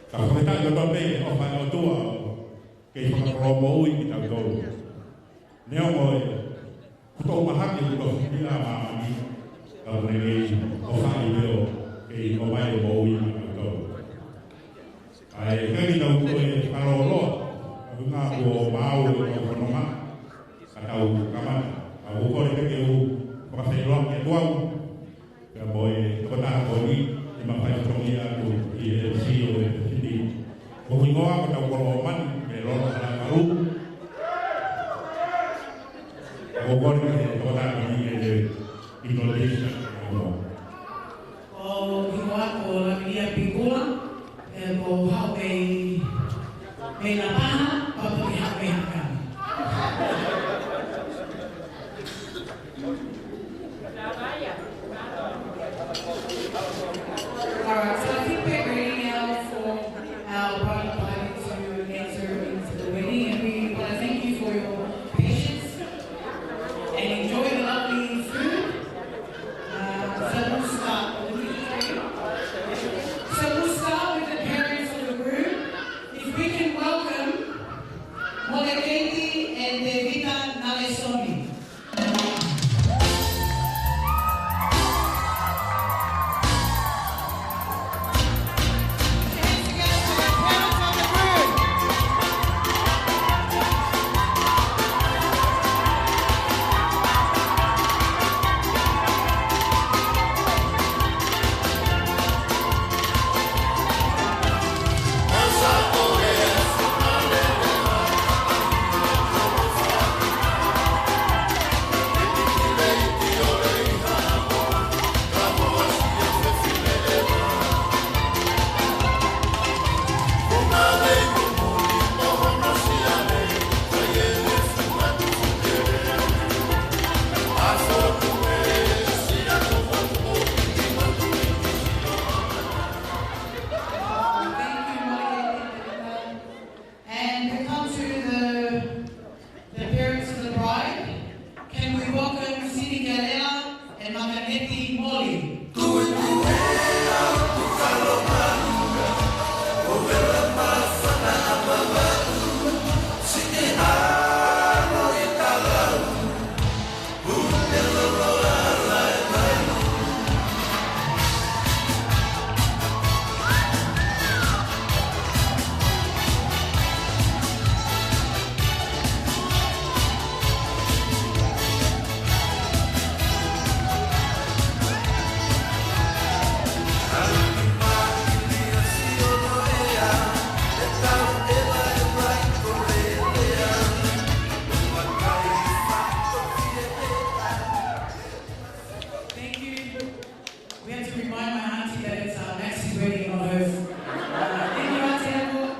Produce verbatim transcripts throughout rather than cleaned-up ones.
Ka fakafetaʻi kotoa pē ʻofa ʻa e ʻOtua ʻoku kei fakakoloa moʻui kitautolu. Neongo e kuto mahaki kuto filia māmani, ka ʻoku ne kei ʻofa ʻi he ʻo kei ʻomai e moʻui maʻatautolu. ʻA e kei tau ko e kaloloa, ka ʻoku ngā kuo maau e kau fononga, ka tau kamata. Ka ʻoku kole pē ke u fakafeʻiloaki atu au, pea mo e tokotaha ko eni, ʻe mafai fatongia atu ʻi he M C ʻo e F T P. Ko hono hingoa ko Taukolo Mani, mei Lolo Halakalu. Ko e kole ke tokotaha ko eni ke ne introduce ʻaki hono hingoa. Ko e hingoa ko Lavinia Pikula, ʻe ko e haʻu mei, mei Lapaha, pea ko e haʻu mei Haʻakame. All right, so I think we're ready now for our bride and bride to enter into the wedding, and we wanna thank you for your patience and enjoy the lovely food. Uh, so we'll start with the, so we'll start with the parents of the groom. If we can welcome Moleketi and Tevita Nalesoni. And we come to the, the parents of the bride. Can we welcome Sini Galela and Makaneti Moli? Thank you. We have to remind my auntie that it's, uh, Max's wedding, not hers. Uh, thank you, Auntie Apple.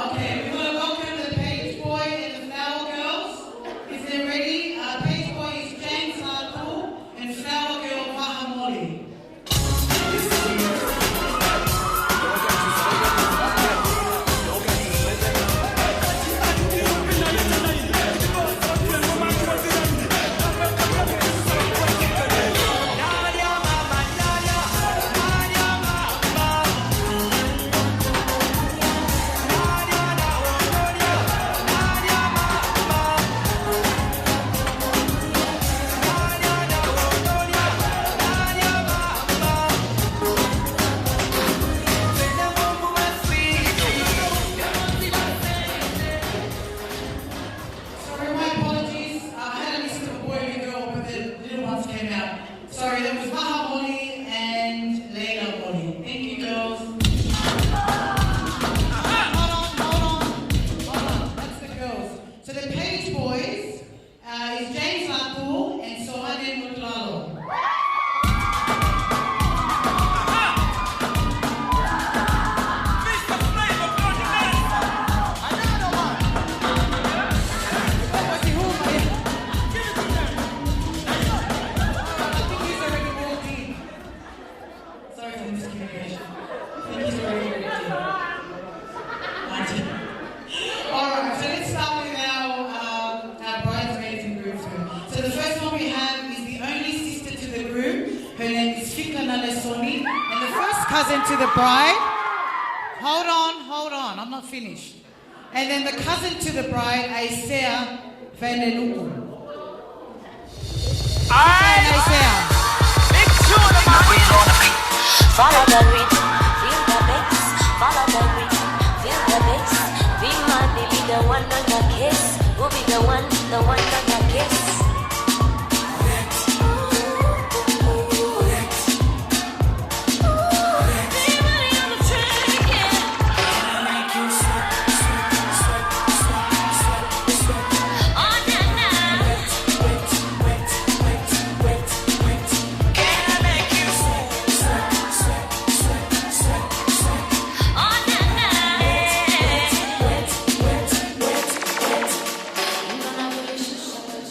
Okay, we wanna welcome the page boy and the flower girls. If they're ready, uh, page boy is James Hartnell and flower girl Maha Moli. Sorry, my apologies. Uh, I had a list of boy and girl, but the little ones came out. Sorry, that was Maha Moli and Leila Moli. Thank you, girls. Hold on, hold on, hold on. That's the girls. So the page boys, uh, is James Latul and Sohane Mutlalo. Sorry for the miscommunication. Thank you for reading it. All right, so let's start with our, uh, our bridesmaids and groomsmen. So the first one we have is the only sister to the groom. Her name is Fika Nalesoni, and the first cousin to the bride. Hold on, hold on, I'm not finished. And then the cousin to the bride, ʻAisea Faineluku. ʻAi! ʻAisea. Big tune, man. Follow the rhythm, feel the bass. Follow the rhythm, feel the bass. Be my leader, one on the case. We'll be the one, the one on the case.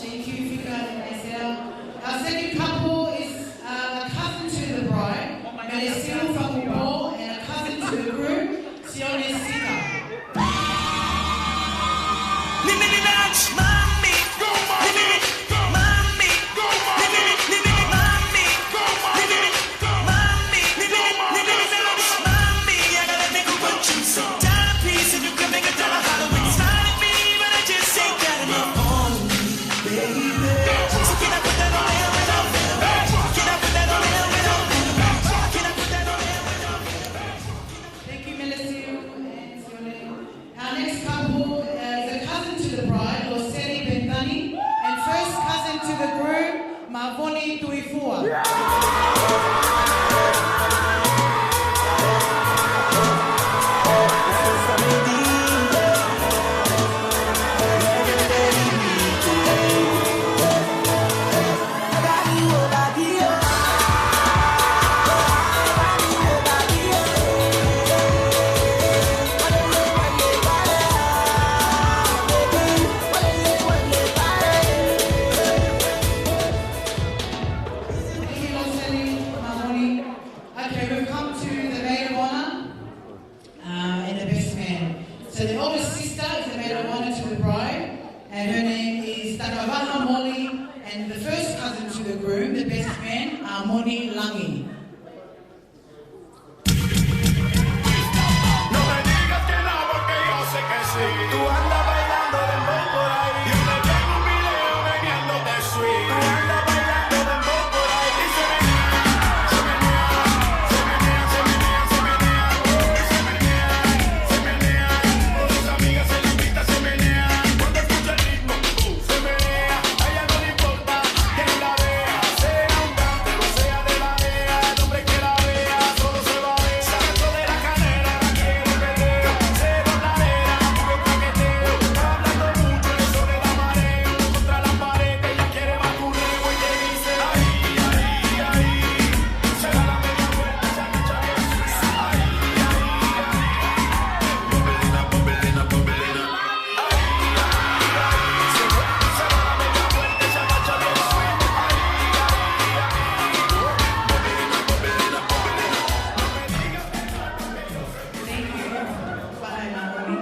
Thank you, Fika and Isaiah. Our second couple is, uh, a cousin to the bride, Melesiu Fakupō, and a cousin to the groom, Sione Sika. Thank you, Melesiu and Sione. Our next couple is a cousin to the bride, Loseli Bethany, and first cousin to the groom, Mavoni Tuifua. Thank you, Loseli, Mavoni. Okay, we've come to the maid of honor, uh, and the best man. So the oldest sister is the maid of honor to the bride, and her name is Takavaha Molly, and the first cousin to the groom, the best man, uh, Moni Langi. Thank you. Bye, Mavoni.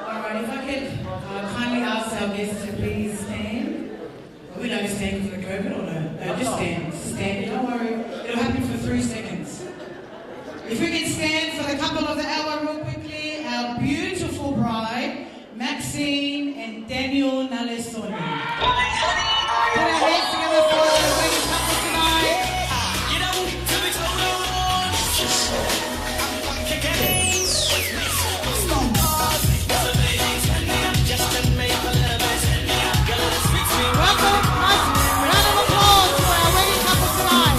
All right, if I could, uh, kindly ask our guests to please stand. Are we allowed to stand for the COVID or no? No, just stand. Just stand. Don't worry. It'll happen for three seconds. If we can stand for the couple of the hour real quickly, our beautiful bride, Maxine and Daniel Nalesoni. Put our hands together for the wedding couple tonight. Welcome, nice round of applause for our wedding couple tonight.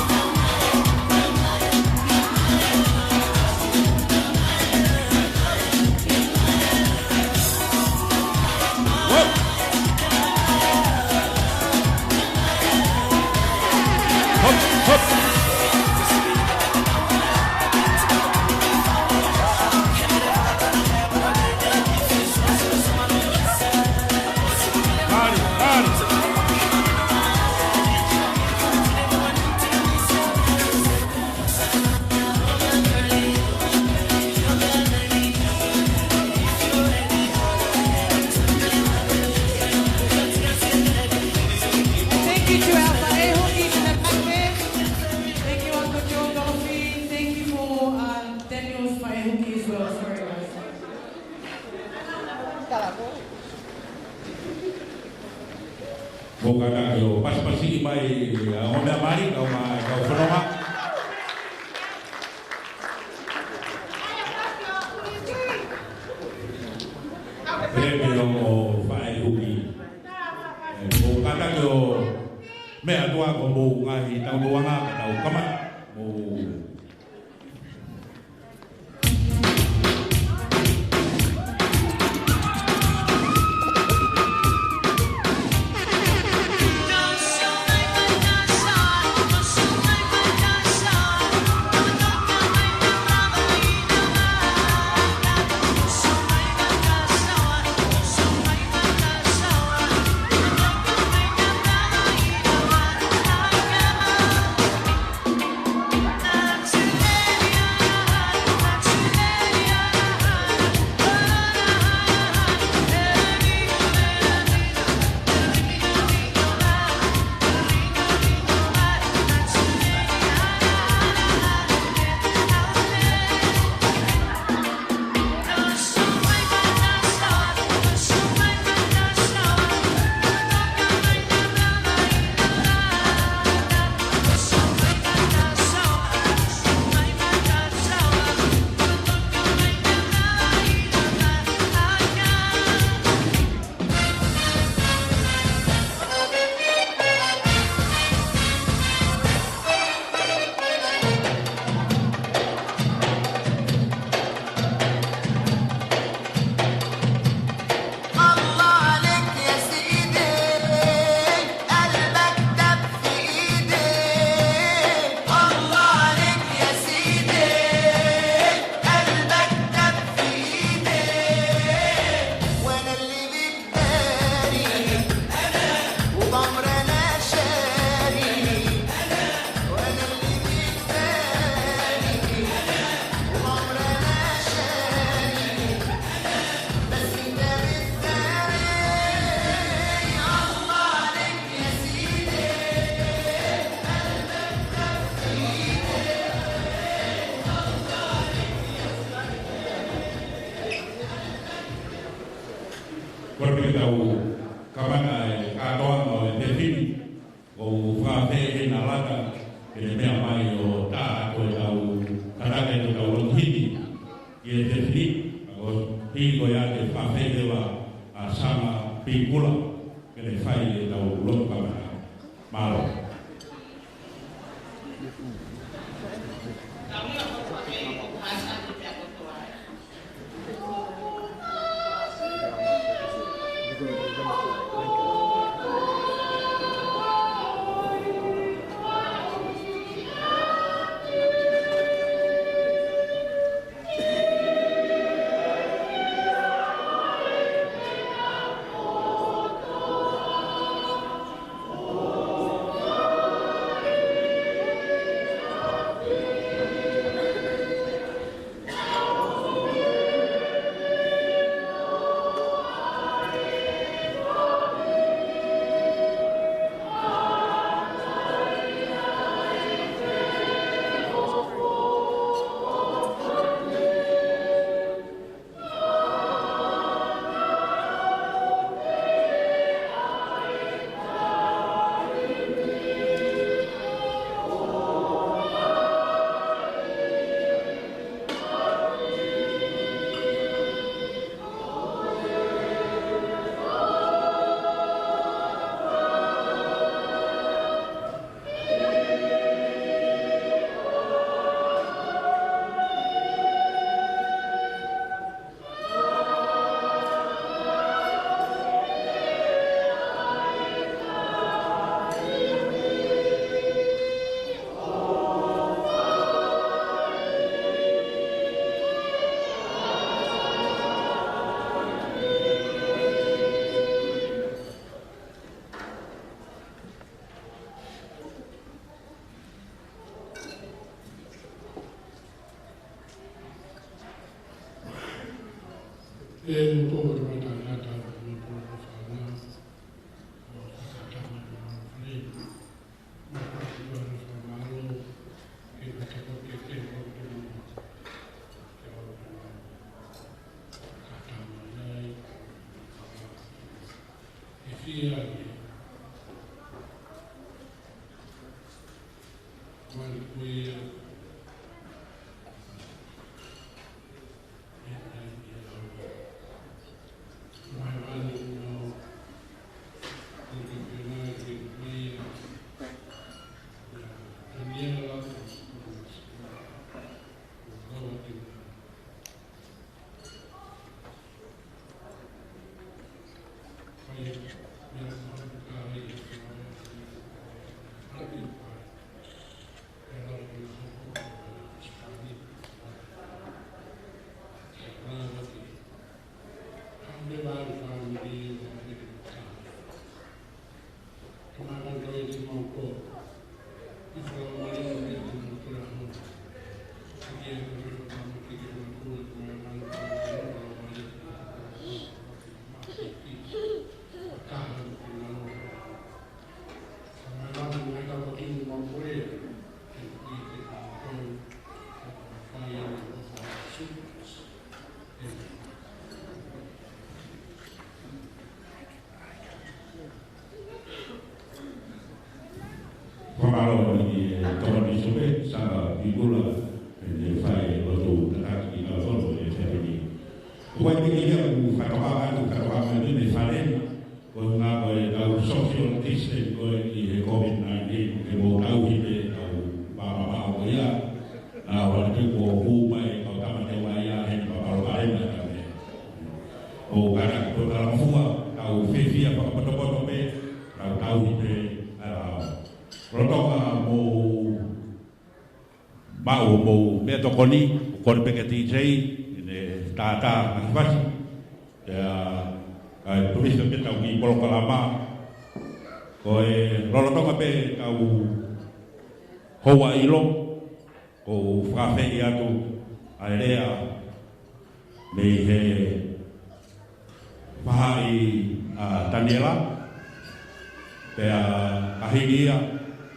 Ko e kātaki ʻo pasipasi mai ʻa e ongomeʻa mali, kau ma, kau fononga. Pea pē ʻo faʻa huki. ʻE, ko e kātaki ʻo meʻa atu ā ko hoʻomou ngaahi tautuanga, ka tau kamata. Mou الله عليك يا سيدي، قلبك دب في إيدي. الله عليك يا سيدي، قلبك دب في إيدي. وأنا اللي بيك داري، وبأمر أنا شاري. وأنا اللي بيك داري، وبأمر أنا شاري. Kole pē ke tau kamata e kātoanga ʻo e tefili. ʻOku ou fakaafeʻi ʻe Nalata ke ne meʻa mai ʻo tā atu ʻetau kātaki ʻetau lotu himi ki he tefili, ʻa ko hili ko ia ke fakaafeʻi leva ʻa Sanga Pīkula ke ne fai ʻetau lotu kamata. Mālō. Fakamālō ki he Tokoni Supe, Sanga Pikula, ʻene fai lotu tataki ki he kau tolo ʻi he fefine. ʻOku ʻi ai pē ke ʻi ai ʻeku fakatokangaʻi atu, fakatokangaʻi atu ʻi he fale ni, ko e ngaahi ko e kau social distance ko ē ki he COVID nineteen, ke mou tauhi pē kau pāpāpā ko ia, ʻa, ʻoua te mou hū mai kau tama te ua ia he papalo pale mai ka me. ʻOku ʻikai ke tau talangofua, tau fiefia fakapotopoto pē, tau tauhi pē, ʻa, lolotonga mou maʻu hoʻomou meʻatokoni, ʻoku kole pē ke titei, ʻene tātā ʻaki fasi. Pea, kae tuʻu hifo pē ʻetau kiʻi polokalama. Ko e lolotonga pē ʻetau houa ʻilo, ʻoku ou fakaafeʻi atu ʻa e lea mei he faʻahi ʻa Taniela, pea ka hili ia,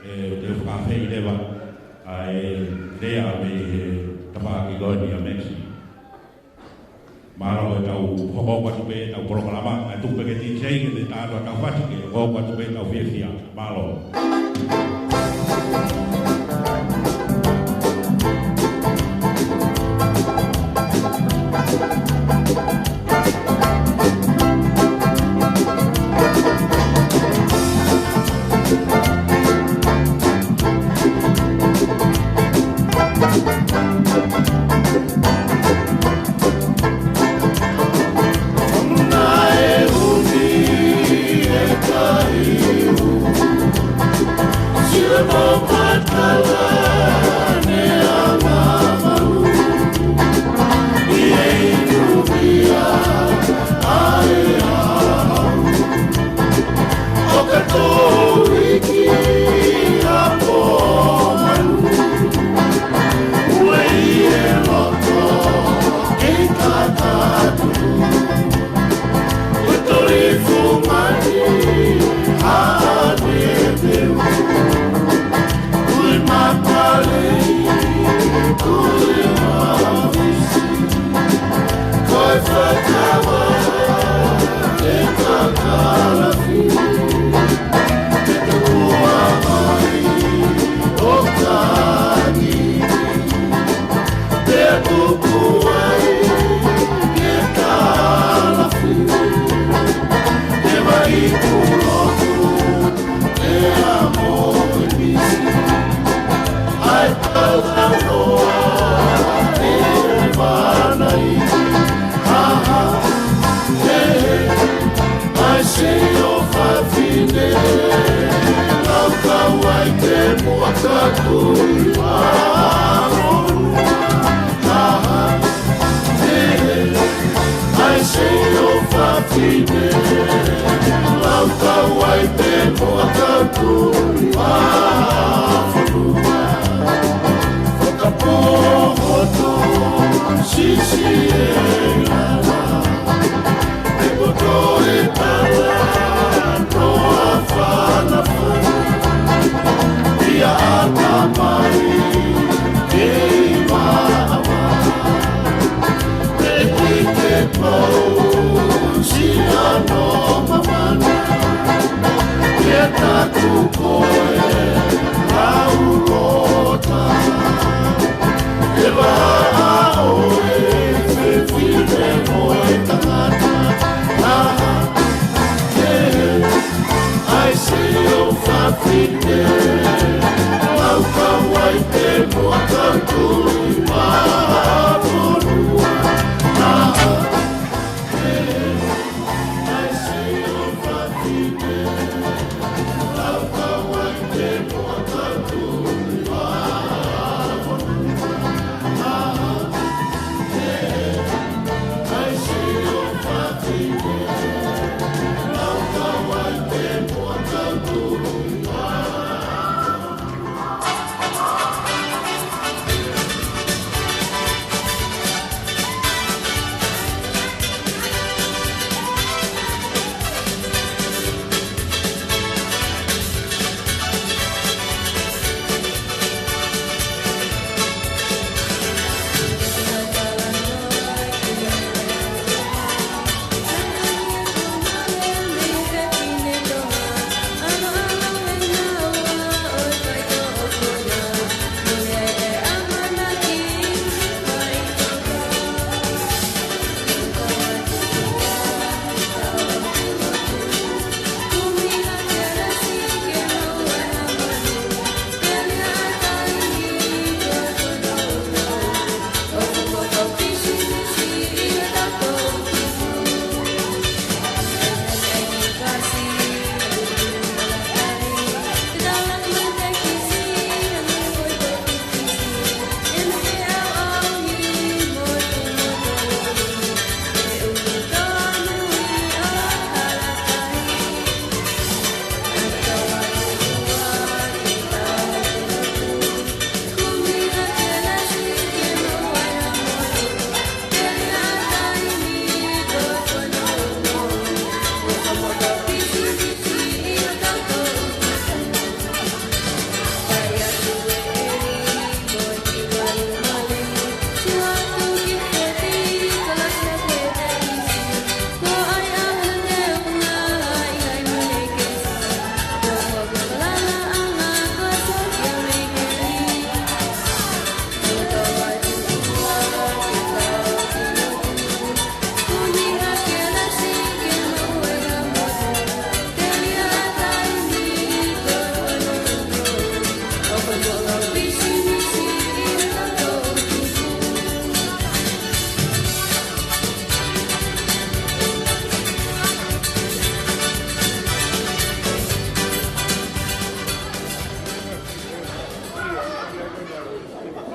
ʻe, te u fakaafeʻi leva ʻa e lea mei he tafaʻaki ko eni ʻa Maxi. Mālō ʻetau hoko atu pē ʻetau polokalama, kae tuku pē ke titei ke ne tātā ʻetau fasi ke hoko atu pē ʻetau fiefia. Mālō.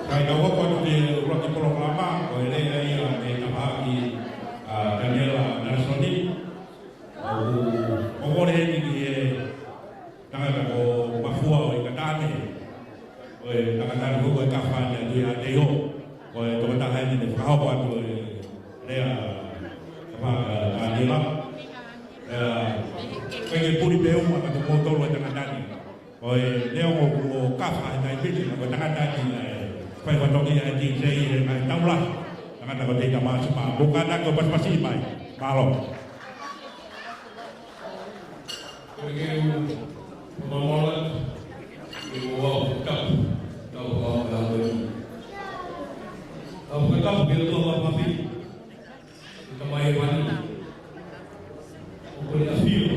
Kae kau hoko atu ki he ʻuluaki polokalama, ko e lea ia mei he tafaʻaki ʻa Taniela Nalesoni. ʻOku, ʻoku ou kole heni ki he tangata ko Mafua ʻo ʻIkataʻane. Ko e tangata ni ko e kafa ni atu ia te iho. Ko e tokotaha eni ne fakahoko atu e lea ʻa Taniela. ʻE, ʻikai ke puli pē ʻe au ka ko kimoutolu e tangata ni. Ko e neongo kuo kafa he taimi ni, ko e tangata ni, ʻe, fai fatongia ʻa e DJ he ngaahi taʻu lahi. Tangata ko Teita Māsima, mou kātaki ʻo pasipasi mai. Mālō. Ko e ke u mamalat, ke u au tapu, tau au tapu. Au tapu ke u tua mafafi, ke tamai e mani, ʻo ko e afio,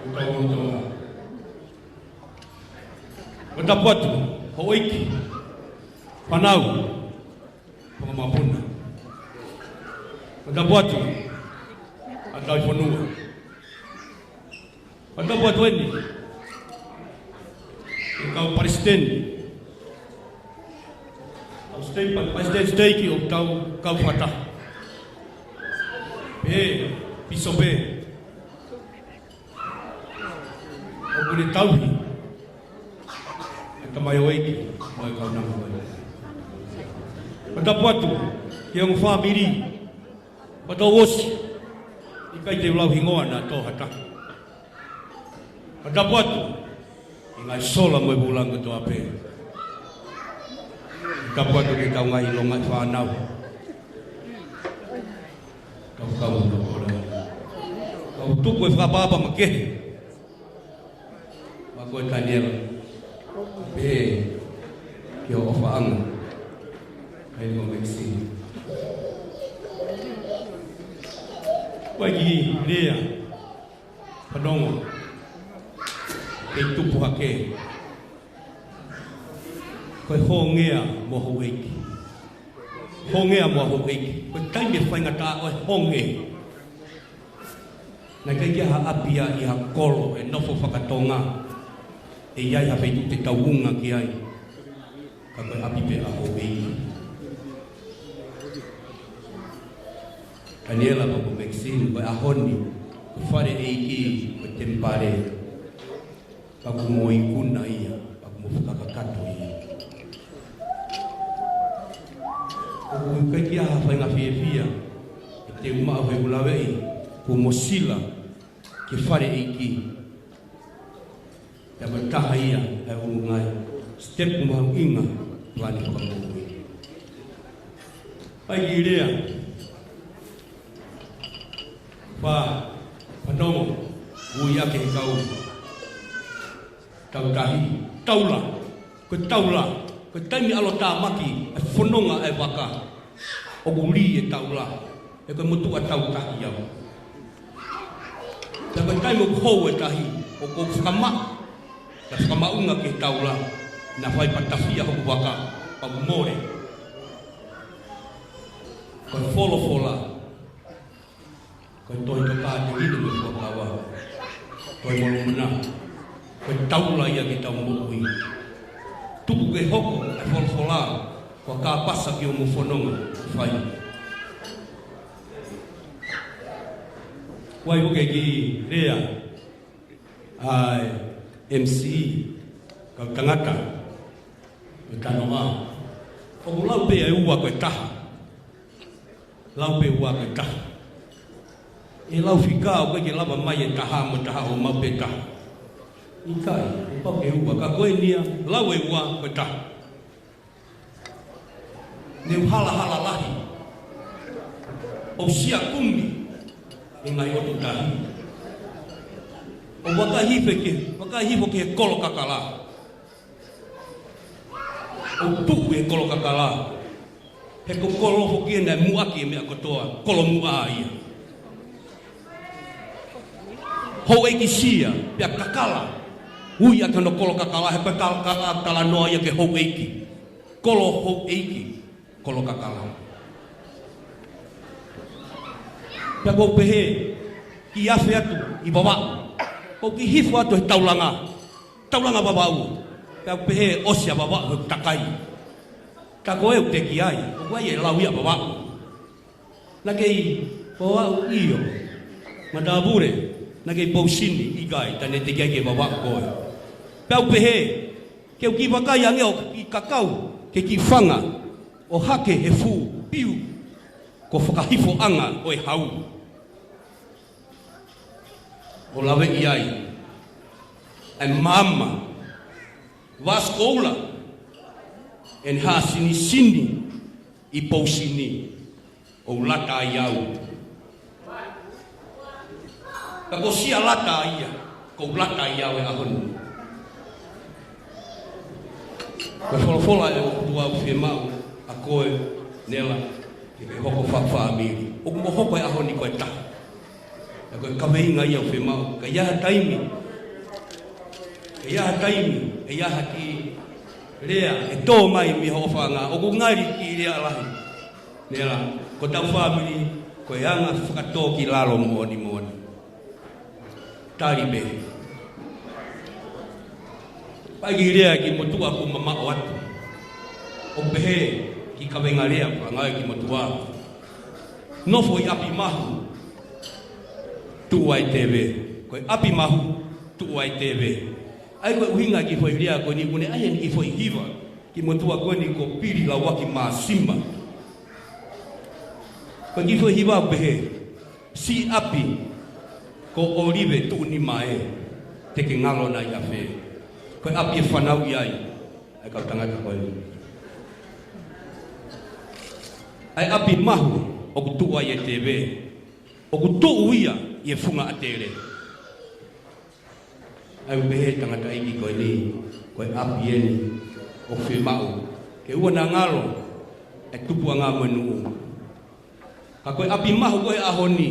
ke tau au tapu. Ko e tapu atu, houʻeiki, fānau, fanga mapuna. Ko e tapu atu, ʻa e kau fonua. Ko e tapu atu eni, ʻa e kau palesiteni. Kau state, pa-, palesiteni siteiki ʻo e kau, kau fakataha. Pea, pīsope. ʻOku ne tauhi ʻa e tamaioʻeiki mo e kaunanga ko ē. Ko e tapu atu ki he ongo fāmili, pea tau ʻosi, ʻikai te u lau hingoa naʻa tō ha taha. Ko e tapu atu ki he ngaahi sola mo e vūlangi kotoa pē. Tapu atu ki he kau ngaahi longaʻi fānau. Kau kau no kora. Kau tuku e fakaʻapaʻapa makehe. Mo koe Taniela. Pea ki hoʻo ʻofaʻanga. Kae mo Mekisini. Ko e kiʻi lea fanongo. Kei tupu hake. Ko e hongea mo houʻeiki. Hongea mo houʻeiki. Ko e taimi ʻe faingataʻa ʻo e honge. Naʻe ʻikai ke ʻi ai ha ʻapi ia ʻi ha kolo ʻe nofo fakatonga. ʻE ʻi ai ha feituʻu te tau unga ki ai. Ka ko e ʻapi pē ʻa houʻeiki. Taniela pea mo Mekisini, ko e ʻaho ni, ko e fale ʻeiki, ko e temipale. Pea ʻoku mo ikuna ia, pea ʻoku mo fakakakato ia. ʻOku ʻikai ke ʻi ai ha faʻahinga fiefia, ʻe te u maʻu he ʻū laveʻi, kuo mo sila ki he fale ʻeiki. Pea ko e taha ia ʻa e ʻū ngaahi sitepu mahuʻinga, palani fakamoʻui. ʻAi ki lea. Fa, fanongo, ui ake he kau. Tautahi, taula, ko e taula, ko e taimi ʻalotāmaki, ʻa e fononga ʻa e vaka, ʻoku lī e taula, he ko e motuʻa tautahi au. Pea ko e taimi ʻoku hou e tahi, ʻoku ou fakamaʻa, naʻe fakamaʻunga ki he taula, naʻe fai pea tafia hoku vaka, pea u mole. Ko e folofola, ko e Tohi Tokāteline mo e Fuakava. Tohi Molomona. Ko e taula ia ki heʻetau moʻui. Tuku ke hoko ʻa e folofola ko e kāpasa ki hoʻomou fononga fai. Kuo ʻai foki e kiʻi lea ʻa e M C, kau tangata, ʻo e tanoa. ʻOku lau pē ʻe ua ko e taha. Lau pē ua ko e taha. ʻE lau fika ʻoku ʻikai ke lava mai e taha mo e taha ʻo maʻu pē taha. ʻIkai, ʻoku pau ke ua, ka ko eni ia, lau ʻe ua ko e taha. Ne u halahala lahi. ʻO sia kumi e ngaahi ʻotu tahi. ʻO vakahifo ki, vakahifo ki he kolo kakala. ʻO tuʻu e kolo kakala. He ko kolo foki ena ʻe muʻaki e meʻa kotoa, kolo muʻa ia. Houʻeiki sia, pea kakala. Ui ʻaki hono kolo kakala, he ko e kal-, kala talanoa ia ki he houʻeiki. Kolo houʻeiki, kolo kakala. Pea ʻoku ou pehē, kiʻi afe atu ʻi Vavaʻu. ʻOku kiʻi hifo atu he taulanga. Taulanga Vavaʻu. Pea ʻoku ou pehē ʻosi ʻa Vavaʻu he takai. Ka ko e ʻoku teʻeki ai, ʻoku ʻi ai e lau ia Vavaʻu. Naʻa ke Vavaʻu ʻio. Matāpule, naʻa ke Pousini ʻikai, tā naʻe teʻeki ai ke Vavaʻu koe. Pea u pehē, ke u kiʻi vakai ange ʻo kiʻi kakau, ke kiʻi fanga, ʻo hake he fuʻu piu, ko fakahifoʻanga ʻo e hau. ʻO laveʻi ai ʻa e maama, Vascoula, ʻene hā sinisini ʻi Pousini, ʻo lata ai au. Ka ko Sia lata ia, ko u lata ai au he ʻaho ni. Ko e folofola ʻa e ʻOtua ʻoku fiemaʻu ʻa koe, Nela, ke ke hoko fakafāmili. ʻOku mo hoko he ʻaho ni ko e taha. Ka ko e kaveinga ia ʻoku fiemaʻu. Ka ʻi ai ha taimi, ka ʻi ai ha taimi, ka ʻi ai ha kiʻi lea ʻe tō mai mei ho ʻofaʻanga, ʻoku ngali kiʻi lea lahi. Nela, ko hotau fāmili, ko e anga fakatōkilalo moʻoni moʻoni. Tali pē. Pea kiʻi lea ki motuʻa kuo mamaʻo atu. ʻO pehē kiʻi kaveinga lea ʻoku ngāueʻaki ki motuʻa. Nofo ʻi ʻapi mahu, tuʻu ai tēvē. Ko e ʻapi mahu, tuʻu ai tēvē. ʻA ia ko e ʻuhinga kiʻi foʻi lea ko eni, ʻoku ne ʻai eni kiʻi foʻi hiva ki motuʻa ko eni ko Pili Lauaki Māsima. Ko e kiʻi foʻi hiva ʻoku pehē: Siʻi ʻapi ko ʻŌlive Tuʻunima ē, te ke ngalo nai ʻafē? Ko e ʻapi ʻe fanauʻi ai ʻa e kau tangata ko ē. ʻA e ʻapi mahu ʻoku tuʻu ai e tēvē, ʻoku tuʻu ia ʻi he funga ʻatele. ʻA ia ʻoku pehē ʻe he tangataʻeiki ko eni, ko e ʻapi eni ʻoku fiemaʻu ke ʻoua naʻa ngalo e tupuʻanga mo e nuʻu. Ka ko e ʻapi mahu ko ē he ʻaho ni,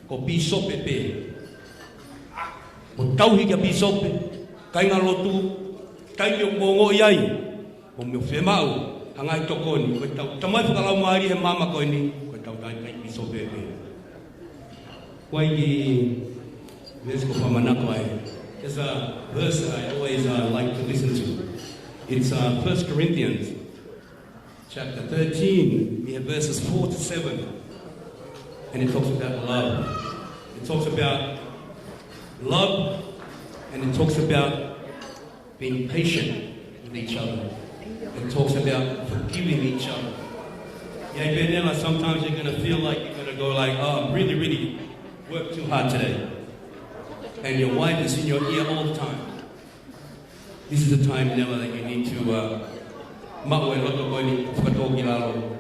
ko pīsope pē. Mo tauhi kia pīsope, kāingalotu, taimi ʻoku mo ongoʻi ai, mo mo fiemaʻu ha ngaahi tokoni, ko ʻetau tamai fakalaumālie he maama ko eni, ko ʻetau tangataʻeiki pīsope pē. Ko e kiʻi veesi ʻoku ou fakamanatu ai. There's a verse that I always, uh, like to listen to. It's, uh, First Corinthians chapter thirteen, we have verses four to seven. And it talks about love. It talks about love, and it talks about being patient with each other. It talks about forgiving each other. Yeah, Daniela, sometimes you're gonna feel like you're gonna go like, "Oh, I'm really, really work too hard today." And your wife is in your ear all the time. This is the time, Nela, that you need to, uh, maʻu e loto ko eni, fakatōkilalo.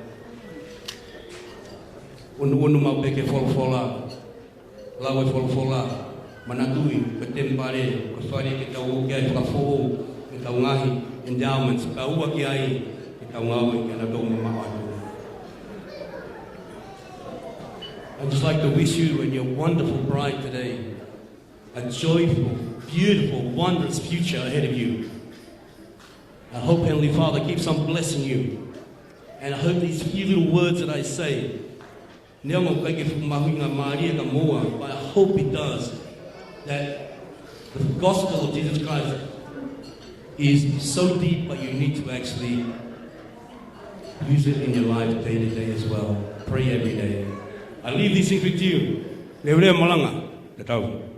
Unuunu maʻu pē ki he folofola. Lau e folofola, manatuʻi, ko e temipale, ko e fale ke tau ō ki ai fakafoʻou, ke tau ngaahi endowments, tau ō ki ai, ke tau ngāue, ke na tau mamaʻo atu. I'd just like to wish you and your wonderful bride today a joyful, beautiful, wondrous future ahead of you. I hope Heavenly Father keeps on blessing you. And I hope these few little words that I say, neongo ʻoku ʻikai ke fuʻu mahuʻinga mālie ka moua, but I hope it does, that the gospel of Jesus Christ is so deep, but you need to actually use it in your life day to day as well. Pray every day. I leave these things with you. Leveleva malanga. Tatau.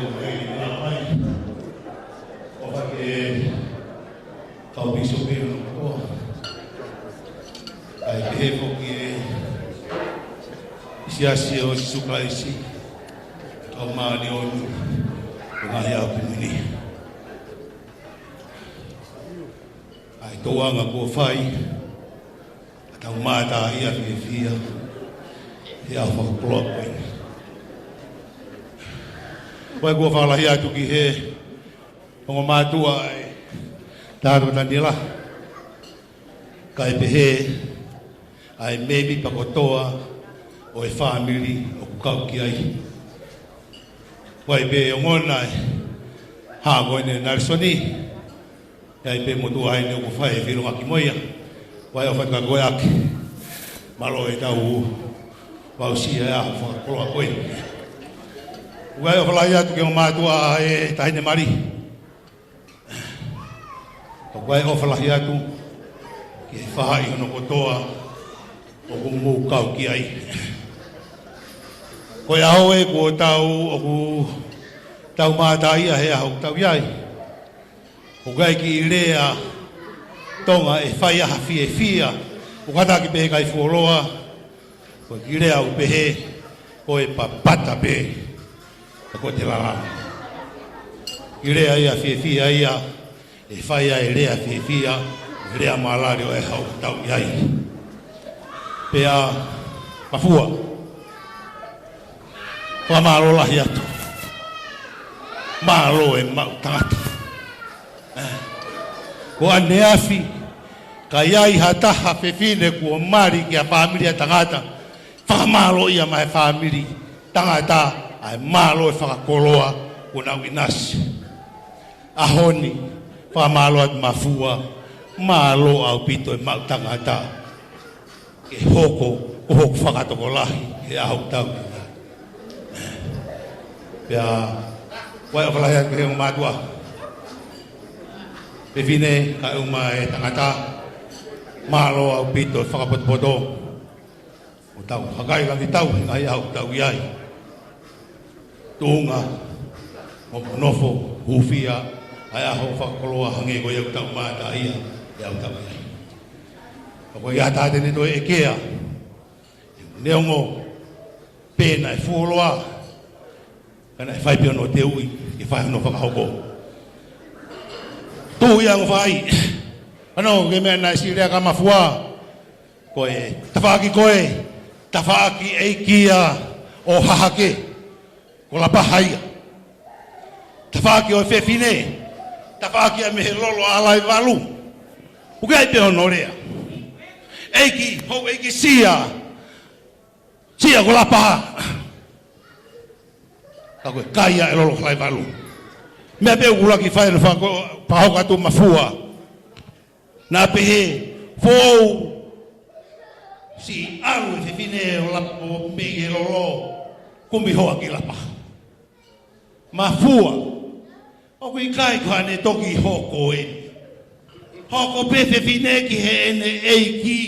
ʻOku ou fakaʻapaʻapa ʻi he kau pīsope hono kotoa, kae pehē foki ʻa e Siasi ʻo Sīsū Kalaisi ʻo e Kau Māʻoniʻoni ʻi he Ngaahi ʻAho Kimui Ni. ʻA e tokanga kuo fai, ʻa e tau mātā ia fiefia he ʻaho fakakoloa ko eni. Ko e kau fakalahi atu ki he ongo mātuʻa ʻa e Taha Taniela, kae pehē ʻa e mēmipa kotoa ʻo e fāmili ʻoku kau ki ai. Ko e pē ongona ʻa e hako ʻeni Nalesoni, ʻa e pē motuʻa ʻeni ʻoku fai e feʻiloaki mo ia. Ko e ʻofa atu kiate koe ʻAki. Mālō e tau aʻusia e ʻaho fakakoloa ko eni. Ko e fakalahi atu ki he ongo mātuʻa ʻa e Taʻahine Mali. Ko e ʻofa lahi atu ki he faʻahi hono kotoa ʻoku mou kau ki ai. Ko e ʻaho ē kuo tau, ʻoku tau mātā ia he ʻaho ʻoku tau ʻi ai. ʻOku ʻikai ke lea Tonga ʻe fai ai ha fiefia, ʻoku kātaki pē kae fuoloa, ko e kiʻi lea ʻoku pehē, ko e papata pē, ka ko e lala. Kiʻi lea ia fiefia ia, ʻe fai ai e lea fiefia, e lea mālali ʻo e ʻaho ʻoku tau ʻi ai. Pea Mafua, fakamālō lahi atu. Mālō e maʻu tangata. Ko ʻaneafi, ka ʻi ai ha taha fefine kuo mali ki ha fāmili ʻa tangata, fakamālō ia maʻa e fāmili tangata, ʻa e mālō e fakakoloa kuo nau ʻinasi. ʻAho ni, fakamālō atu Mafua, mālō ʻaupito e maʻu tangata. Ke hoko ko hoku fakatokolahi he ʻaho ʻoku tau ʻi ai. Pea, ko e ʻofa lahi atu ki he ongo mātuʻa. Fefine, kae ʻuma e tangata, mālō ʻaupito e fakapotopoto. ʻO tau hakai langi tau he ngaahi ʻaho ʻoku tau ʻi ai. Tuʻunga mo nofo hūfia ʻa e ʻaho fakakoloa hangē ko ia ʻoku tau mātā ia he ʻaho ʻoku tau ʻi ai. Ka ko ia tā te ne toe ʻekea, neongo pē naʻe fuoloa, ka naʻe fai pē hono teuʻi ke fai hono fakahoko. Tuʻu ia ongo faʻē. Ano, ke meʻa naʻe siʻi lea kia Mafua. Ko e tafaʻaki ko ē, tafaʻaki ʻeiki ia ʻo Hahake, ko Lapaha ia. Tafaʻaki ʻo e fefine, tafaʻaki ia mei he lolo ʻa Laivalu. ʻOku ʻi ai pē hono lea. ʻEiki, houʻeiki Sia, Sia ko Lapaha. Ka ko e kai ia e lolo ʻa Laivalu. Meʻa pē ʻoku laki fai ʻa e faka-, fakahoko atu Mafua. Naʻa pehē, foʻou, siʻi ʻalu e fefine ʻo Lap-, ʻo mei he lolo, kumi hoa ki Lapaha. Mafua, ʻoku ʻikai ko haʻane toki hoko eni. Hoko pē fefine ki heʻene ʻeiki.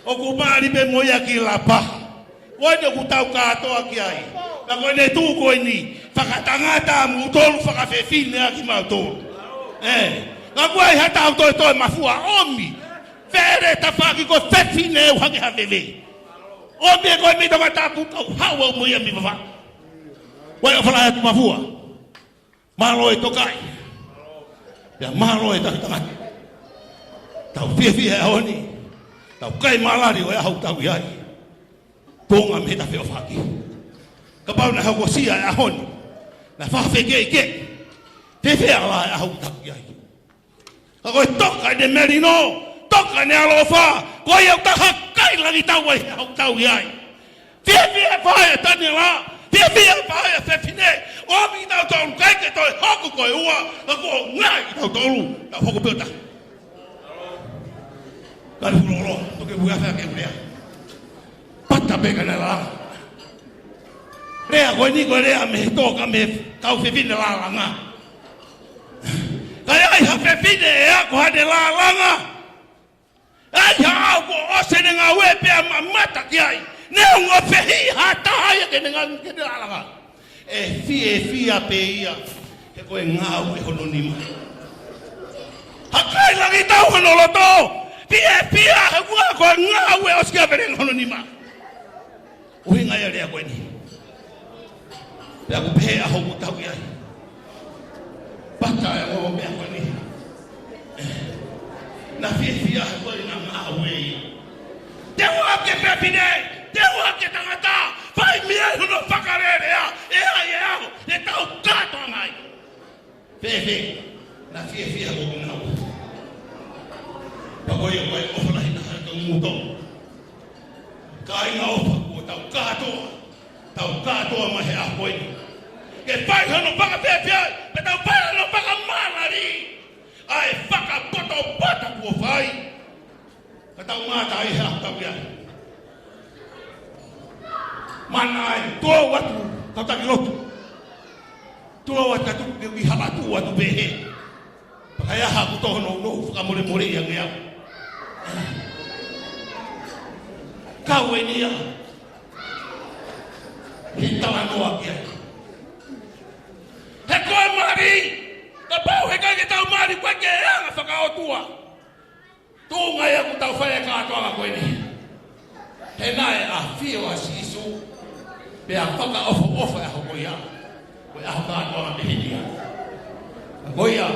ʻOku mali pē mo ia ki Lapaha. Ko eni ʻoku tau kātoa ki ai. Ka ko ʻene tuʻu ko eni, fakatangata moutolu, fakafefine ʻa kimautolu. ʻE, ka ʻoku ʻi ai ha tau toetoe Mafua, ʻomi. Fele tafaʻaki ko e fefine ʻoku hangē ha veve. ʻOmi ē ko e mei Tongatapu, kau haʻu au mo ia mei Vavaʻu. Ko e ʻofa lahi atu Mafua. Mālō e tokaʻi. Pea mālō e takitakaʻi. Tau fiefia he ʻaho ni. Tau kai mālali ʻo e ʻaho ʻoku tau ʻi ai. Tuʻunga mei he taʻefeʻofaʻaki. Kapau naʻe hokosia e ʻaho ni, naʻe fakafekeʻikeʻi, fēfē lā e ʻaho ʻoku tau ʻi ai? Ka ko e toka ʻene melino, toka ʻene ʻaloʻofa, ko ia ʻoku tau hakai langi tau ai he ʻaho ʻoku tau ʻi ai. Fiefia e faʻē ʻa Taniela, fiefia e faʻē ʻa e fefine, ʻomi kitautolu kae ʻikai ke toe hoko ko e ua, ka ko e ngaahi kitautolu, tau hoko pē ʻo taha. Kali fulolo, toke ui afe ake ulea. Pata pē ka naʻe lā. Lea ko eni ko e lea mei he toka mei he kau fefine lālanga. Ka ʻi ai ha fefine ʻe ako haʻane lālanga. ʻI ai ha ʻaho kuo ʻosi ʻene ngāue pea mamata ki ai. Neongo fehiʻa ha taha ia ke ne ngāue ke ne lālanga. ʻE fiefia pē ia, he ko e ngāue hono nima. Hakai langi tau hono loto, fiefia he kuo ko e ngāue ʻosi kia vele hono nima. ʻUhinga ia lea ko eni. Pea ʻoku pehē ʻa hoku tau ia. Pata e o mea ko eni. Na fiefia he ko e ngāue ia. Te ua ke pepine, te ua ke tangata, fai mei ai hono fakalelea, ʻe ai e ao, ʻe tau kātoa mai. Fēfē, na fiefia ko kinaua. Pea ko ia ko e ʻofa lahi taha ʻa e kau motuʻa. Kāinga ʻofa kuo tau kātoa, tau kātoa mai he ʻaho ko eni. Ke fai hono fakapēpē ai, pea tau fai hono fakamālali. ʻA e fakapotopoto kuo fai. Ka tau mātā ʻi he ʻaho tau ia. Mana ai, tuʻu atu, tau taki lotu. Tuʻu atu, tau ki hala tuʻu atu pehē. Pea ka ʻi ai ha kuo tō hono nounou fakamolemole ia ngeau. Kau eni ia. He talanoa ki ai. He ko e mali. Kapau he ʻikai ke tau mali, ko e ke anga fakaʻotua. Tuʻunga ia ʻoku tau fai e kātoanga ko eni. He naʻe ʻafio ʻa Sīsū, pea fakaʻofoʻofa e ʻaho ko ia. Ko e ʻaho kātoanga pehē ia. Ko ia,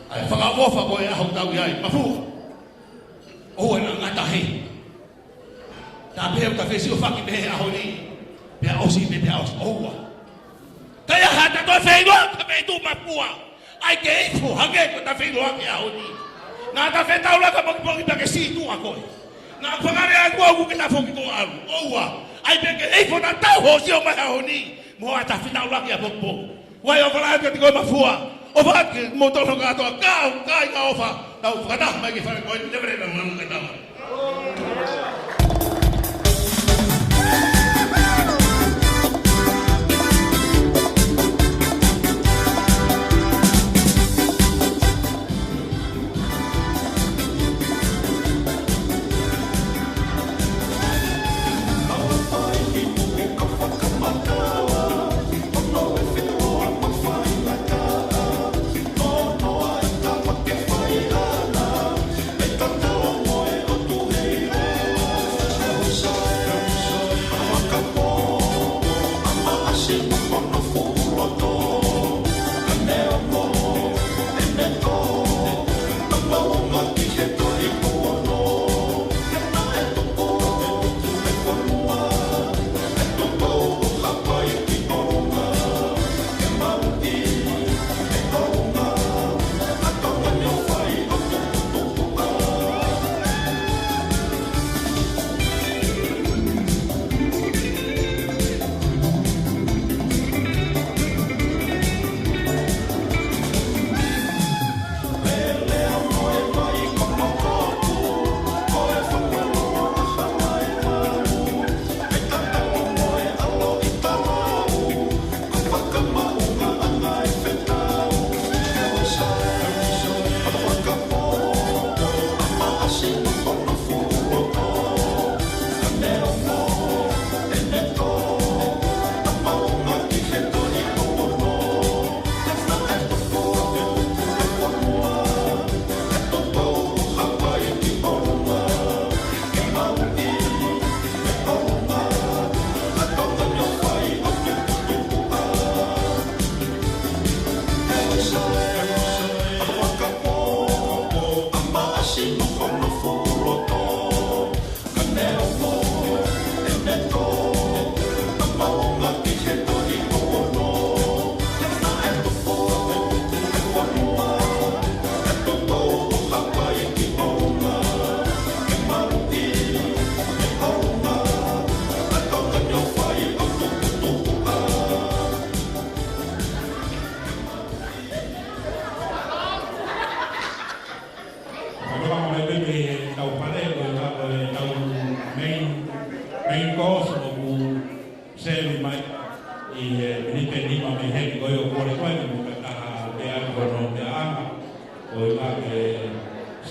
ʻa e fakaʻofoʻofa ko e ʻaho tau ʻi ai, Mafua. ʻOua naʻa ngata hē. Ta pehē ʻoku ta fesiofaki pē he ʻaho ni. Pea ʻosi pē, pea ʻosi ʻoua. Ka ʻi ai ha ta toe feʻiloaki pē ʻi tuʻa Mafua. ʻAi ke ifo hangē ko e ta feʻiloaki he ʻaho ni. Naʻa ta fetaulaki pokipoki pea ke sītuʻa koe. Naʻa fakalea ʻa e kuo ʻoku ke ta foki ko ʻalu. ʻOua. ʻAi pē ke ifo naʻa tau hōsio mai he ʻaho ni. Mo ʻa ta fetaulaki ʻa pokipoki. Vai ʻofa lahi atu kiate koe Mafua. ʻOfa atu kimoutolu kātoa, kau kāinga ʻofa. Tau fakataha mai ki he fale ko eni, levele na manu ke tama. Fakamolemole pē ki he kau fale, ko e kau, ko e kau main, main course ʻoku sevi mai ʻi he miniti ʻe nima mei heni, ko ia ʻoku kole ko ē ke mou fakataha pē atu hono meʻaʻanga, ko ia ke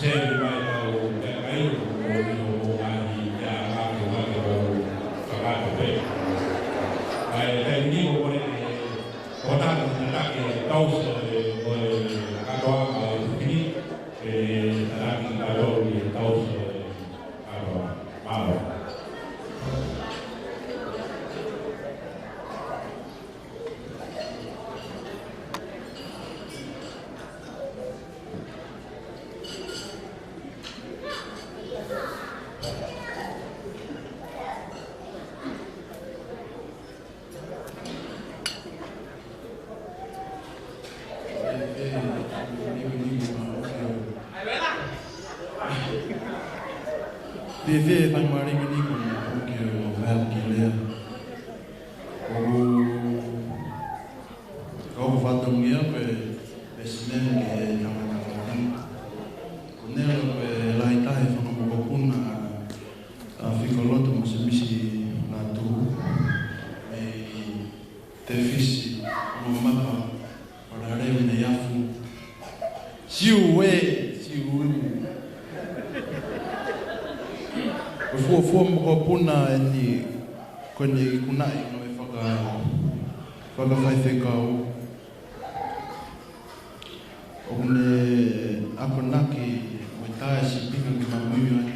sevi mai kau meʻakai, ko ia ʻoku mou ngaahi meʻaʻanga, ko ia ke mou kakato pē. ʻAi, Tauhi ʻo e, ʻo e kātoanga ʻo e fefine, ʻe tataki kātoa ʻi he tauhi ʻo e kātoanga. Mālō. Fēfē, fai mālie ni ko na o ke o vahevahe ki lea. ʻOku, ʻoku fatongia ko e pesimeni ki he tangata fafine. Ko Nela ko e lahi taha he fanga mokopuna ʻa Fikoloto mo Semisi Lātū, mei Tefisi mo Mapa, ʻo Lalevu Neiafu. Siu ē, siu. Ko e fuofua mokopuna eni, ko eni ikunaʻi mo e faka-, fakafaifekau. ʻOku ne akonaki mo e tā e sīpinga ke mamuiʻi ai.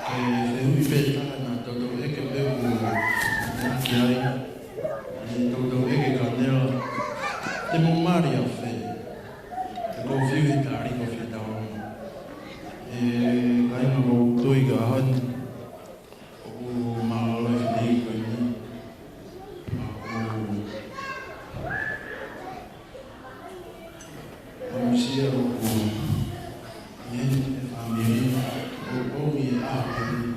Ke fehuʻi pē taha naʻa toutou ʻeke pē ʻoku ne ʻaki ai. Ne toutou ʻeke kia Nela, te mo mali ʻafē? Te u fiu he tali ko fē tau. ʻE kāinga, ʻoku ou tui ko e ʻaho ni ʻoku mālōlō e fineʻeiki ko eni. ʻOku amusia ʻoku ʻi heni e fāmili, ʻoku ʻi he ʻaho pē ni,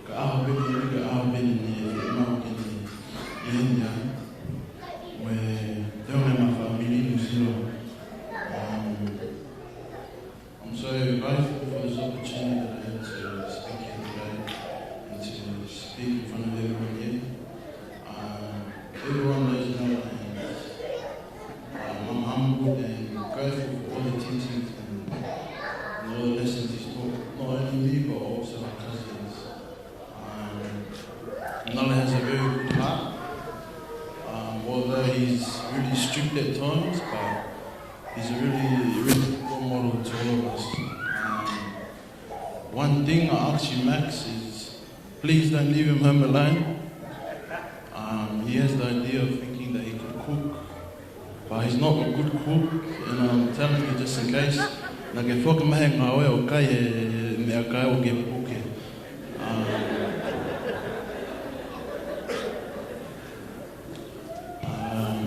ka ʻaho pē ni, ka ʻaho pē ni ʻe fiemaʻu ke ne ʻi heni ai. Mo e teunga ʻema fāmili Nuʻu Sila. Um, I'm so grateful for this opportunity that I had to speak here today and to speak in front of everyone here. Um, everyone knows Nela, and, um, I'm humbled and grateful for all the teachings and, and all the lessons he's taught, not only me, but also my cousins. Um, Nela has a very good heart. Um, although he's really strict at times, but he's a really, really good role model to all of us. Um, one thing I ask you, Max, is please don't leave him home alone. Um, he has the idea of thinking that he could cook, but he's not a good cook, and I'm telling you just in case. Naʻa ke foki mai he ngāue ʻo kai e meʻakai ʻoku ke puke. Um, um,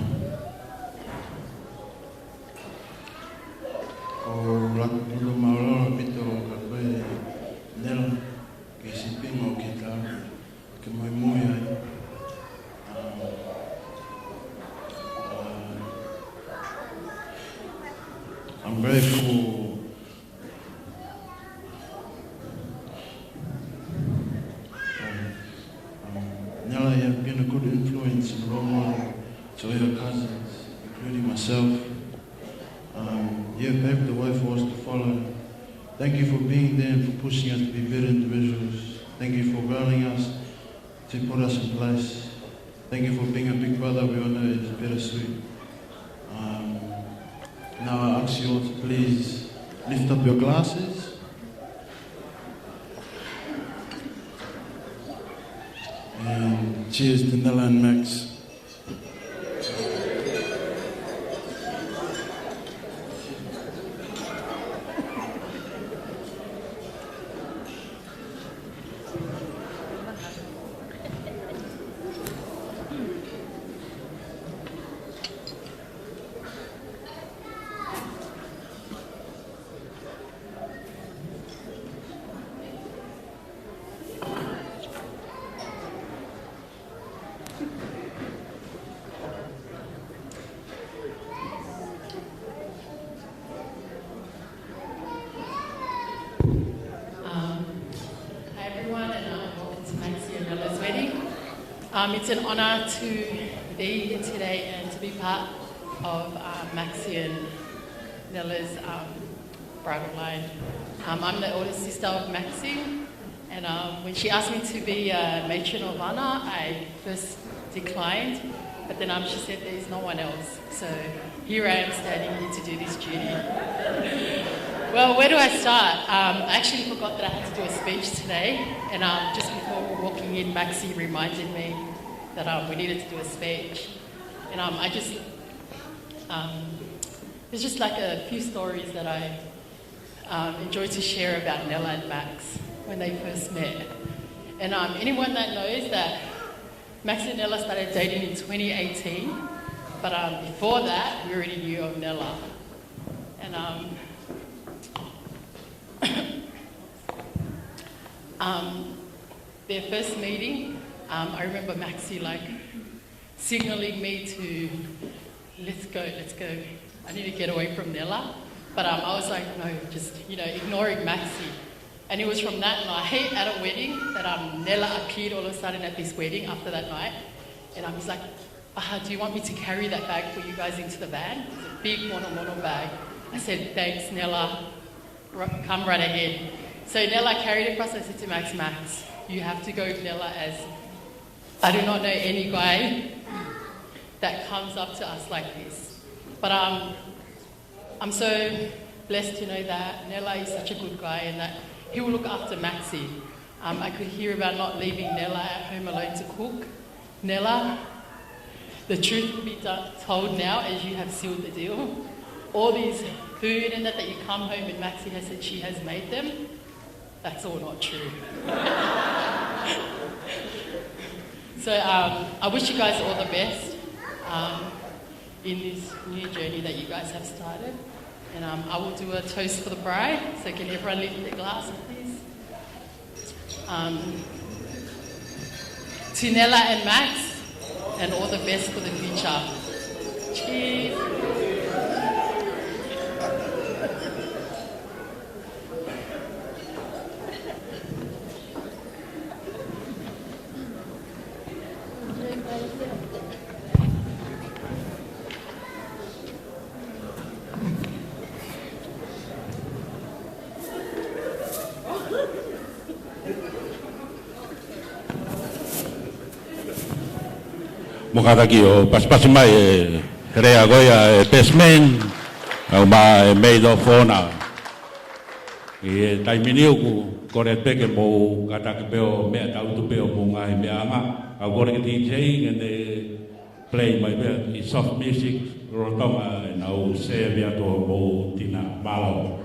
ʻOku ou loto mālōlō ʻaupito ka ko e Nela, ki he sīpinga ʻoku ke tau, ke muimui ai. Um, um, I'm grateful. Um, um, Nela, you have been a good influence and role model to all your cousins, including myself. Um, you have paved the way for us to follow. Thank you for being there and for pushing us to be better individuals. Thank you for guiding us to put us in place. Thank you for being a big brother. We all know it's bittersweet. Um, now I ask you all to please lift up your glasses. And cheers to Nela and Max. Um, hi everyone, and, um, welcome to Maxie and Nela's wedding. Um, it's an honor to be here today and to be part of, uh, Maxie and Nela's, um, bridal line. Um, I'm the older sister of Maxie, and, um, when she asked me to be a matron of honor, I first declined, but then, um, she said there is no one else. So here I am standing here to do this duty. Well, where do I start? Um, I actually forgot that I had to do a speech today, and, um, just before we were walking in, Maxi reminded me that, um, we needed to do a speech. And, um, I just, um, there's just, like, a few stories that I, um, enjoy to share about Nella and Max when they first met. And, um, anyone that knows that Max and Nella started dating in twenty eighteen, but, um, before that, we already knew of Nella. And, um, um, their first meeting, um, I remember Maxi, like, signaling me to, "Let's go, let's go. I need to get away from Nella." But, um, I was like, "No, just, you know, ignoring Maxi." And it was from that night at a wedding that, um, Nella appeared all of a sudden at this wedding after that night. And, um, he's like, "Ah, do you want me to carry that bag for you guys into the van?" It's a big monomono bag. I said, "Thanks, Nella. R-, come right ahead." So Nella carried it for us. I said to Max, "Max, you have to go with Nella, as I do not know any guy that comes up to us like this." But, um, I'm so blessed to know that Nella is such a good guy and that he will look after Maxi. Um, I could hear about not leaving Nella at home alone to cook. Nella, the truth will be do-, told now as you have sealed the deal. All these food and that, that you come home and Maxi has said she has made them, that's all not true. So, um, I wish you guys all the best, um, in this new journey that you guys have started. And, um, I will do a toast for the bride. So can everyone lift their glass, please? Um, to Nella and Max, and all the best for the future. Cheers. Mo kātaki ʻo pasipasi mai e lea ko ia e best man, ʻa ia ko e maid of honor. ʻI he taimi ni ʻoku kole pē ke mou kātaki pē ʻo meʻa tautu pē ʻo mou ngaahi meʻaʻanga. ʻOku kole ki he D J ke ne play mai pē ʻi soft music, lolotonga ʻenau serve atu homou tina. Mālō.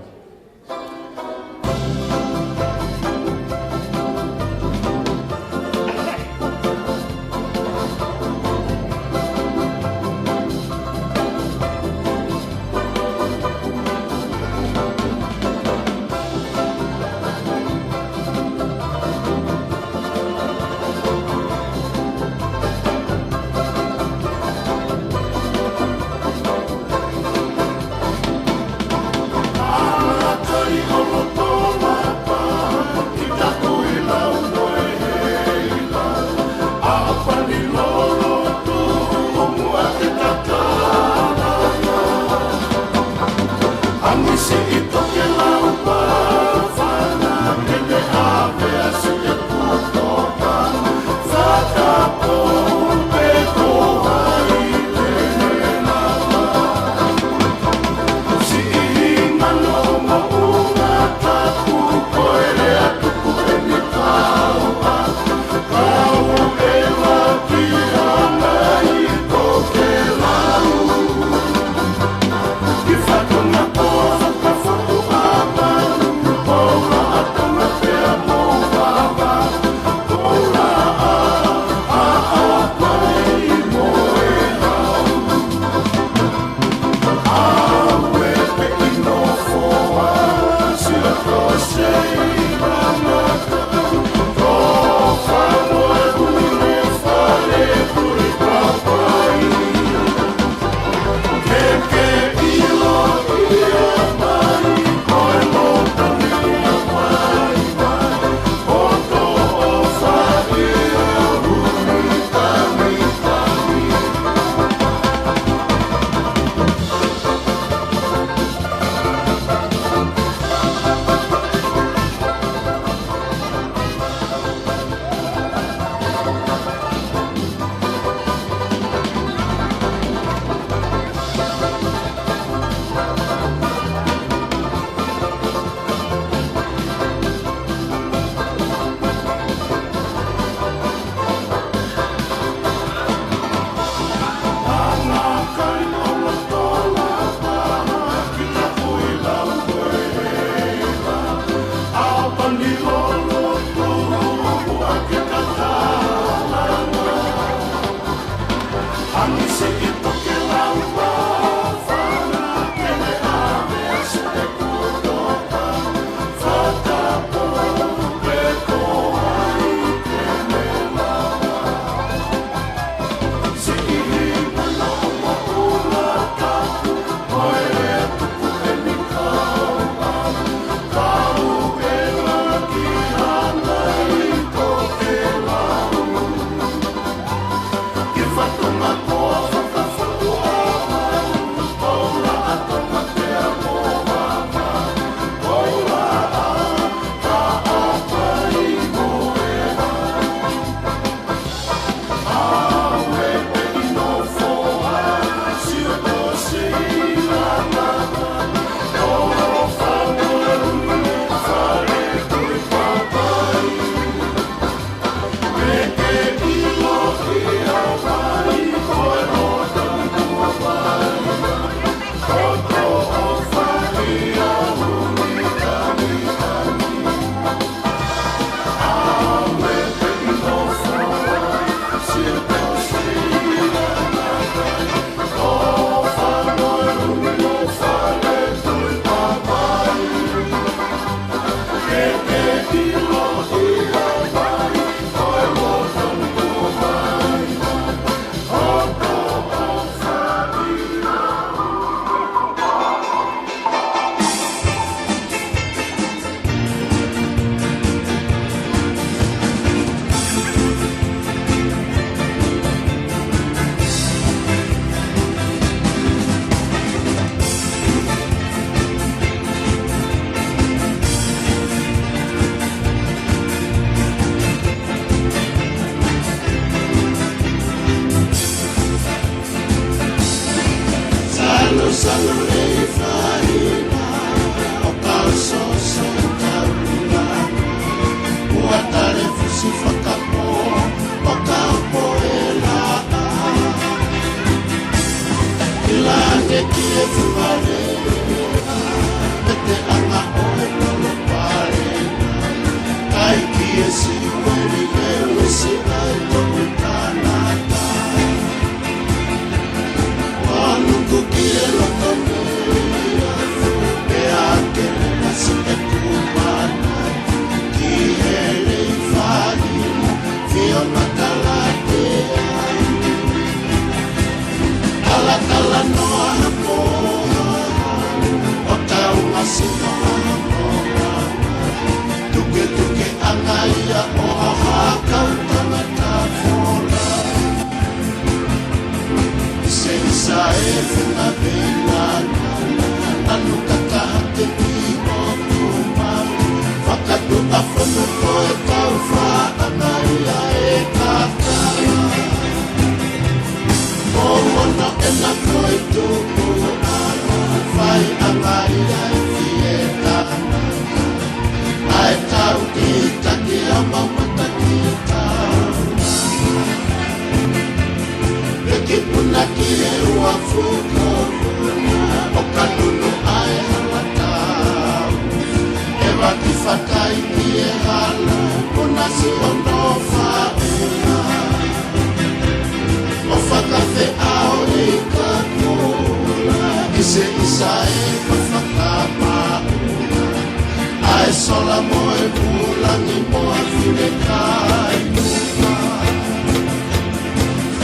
Salo, salo, e faina, ʻo kau soso, kau lula. Ua tale fusi fakapō, ʻo kau pō e laʻā. ʻI langi ki he fale, pete anga ʻo e palopale. Kai ki he siueli, e uisi ai toku tangata. Ua nuku ki he loto mea, pea ke le masi e kupana, ki he lei fai, fio matala te ai. Talatala noa ha moa, ʻo tau masi noa ha moa. Tuketuke anga ia ʻo ha hakau tangata fola. Seisa e funga pena, anu kakaha te ki o kuma. Fakatuʻa fono ko e kau fa anga ia e kaka. Momono ʻena ko e tuku ʻa, fai anga ia e fie tana. ʻA e tau ki taki a mau mataki tau. Peki puna ki he ua fuko puna, ʻo kanunu ʻa e hala tau. ʻE vaki fakai ki he hala, puna si ono faʻuna. ʻO fakafeʻao i ka kula, ʻiseʻisa e fakamaʻuna. ʻA e sola mo e pula ni mo a fine kai numa.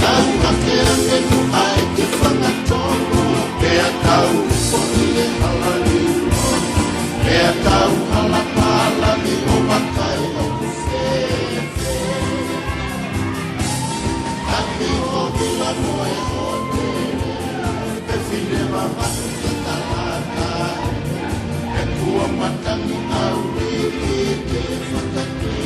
Tau ake ake nu ʻa e ke fanga tono, pea tau foʻi e hala ni mo. Pea tau hala pala ni o makai o kufefe. Hapi o vila mo e hote. Pe fine mama ke talata. E kua matangi au i ke fakake.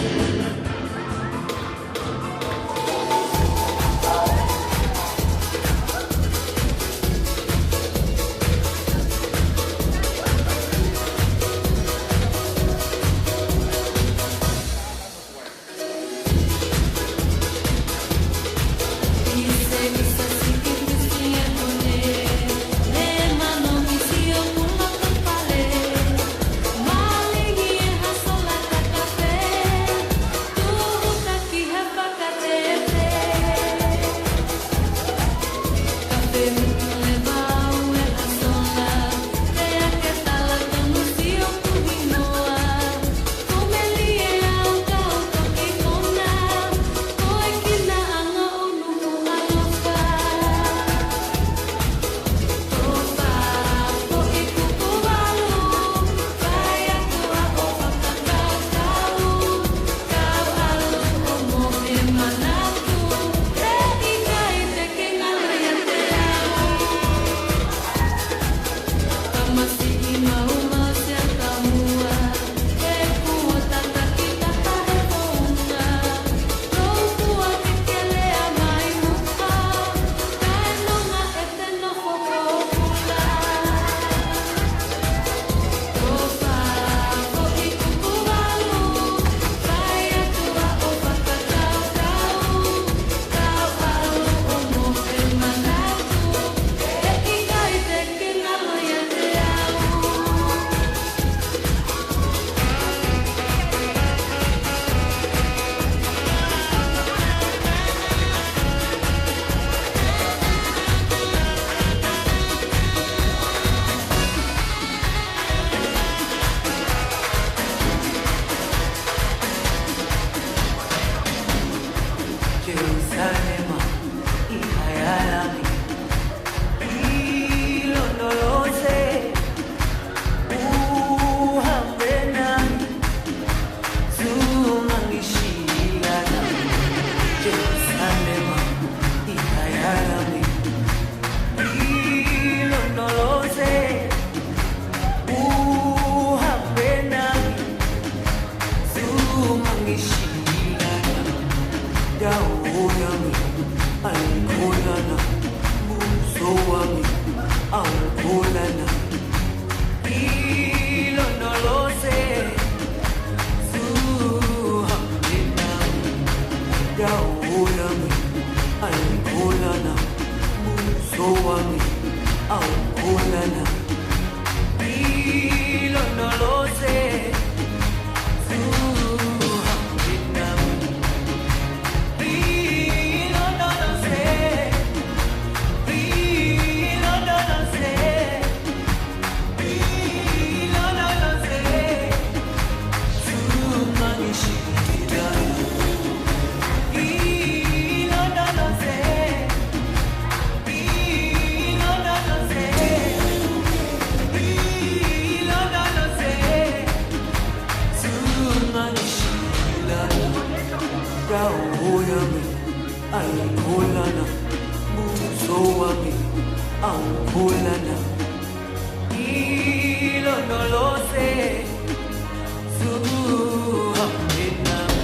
Wami, au kulana. Ilo no lo se, su ha Vietnam. Ilo no lo se, ilo no lo se, ilo no lo se. Su mangi shikita. Ilo no lo se. Ai kolana, muso wami, au kolana. Ilo no lo se, su ha Vietnam.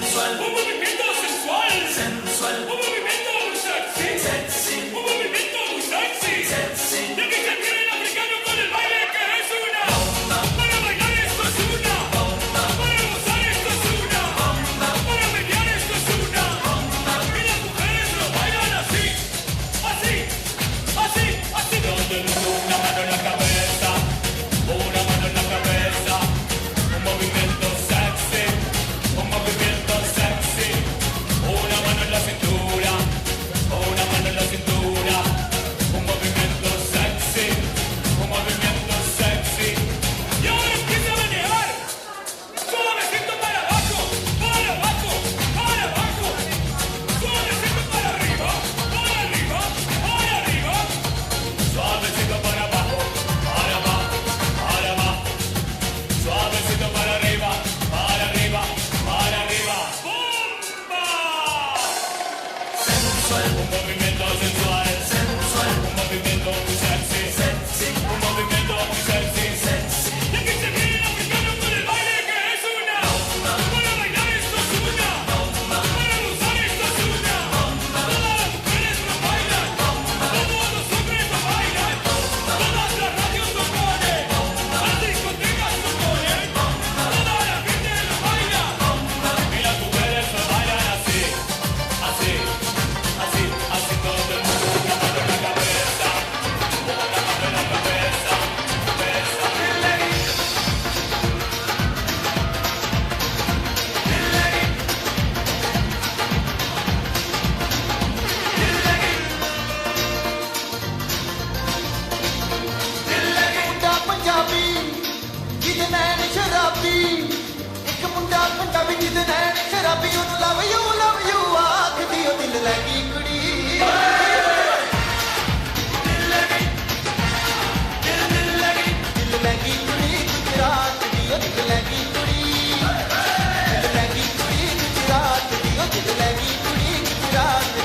Un movimiento sensual. Sensual. Un movimiento muy sexy. Sexy. Un movimiento muy sexy. Sexy. Y aquí se viene el africano con el baile que es una. Para bailar esto es una. Para gozar esto es una. Para menear esto es una. Y las mujeres lo bailan así. Así, así, así. Todo el mundo una mano en la cabeza, una mano en la cabeza. Un movimiento sexy, un movimiento sexy. Una mano en la cintura, una mano en la cintura. Un movimiento sexy, un movimiento sexy. Y ahora empieza a menear. Suavecito para abajo, para abajo, para abajo. Suavecito para arriba, para arriba, para arriba. Suavecito para abajo, para abajo, para abajo. Suavecito para arriba, para arriba, para arriba. ¡Bomba! Sensual. Un movimiento sensual. Sensual. Un movimiento muy sexy. Sexy. Un movimiento muy sexy. Sexy. Y aquí se viene el africano con el baile que es una. Para bailar esto es una. Para gozar esto es una. Todas las mujeres lo bailan. Todos los hombres lo bailan. Todas las radios lo ponen. Las discotecas lo ponen. Toda la gente lo baila. Y las mujeres lo bailan así. Así, así, así todo el mundo, una mano en la cabeza, una mano en la cabeza, cabeza. मुंडा पंजाबी, जिदे नैन शराबी। एक मुंडा पंजाबी, जिदे नैन शराबी, ਉਹਨੂੰ love you, love you ਆਖਦੀ ਓ ਦਿਲ ਲੈ ਗਈ ਕੁੜੀ। ਦਿਲ ਲੈ ਗਈ ਕੁੜੀ ਗੁਜਰਾਤ ਦੀ, ਓ ਦਿਲ ਲੈ ਗਈ ਕੁੜੀ। ਦਿਲ ਲੈ ਗਈ ਕੁੜੀ ਗੁਜਰਾਤ ਦੀ, ਓ ਦਿਲ ਲੈ ਗਈ ਕੁੜੀ ਗੁਜਰਾਤ ਦੀ।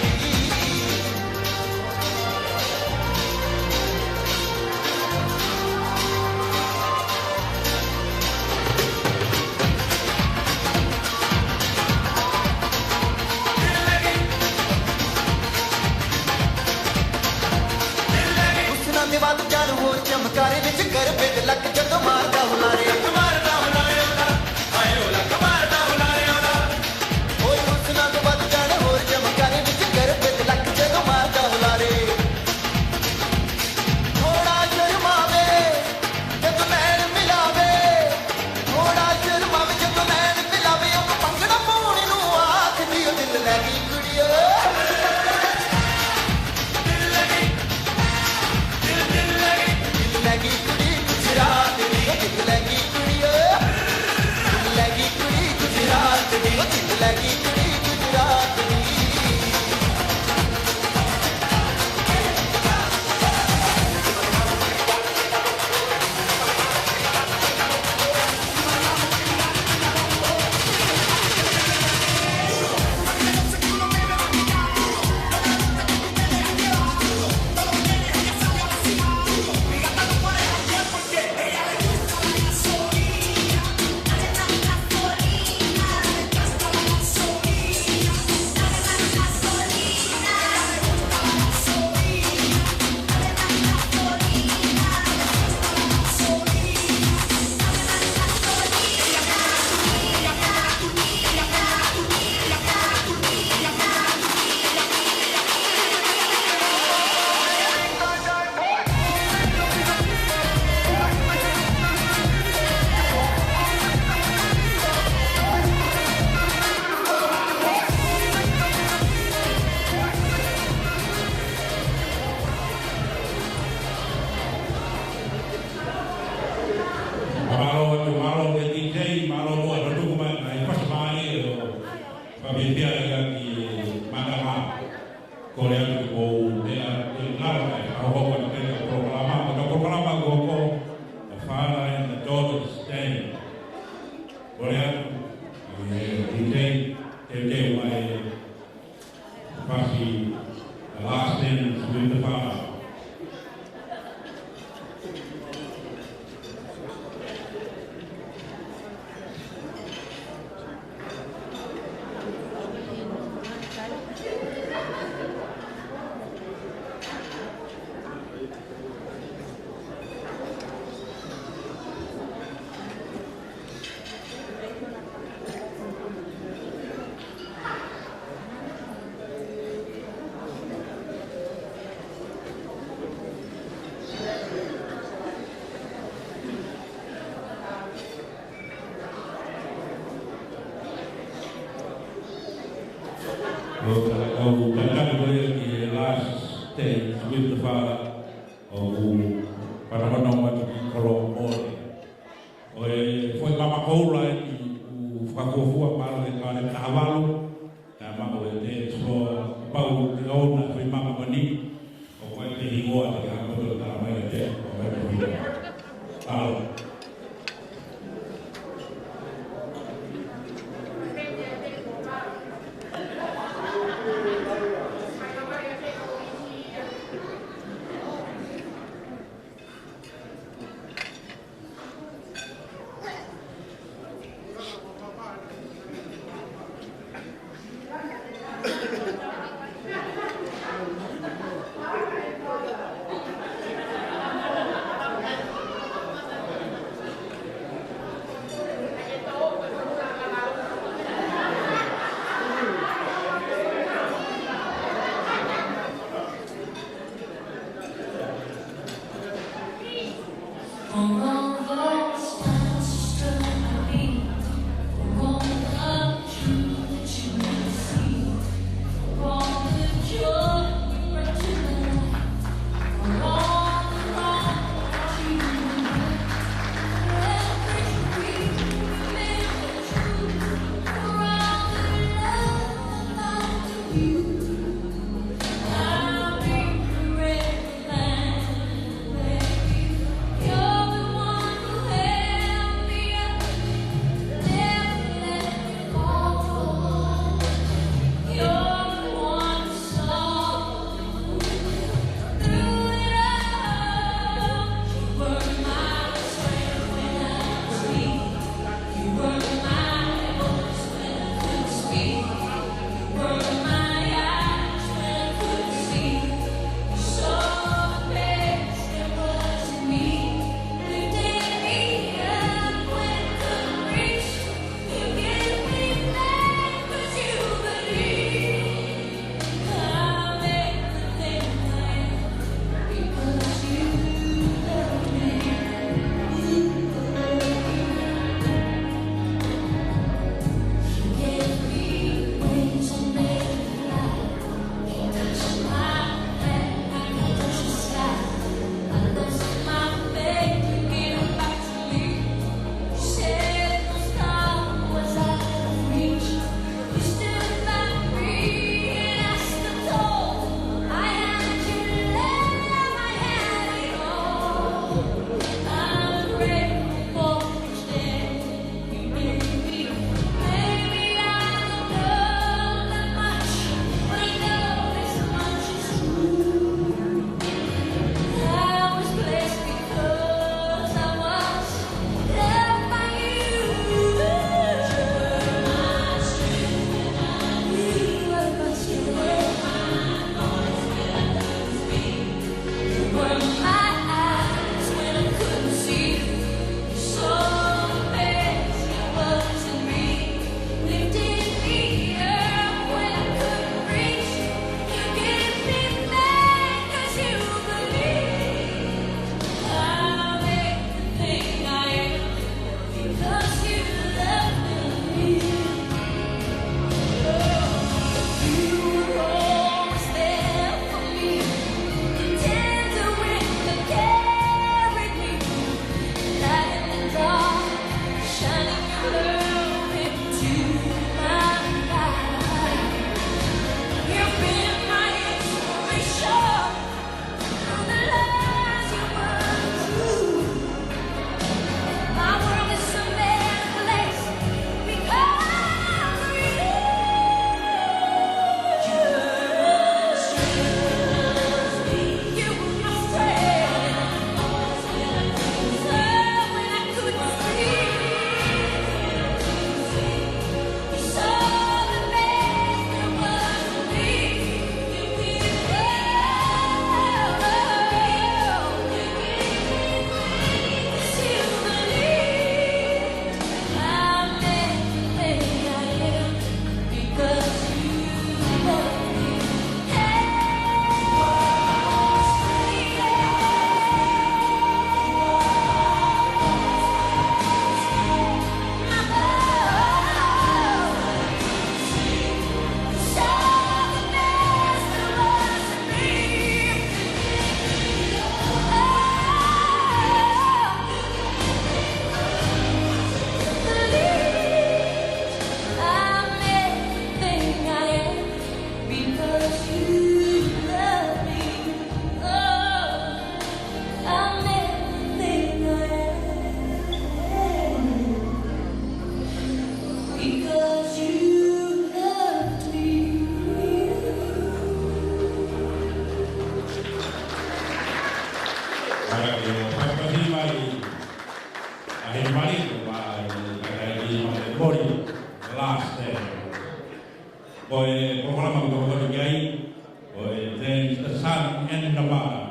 حسناں دے وادیاں نوں ہور چمکارے وچ گربے دے لک جدوں ماردا ہلارے۔ لک ماردا ہلارے آندا، ہائے او لک ماردا ہلارے آندا۔ اوئے حسناں دے وادیاں نوں ہور چمکارے وچ گربے دے لک جدوں ماردا ہلارے۔ تھوڑا شرماوے جدوں نین ملاوے، تھوڑا شرماوے جدوں نین ملاوے، او بھنگڑا پاوݨ نوں آکھدی او دل لڳی کڑیو۔ دل لڳی، دل، دل لڳی، دل لڳی کڑی گجرات دی، او دل لڳی کڑیو۔ دل لڳی کڑی گجرات دی، او دل لڳی کڑی گجرات دی۔ Mālō atu, mālō e DJ, mālō muʻa e tuku mai, ʻa e fasi mai ʻo Fabian Piana ki he mātanga. Kole atu ke mou meʻa ke ngalo mai, ʻa hoʻo kau atu ki he polokalama, ko e polokalama ko ko, The Father and the Daughter Stand. Kole atu, ʻe DJ, teuteu mai, Fasi, The Last Dance with the Father. ʻOku ou talitali ko ia ki he last stage with the Father, ʻoku fanongonongo atu ki Kolomoʻone. ʻO e foʻi mama koula eni ʻoku fakafuofua mālō e kau ne kahavalo, na ma o e te so, pau ke ona foʻi mama ko eni, ʻo ko e te hingoa te ka koto tala mai e te, ʻo e te hingoa. Alo. Ko e polokalama ʻoku tau kau ki ai, ko e There's a Son and a Mother.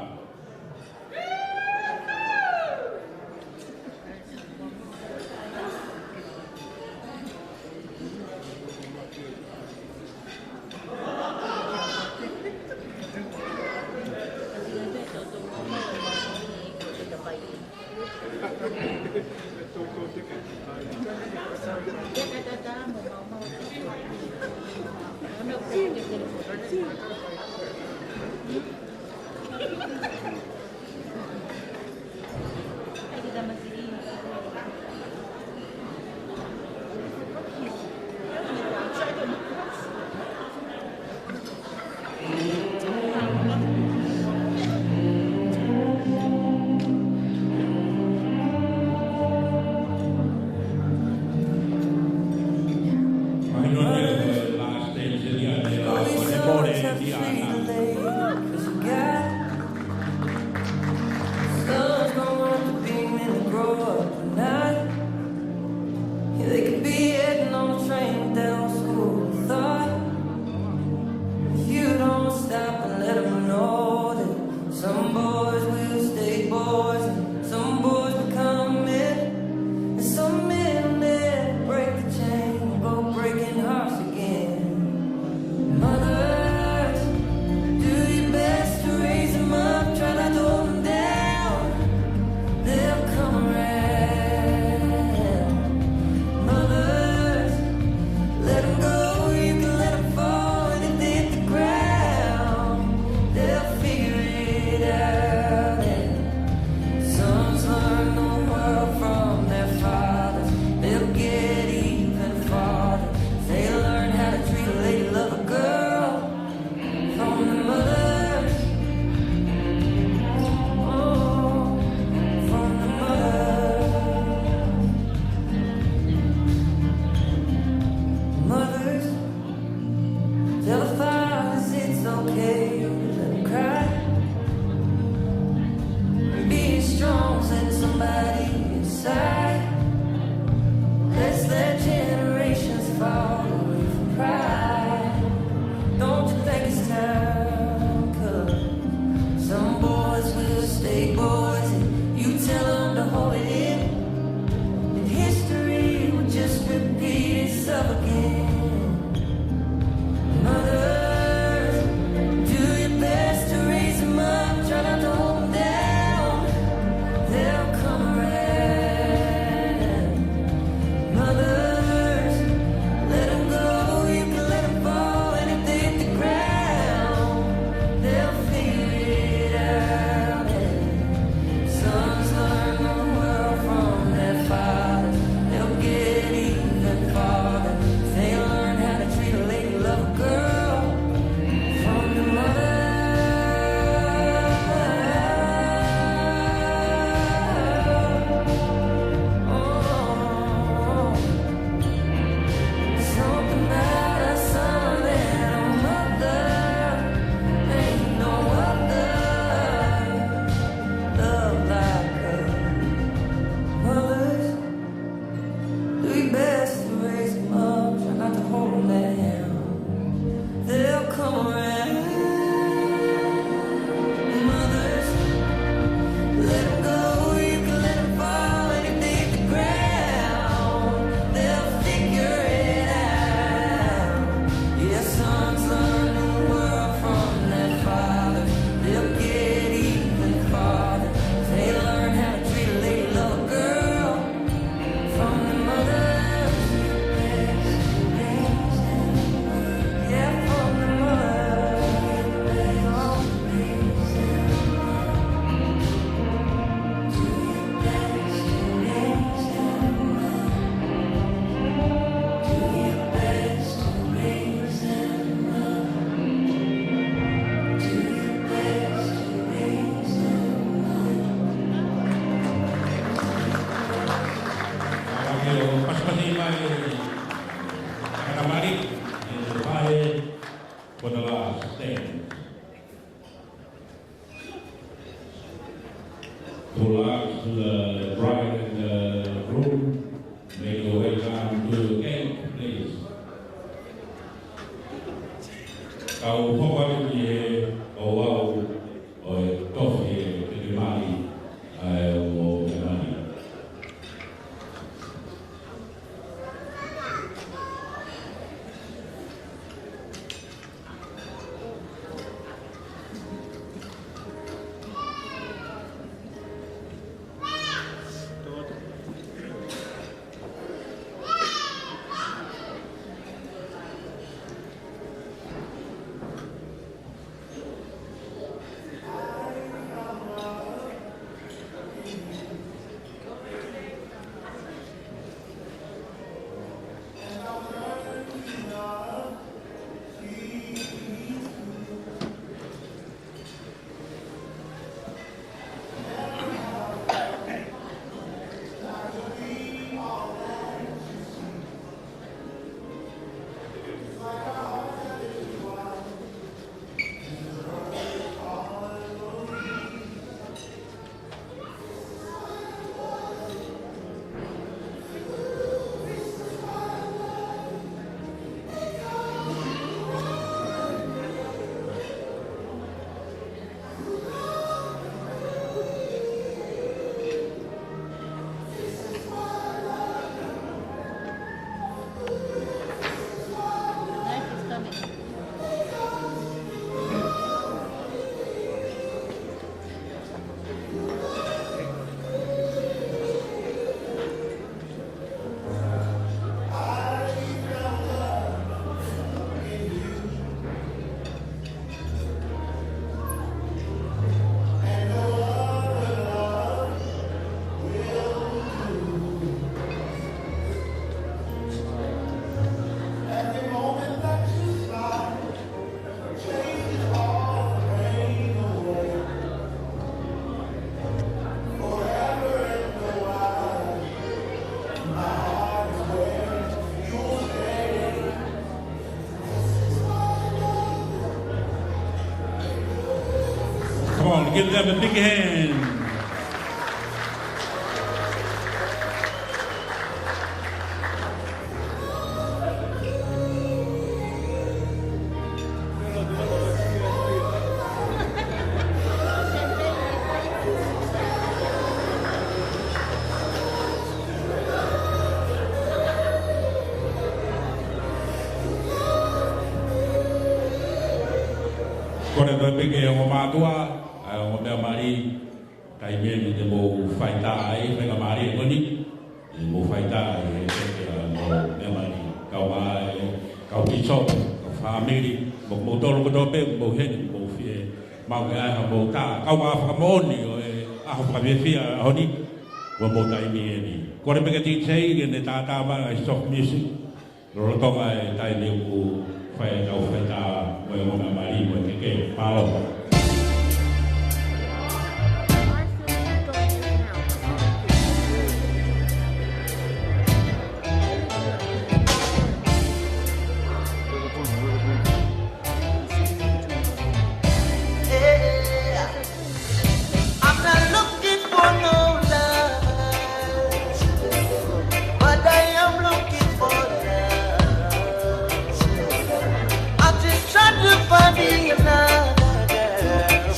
Sons don't want to be men to grow up tonight. Yeah, they could be heading on a train with that old school thought. If you don't stop and let 'em know that some boys will stay boys and some boys become men, and some men never break the chain, go breaking hearts again. Mothers, do your best to raise 'em up. Try not to hold 'em down. They'll come around. Mothers, let 'em go. You can let 'em fall. And if they hit the ground, they'll figure it out. And sons learn the world from their fathers. They'll get even farther. They learn how to treat a lady, love a girl from the mothers. Oh, from the mothers. Mothers, tell the fathers it's okay to let 'em cry. Being strong sends somebody inside. Lest their generations fall with pride. Don't you think it's time? 'Cause some boys will stay boys, and you tell 'em to hold it in. And history will just repeat itself again. Mothers, do your best to raise 'em up. Try not to hold 'em down. They'll come around. Mothers, let 'em go. You can let 'em fall. And if they hit the ground, they'll figure it out. And sons learn the world from their fathers. They'll get even farther. They learn how to treat a lady, love a girl from the mother. Oh, something about a son and a mother. Ain't no other love like a mother's. Do your best to raise 'em up, try not to hold 'em down. They'll come around. Mothers, let 'em go, you can let 'em fall, and if they hit the ground, they'll figure it out. Yeah, sons learn the world from their fathers. They'll get even farther. They learn how to treat a lady, love a girl. From the mother, yeah, from the mother. Tangata mali, and the fire for the last stand. Pull out to the bride and the groom. Make your way down to the gate, please. Kau hoko atu ki he ouau ʻo e tofi ʻe Kekemali, ʻa e ʻo Kekemali. Come on, give them a big hand. Kole toe piki e ongo mātuʻa, ʻa e ongo meʻa mali, taimi eni te mou faitā ai, faingamālie ko eni, te mou faitā ai, he teke ʻa e ongo meʻa mali, kau mai, kau pīsope, kau fāmili, mo, mo tolo kotoa pē, mo heni, mo fie, mau ke ai ha mou tā, kau mai fakamoʻoni ʻo e ʻaho fakafiefia ʻaho ni, ko mou taimi eni. Kole pē ke D J ke ne tātā mai ʻa e soft music. Lolotonga e taimi ʻoku fai ai ʻetau faitā mo e ongo meʻa mali mo e keke. Mālō. I'm not looking for no love, but I am looking for love. I'm just trying to find me another girl,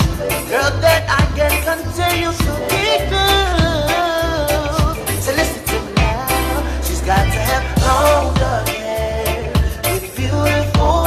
girl that I can continue to be good. So listen to me now. She's got to have long dark hair with beautiful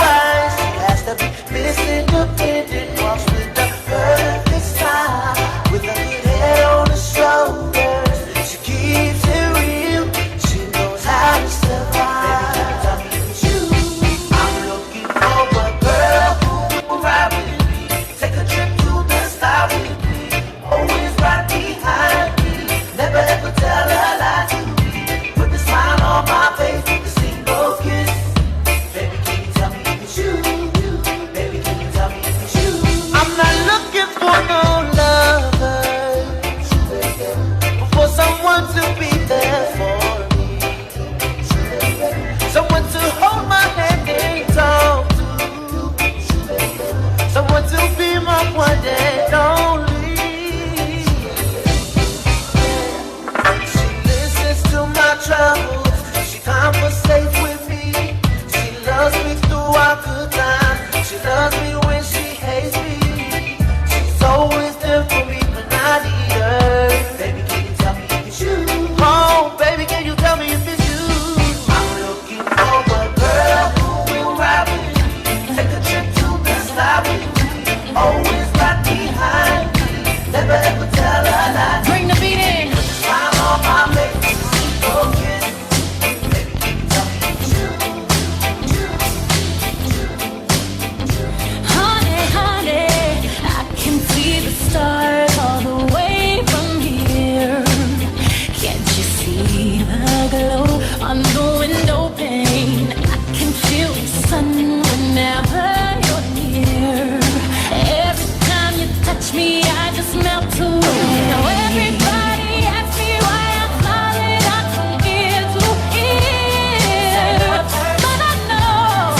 Never you're near. Every time you touch me, I just melt away. Now everybody asks me why I smile it out from ear to ear. But I know,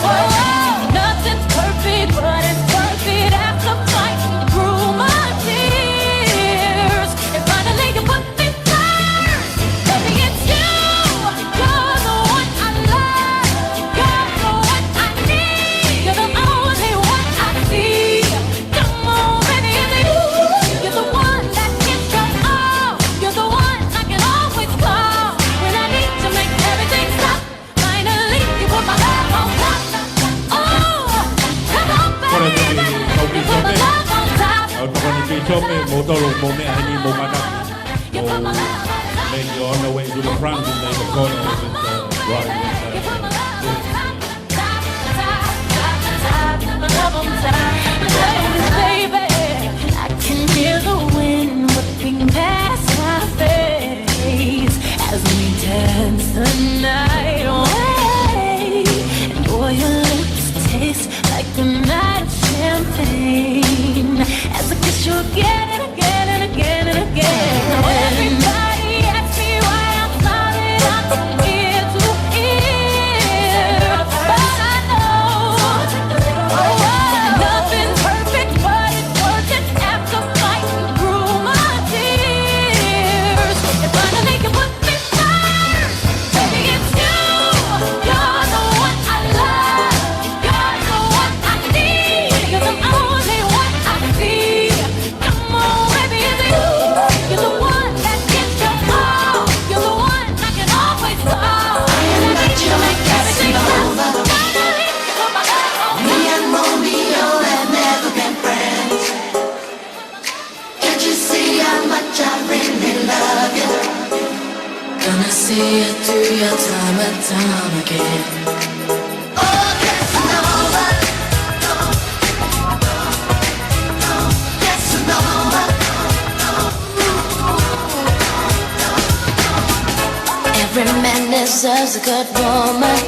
oh, nothing's perfect, but it's worth it after fighting through my tears. And finally you put me first. Baby, it's you. You're the one I love. You're the one I need. You're the only one I see. Come on, baby, it's you. You're the one that can control. You're the one I can always call when I need to make everything stop. Finally, you put my love on top. Oh, come on, baby. You put my love on top. Au tokoni ki Sope, mo tolo, mo mea heni, mo mata. Mo mei o no way to the front, mo mei o kona, mo mei o kona. Baby, I can hear the wind whipping past my face as we dance the night away. And boy, your lips taste like a night of champagne as I kiss you again and again and again and again. Now everybody asks me why I'm smiling, I'm from ear to ear. But I know, oh, nothing's perfect, but it's worth it after fighting through my tears. And finally you put me first. Baby, it's you. You're the one I love. You're the one I need. You're the only one I see. Come on, baby, it's you. You're the one that gets your call. You're the one I can always call. And I need you to make everything right. Finally, you put my love on. Me and Romeo have never been friends. Can't you see how much I really love you? Gonna see you through your time and time again. Oh, Casanova. Casanova. Every man deserves a good woman,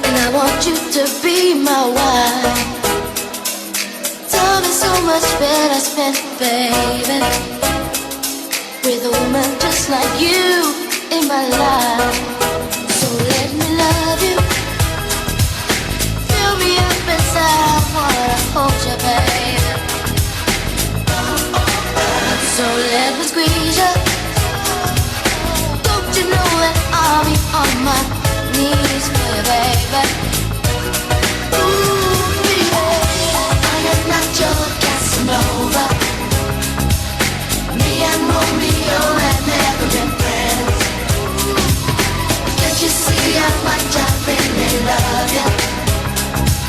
and I want you to be my wife. Time is so much better spent, baby, with a woman just like you in my life. So let me love you. Fill me up inside, I wanna hold you, baby. So let me squeeze you. Don't you know that I'll be on my knees for you, baby? Ooh, baby, I am not your Casanova. Me and Romeo have never been friends. Can't you see how much I really love you?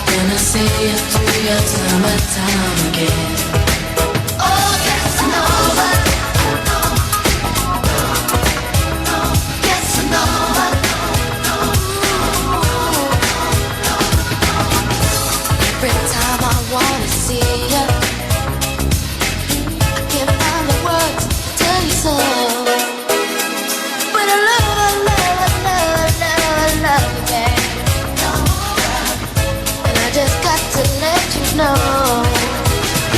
Gonna see you through your time and time again. Oh, Casanova. Casanova. Every time I wanna see you, I can't find the words to tell you so. But I love, I love, I love, I love, I love you, babe. And I just got to let you know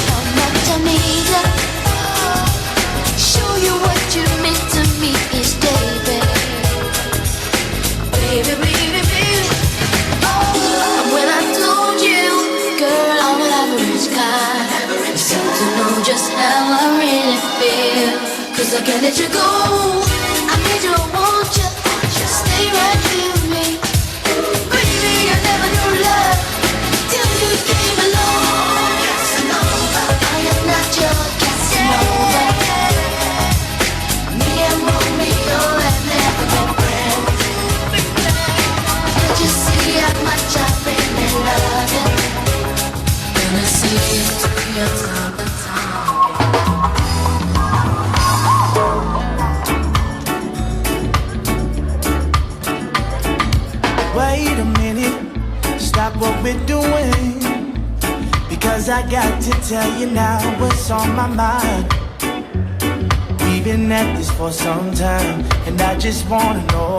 how much I need you. Show you what you mean to me each day, babe. Baby, baby, baby. Oh, and when I told you, girl, I'm an average guy, you seem to know just how I really feel. 'Cause I can't let you go. I need you, I want you. Stay right here with me. Baby, I never knew love till you came along. Casanova, I am not your Casanova. Me and Romeo have never been friends. Can't you see how much I really love you? Gonna see you through your time and time again. Wait a minute, stop what we're doing, because I got to tell you now what's on my mind. We've been at this for some time, and I just wanna know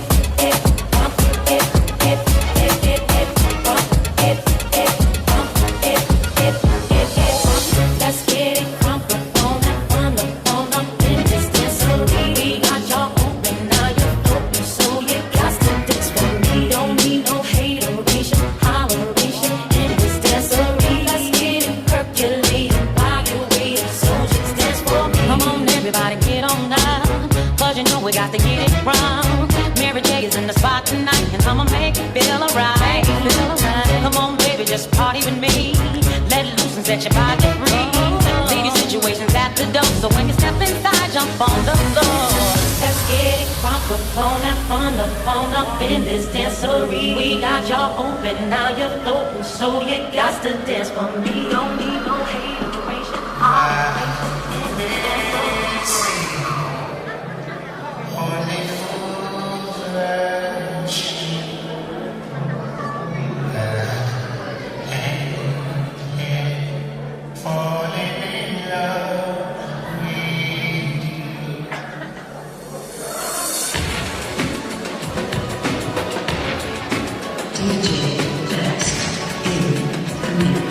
Let's get it crunk up on up, on up, on up in this dancery. We got y'all open, now you're open, so you got to dance for me. Don't need no hateration, holleration in this dancery. Let's get it percolating while you're waiting, so just dance for me. Come on, everybody, get on up, 'cause you know we got to get it wrong. Mary J is in the spot tonight, and I'ma make it feel alright. Come on, baby, just party with me. Let loose and set your body free. Leave your situations at the door. So when you step inside, jump on the floor. Let's get it crunk up, on up, on up, on up in this dancery. We got y'all open, now you're open, so you got to dance for me. Don't need no hateration. D J Best in the mix.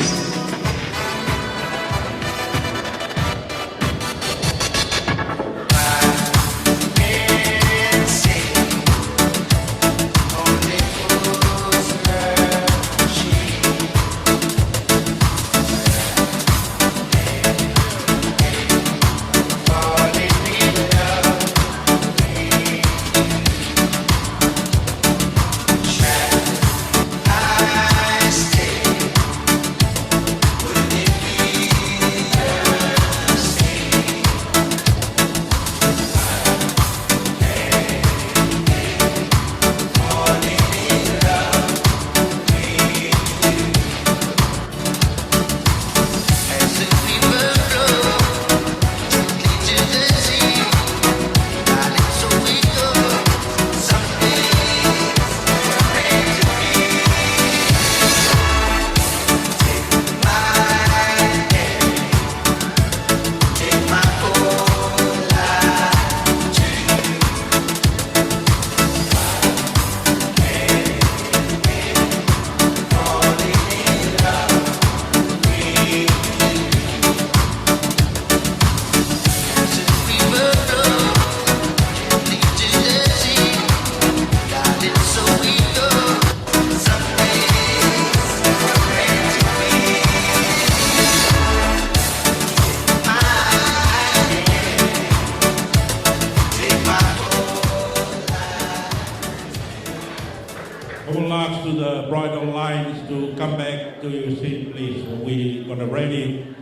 Good luck to the bridal lines to come back to your seat, please. We're gonna ready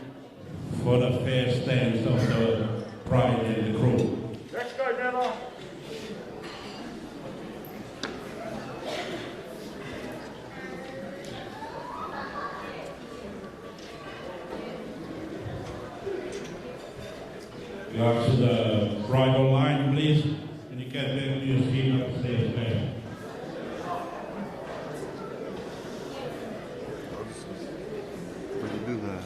for the first dance of the bride and the groom. Let's go, Nella. You are to the bridal line, please. Can you get back to your seat upstairs, please? What do you do there?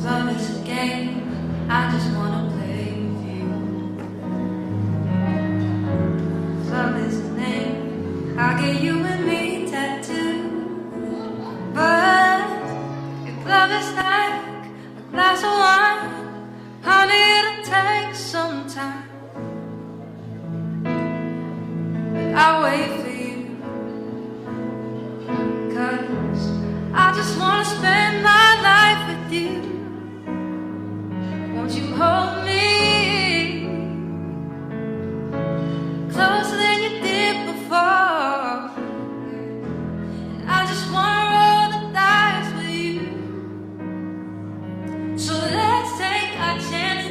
Love is a game I just wanna play with you. Love is a name I get you and me tattooed. But if love is like a glass of wine, honey, it'll take some time. But I'll wait for you, 'cause I just wanna spend my life with you. Won't you hold me closer than you did before? And I just wanna roll the dice with you. So let's take our chances.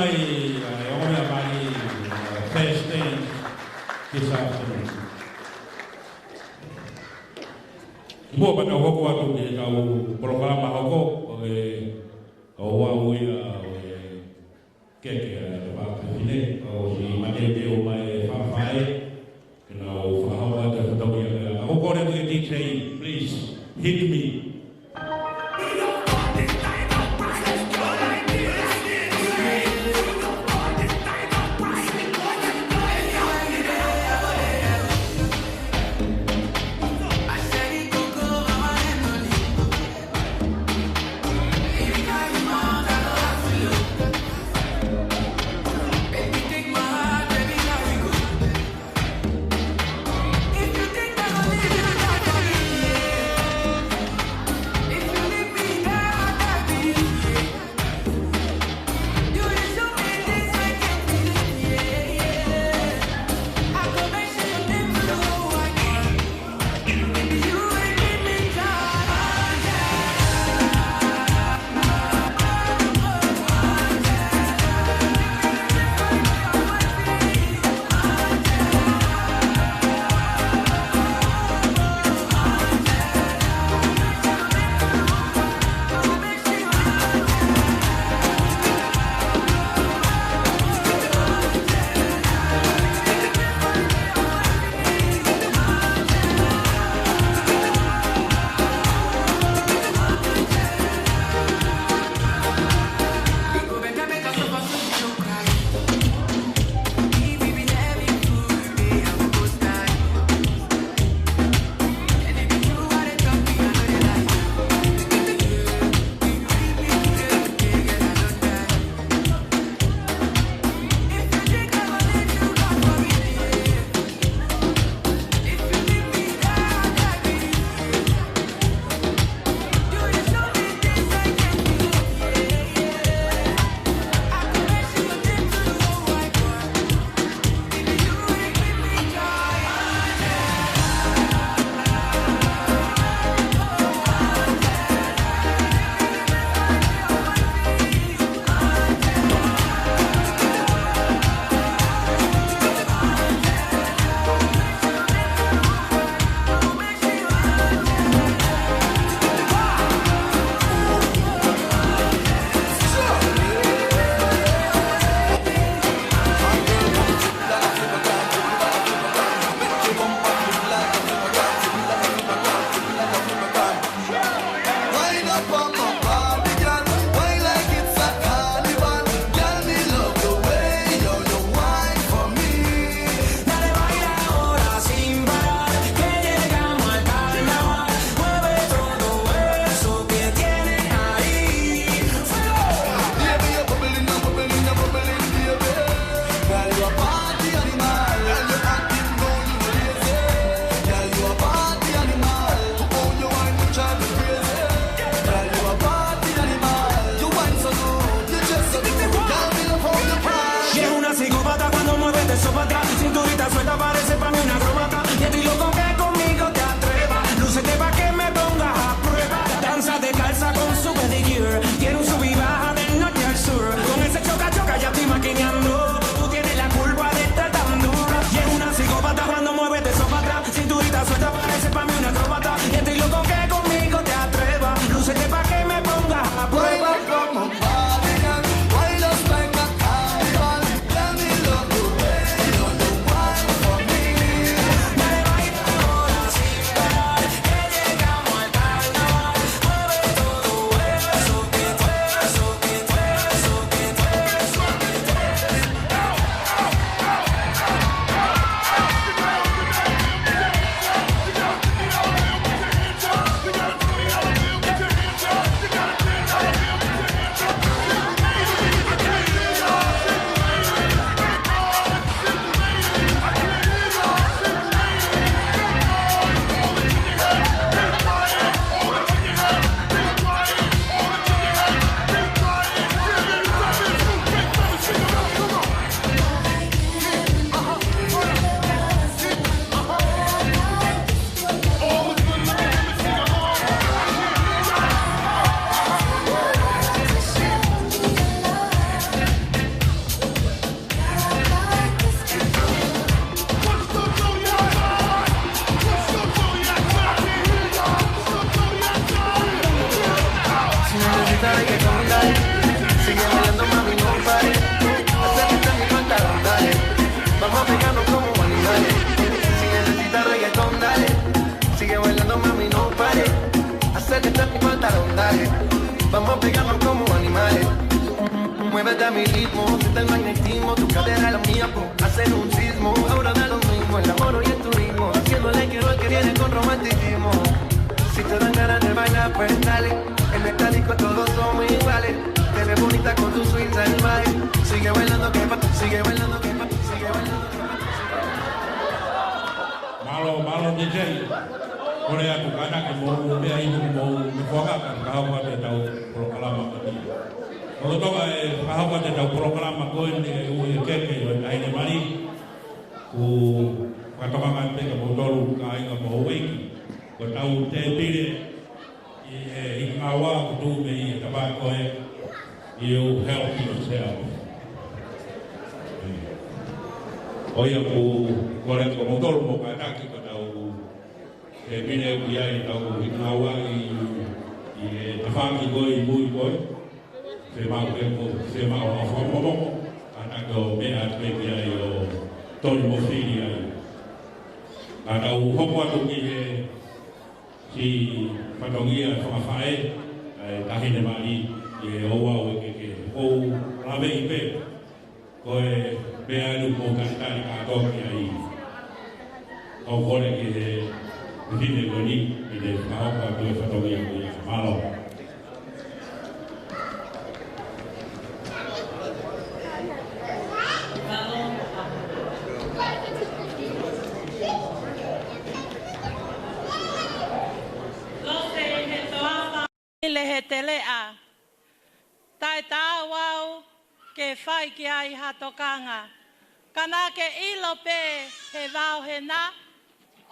Mai, ʻa e ongomeʻa mai, uh, first thing this afternoon. Kimuʻa pea tau hoko atu ki heʻetau polokalama hoko, ʻoku ʻi ai ʻa e ouau ia ʻo e keke ʻa e fefine, ʻosi mateuteu mai e faʻē, ke nau fakahoko atu e fatongia ko ia. Ka ʻoku ou kole atu ki he D J, please, hit me. A mi ritmo, siente el magnetismo, tu cadera y la mía, po, hacen un sismo. Ahora da lo mismo el amor y el turismo, haciéndole que lo que viene con romanticismo. Si te dan ganas de bailar, pues dale. En metálico todos somos iguales. Te ves bonita con tu swing salvaje. Sigue bailando, que pa-, sigue bailando, que pa-, sigue bailando, que pa-, sigue bailando. Mālō, mālō D J. Kole atu kātaki mo e meʻa ʻi hoʻomou meʻa fakahoko atu ʻetau polokalama ko eni. Lolotonga e fakahoko atu ʻetau polokalama ko eni ʻe ui e keke ʻo e taʻahine mali. ʻOku fakatokanga pē kia moutolu kāinga mo houʻeiki. Ko ʻetau tēpile ʻi he, ʻi he ngāue ʻoku tuʻu mei he tapa ko ē, you help yourself. ʻOiauē, ʻoku kole kia moutolu mo kātaki ko ʻetau tēpile ʻoku ʻi ai ʻetau ngāue ʻi, ʻi he tafaʻaki ko ē ʻi mui ko ē. Fiemaʻu pē ko, fiemaʻu ha fakamoʻomoʻo, kātaki ʻo meʻa atu pē ki ai ʻo toli mo fili ai. Ka tau hoko atu ki he siʻi fatongia fakafaʻē ʻa e taʻahine mali, ʻi he ouau e keke, ʻoku ou laveʻi pē ko e meʻa ʻoku mou talitali kātoa ki ai. ʻOku ou kole ki he fefine ko eni ke ne fakahoko atu e fatongia ko ia. Mālō. Ile he teleʻa, taʻetaau au ke fai ki ai ha tokanga. Ka naʻa ke ʻilo pē he vaohena,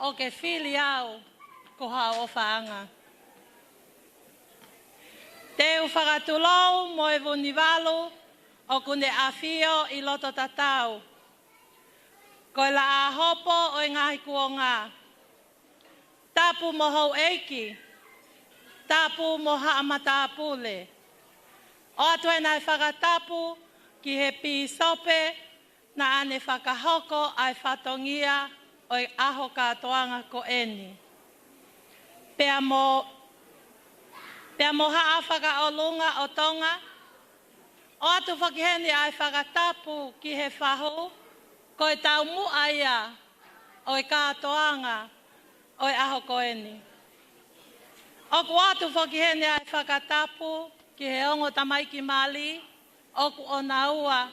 ʻo ke fili au ko ha ʻofaʻanga. Te u fakatulou mo e Vunivalu ʻoku ne ʻafio ʻi loto tatau. Ko e laʻā hopo ʻo e ngaahi kuonga. Tapu mo houʻeiki. Tapu mo haʻa matāpule. ʻOatu ʻa e fakatapu ki he pīsope naʻa ne fakahoko ʻa e fatongia ʻo e ʻaho kātoanga ko eni. Pea mo, pea mo Haʻa Fakaʻolunga ʻo Tonga, ʻoatu foki heni ʻa e fakatapu ki he fahu, ko e taumuʻa ia ʻo e kātoanga ʻo e ʻaho ko eni. ʻOku ʻoatu foki heni ʻa e fakatapu ki he ongo tamaiki mali, ʻoku ʻonaua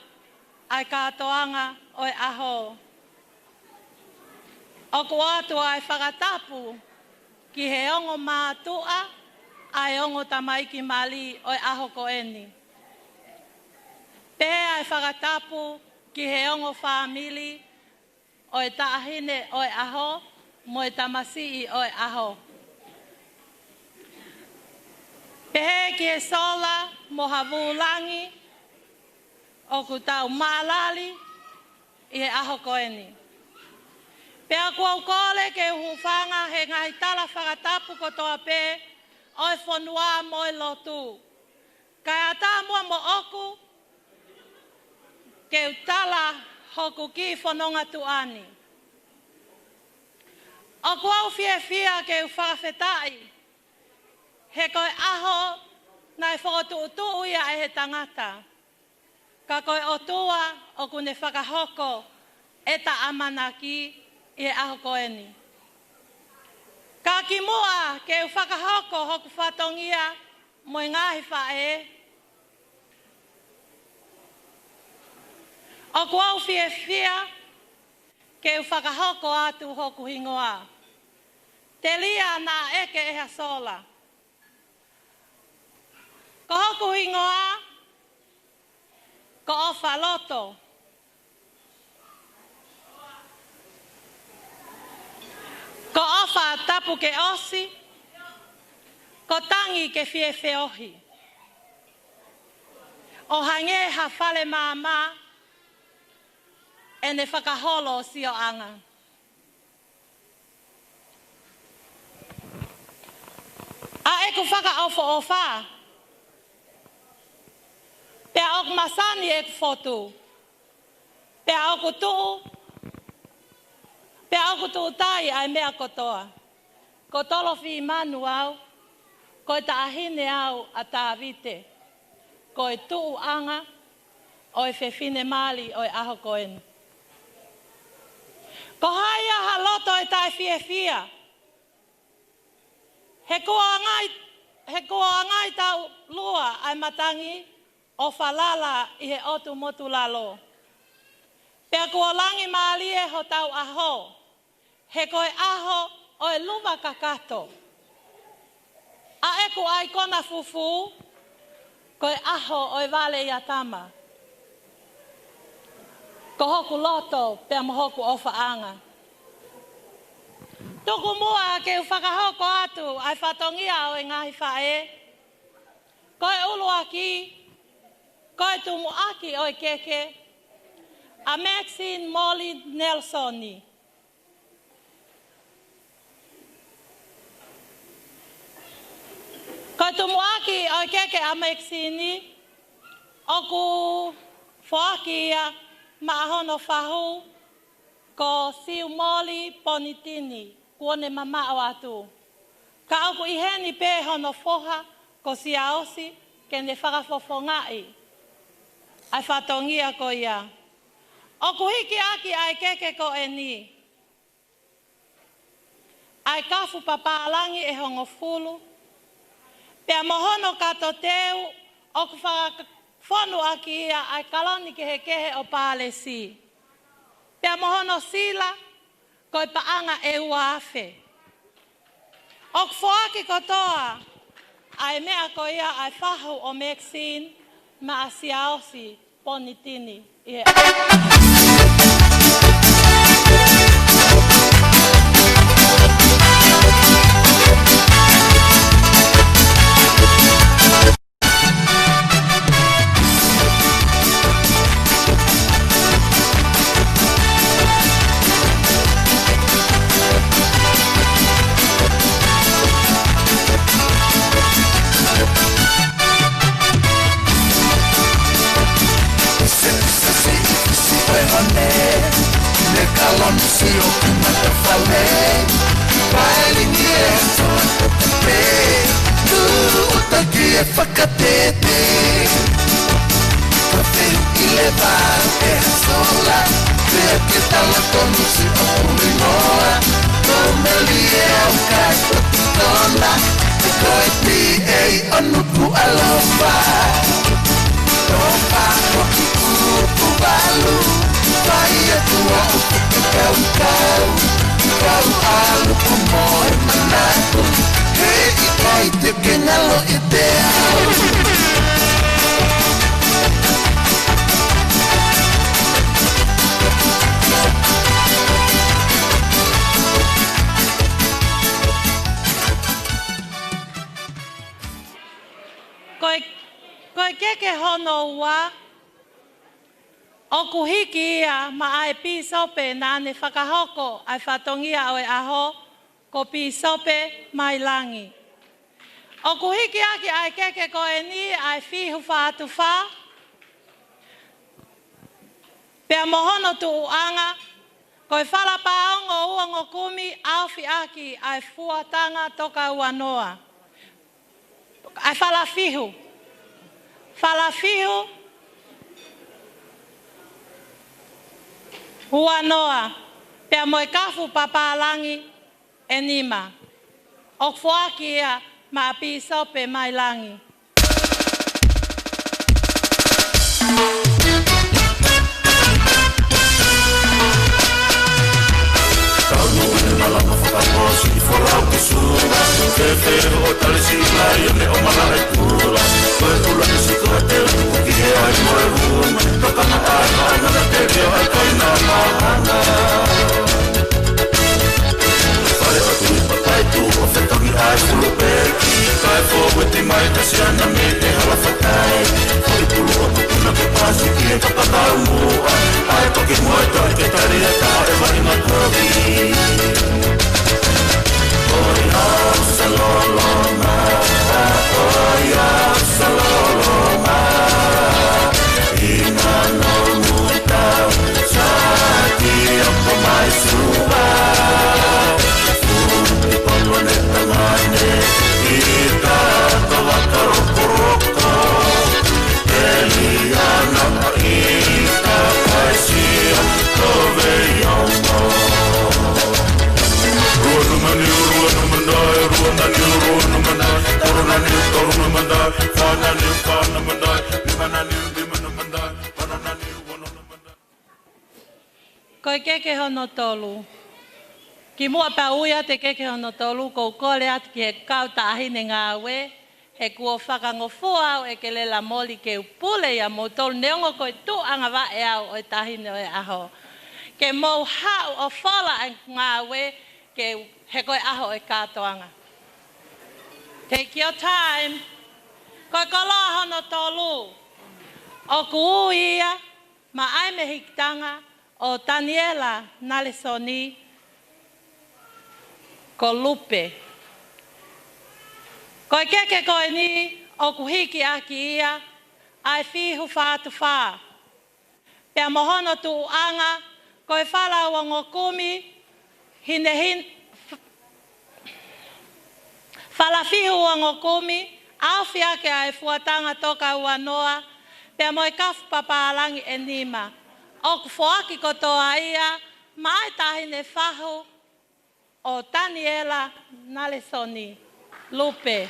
ʻa e kātoanga ʻo e ʻaho. ʻOku ʻoatu ʻa e fakatapu ki he ongo mātuʻa ʻa e ongo tamaiki mali ʻo e ʻaho ko eni. Pea ʻa e fakatapu ki he ongo fāmili ʻo e taʻahine ʻo e ʻaho, mo e tamasiʻi ʻo e ʻaho. Pehē ki he sola mo ha vūlangi ʻoku tau mālali ʻi he ʻaho ko eni. Pea ʻoku ou kole ke u hūfanga he ngaahi tala fakatapu kotoa pē ʻo e fonua mo e lotu. Kae ʻatā muʻa moʻoku ke u tala hoku kiʻi fononga tuʻa ni. ʻOku ou fiefia ke u fakafetaʻi, he ko e ʻaho naʻe fokotuʻutuʻu ia ʻe he tangata. Ka ko e ʻOtua ʻoku ne fakahoko ʻeta ʻamanaki ʻi he ʻaho ko eni. Ka kimuʻa ke u fakahoko hoku fatongia mo e ngaahi faʻē, ʻoku ou fiefia ke u fakahoko atu hoku hingoa. Telia naʻa ʻeke ʻe ha sola. Ko hoku hingoa, ko ʻOfa Loto. Ko ʻofa tapu ke ʻosi, ko tangi ke fie feohi. ʻO hangē ha fale māmā ʻene fakaholo ʻo sioʻanga. ʻA ʻeku fakaʻofoʻofa, pea ʻoku masani ʻeku fotu, pea ʻoku tuʻu, pea ʻoku tuʻu tai ʻa e meʻa kotoa. Ko Tolofimanu au, ko e taʻahine au ʻa Tavite, ko e tuʻuʻanga ʻo e fefine mali ʻo e ʻaho ko eni. Ko hai ia ha loto ʻe taʻefiefia? He kuo ʻangai, he kuo ʻangai taulua ʻa e matangi ʻo falala ʻi he ʻotu motu lalo. Pea kuo langi mālie hotau ʻaho, he ko e ʻaho ʻo e luva kakato. ʻA ʻeku ʻaikona fufū, ko e ʻaho ʻo e vale ʻia tama. Ko hoku loto pea mo hoku ʻofaʻanga. Tuku muʻa ke u fakahoko atu ʻa e fatongia ʻo e ngaahi faʻē. Ko e ʻuluaki, ko e tumuʻaki ʻo e keke, ʻa Maxine Molly Nelson. Ko e tumuʻaki ʻo e keke ʻa Maxine, ʻoku foaki ia maʻa hono fahu, ko Siumoli Ponitini, kuo ne mamaʻo atu. Ka ʻoku ʻi heni pē hono foha ko Siaosi ke ne fakafofongaʻi ʻa e fatongia ko ia. ʻOku hiki ʻaki ʻa e keke ko eni ʻa e kafu papālangi ʻe hongofulu, pea mo hono kato teu ʻoku fakafonu ʻaki ia ʻa e kalani kehekehe ʻo Pālesi, pea mo hono sila ko e paʻanga ʻe ua afe. ʻOku foaki kotoa ʻa e meʻa ko ia ʻa e fahu ʻo Maxine maʻa Siaosi Ponitini ʻi he Fakatete. Ka fehuʻi leva ʻe ha sola, pea ke tala tonu siʻa puli noa. Ko melie au kai ko tona, ko e P A ʻo Nukuʻalofa. Topa ko ki Tuvalu, fai atu ʻa e kaukau, kau ʻalu ko moe manatu, he ʻikai te ke ngalo ʻi te au. Ko e, ko e keke hono ua, ʻoku hiki ia maʻa e pīsope naʻa ne fakahoko ʻa e fatongia ʻo e ʻaho, ko Pīsope Mailangi. ʻOku hiki ʻaki ʻa e keke ko eni ʻa e fihu fā tufa, pea mo hono tuʻuʻanga, ko e fala pāongo ua ongo kumi ʻaofi ʻaki ʻa e fuatanga toka ua noa. ʻA e fala fihu. Fala fihu ua noa. Pea mo e kafu papālangi ʻe nima. ʻOku foaki ia maʻa Pīsope Mailangi. Tau nui malama fakapō siʻi folau ki Suva. Fēfē hoʻo tali siʻi laine ʻo Malaʻekula? Ko e kula ki Sikote, ki he ai mo e uma. Toka maʻa e maʻa na te vio ai kai na maʻa na. Fale ʻo Tuʻi Papai, tuʻu ʻo fetongi ʻa e fulupē. Kae fōueti mai ka siana mei te hala fakai. Foʻi pulu ʻo Tupuna ke pasi ki he kapakau muʻa. ʻA e toki moe toʻi ke tali ʻa e taʻe vai makovi. ʻOi Aosa loloma, ʻoi Aosa loloma. Ina no muta, saki ʻoku mai Suva. Futi polo ne tamane, ita to vakarokoroko. Teliana i Ko e keke hono tolu. Kimuʻa pea u ui atu e keke hono tolu, ʻoku ou kole atu ki he kau taʻahine ngāue, he kuo fakangofua au ʻe Kelela Moli ke u pule ʻia moutolu neongo ko e tuʻu angavaʻe au ʻo e taʻahine ʻo e ʻaho. Ke mou haʻu ʻo fola e ngāue ke he ko e ʻaho ʻo e kātoanga. Take your time. Ko e koloa hono tolu. ʻOku ui ia maʻa e mehikitanga ʻo Taniela Nalesoni ko Lupe. Ko e keke ko eni ʻoku hiki ʻaki ia ʻa e fihu fā atu fā. Pea mo hono tuʻuʻanga ko e fala ua ongo kumi, hine hin-, fala fihu ua ongo kumi, ʻaofi ʻaki ʻa e fuatanga toka ua noa, pea mo e kafu papālangi ʻe nima. ʻOku foaki kotoa ia maʻa e taʻahine fahu ʻo Taniela Nalesoni, Lupe.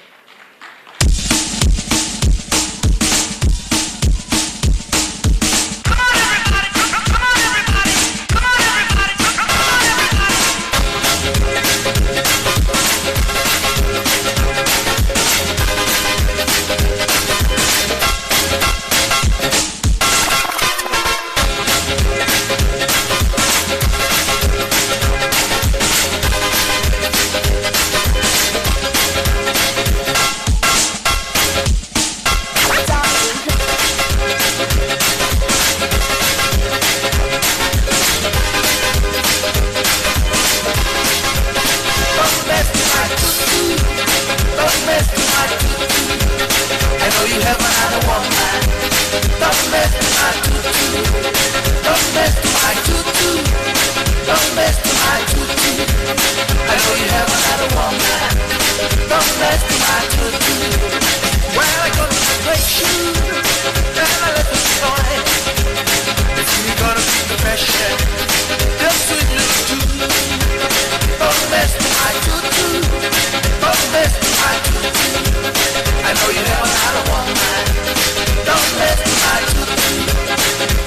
Don't mess with my tutu. I know you have another woman. Don't mess with my tutu. Don't mess with my tutu. Don't mess with my tutu. I know you have another woman. Don't mess with my tutu. Well, I got a great shoe, and I left it behind. If you gonna be the best chef, just sweet little tutu. Don't mess with my tutu. Don't mess with my tutu. I know you have a lot of woman. Don't mess with my tutu.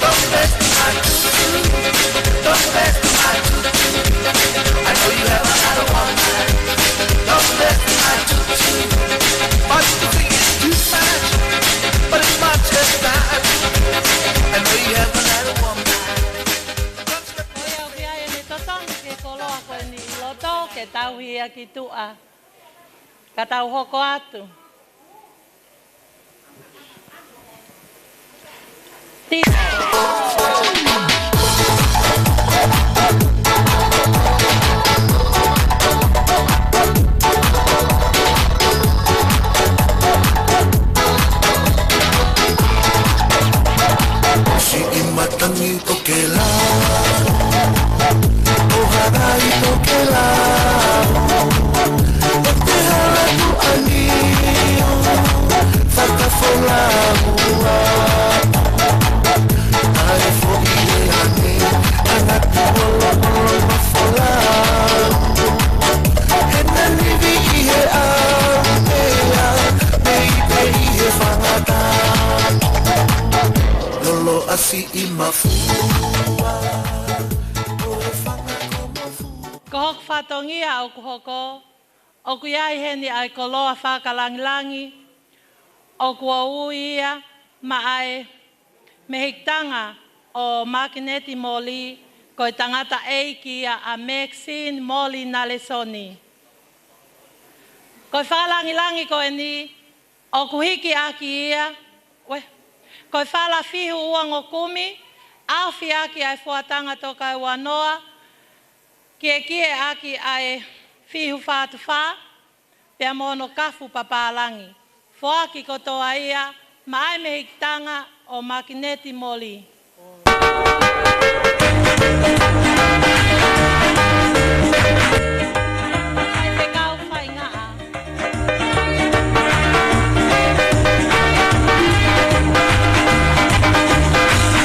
Don't mess with my tutu. Don't mess with my tutu. I know you have a lot of woman. Don't mess with my tutu. My tutu is too much, but it's my chest time. I know you have a lot of woman. Ko ia ʻoku ʻi ai ʻene totongi ki he koloa ko eni ʻi loto, ke tauhi ia ki tuʻa. Ka tau hoko atu. Ti- Siʻi matangi Tokelau, ʻo Haʻapai Tokelau, ʻo te hala tuʻangi, fakafolaua. ʻA e foʻi lea ne, ʻangata ʻoloʻolo mafola. He nani vi ʻi he ʻaupea, mei pe ʻi he fangata. Lolo ʻasi ʻi mafua, ʻo e fanga ko mafua. Ko hoku fatongia ʻoku hoko, ʻoku ʻi ai heni ʻa e koloa fakalangilangi, ʻoku ou ui ia maʻa e mehikitanga ʻo Makineti Moli, ko e tangataʻeiki ia ʻa Maxine Moli Nalesoni. Ko e fakalangilangi ko eni, ʻoku hiki ʻaki ia, ue, ko e fala fihu ua ongo kumi, ʻaofi ʻaki ʻa e fuatanga toka ua noa, kiekie ʻaki ʻa e fihu fā atu fā, pea mo hono kafu papālangi. Foaki kotoa ia maʻa e mehikitanga ʻo Makineti Moli. Ai, te kau faingaʻa.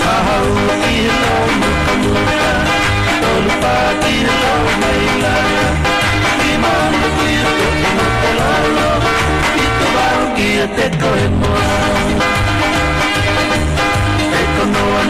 Haʻu ki he lau mukamuka, tolu pā ki he lau mailala, ki mauna ki he toki mokololo, ki Tuvalu ki he teko e moa. He ko noa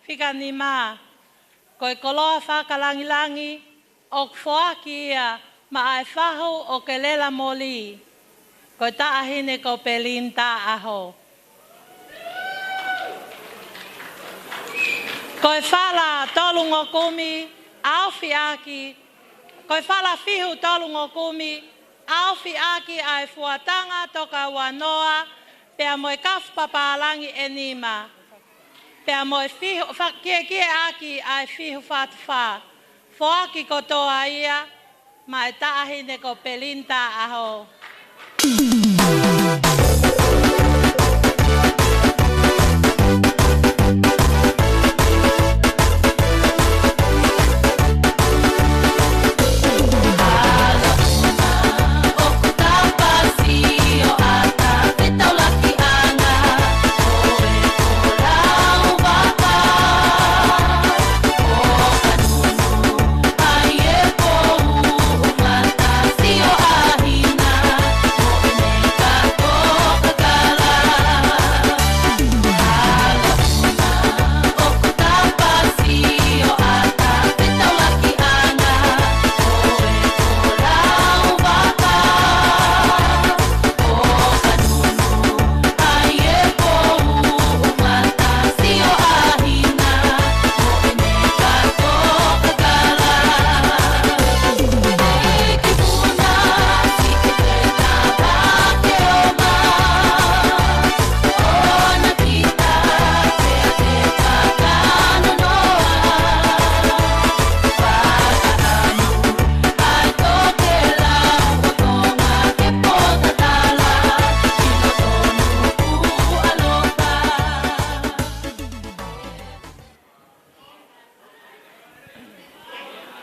Tikanima, ko e koloa fakalangilangi ʻoku foaki ia maʻa e fahu ʻo Kelela Moli, ko e taʻahine ko Pelinita ʻAho. Ko e fala tolungo kumi ʻaofi ʻaki, ko e fala fihu tolungo kumi ʻaofi ʻaki ʻa e fuatanga toka uanoa, pea mo e kafu papālangi ʻe nima, pea mo e fihu, fa-, kiekie ʻaki ʻa e fihu fatu fā. Foaki kotoa ia maʻa e taʻahine ko Pelinita ʻAho.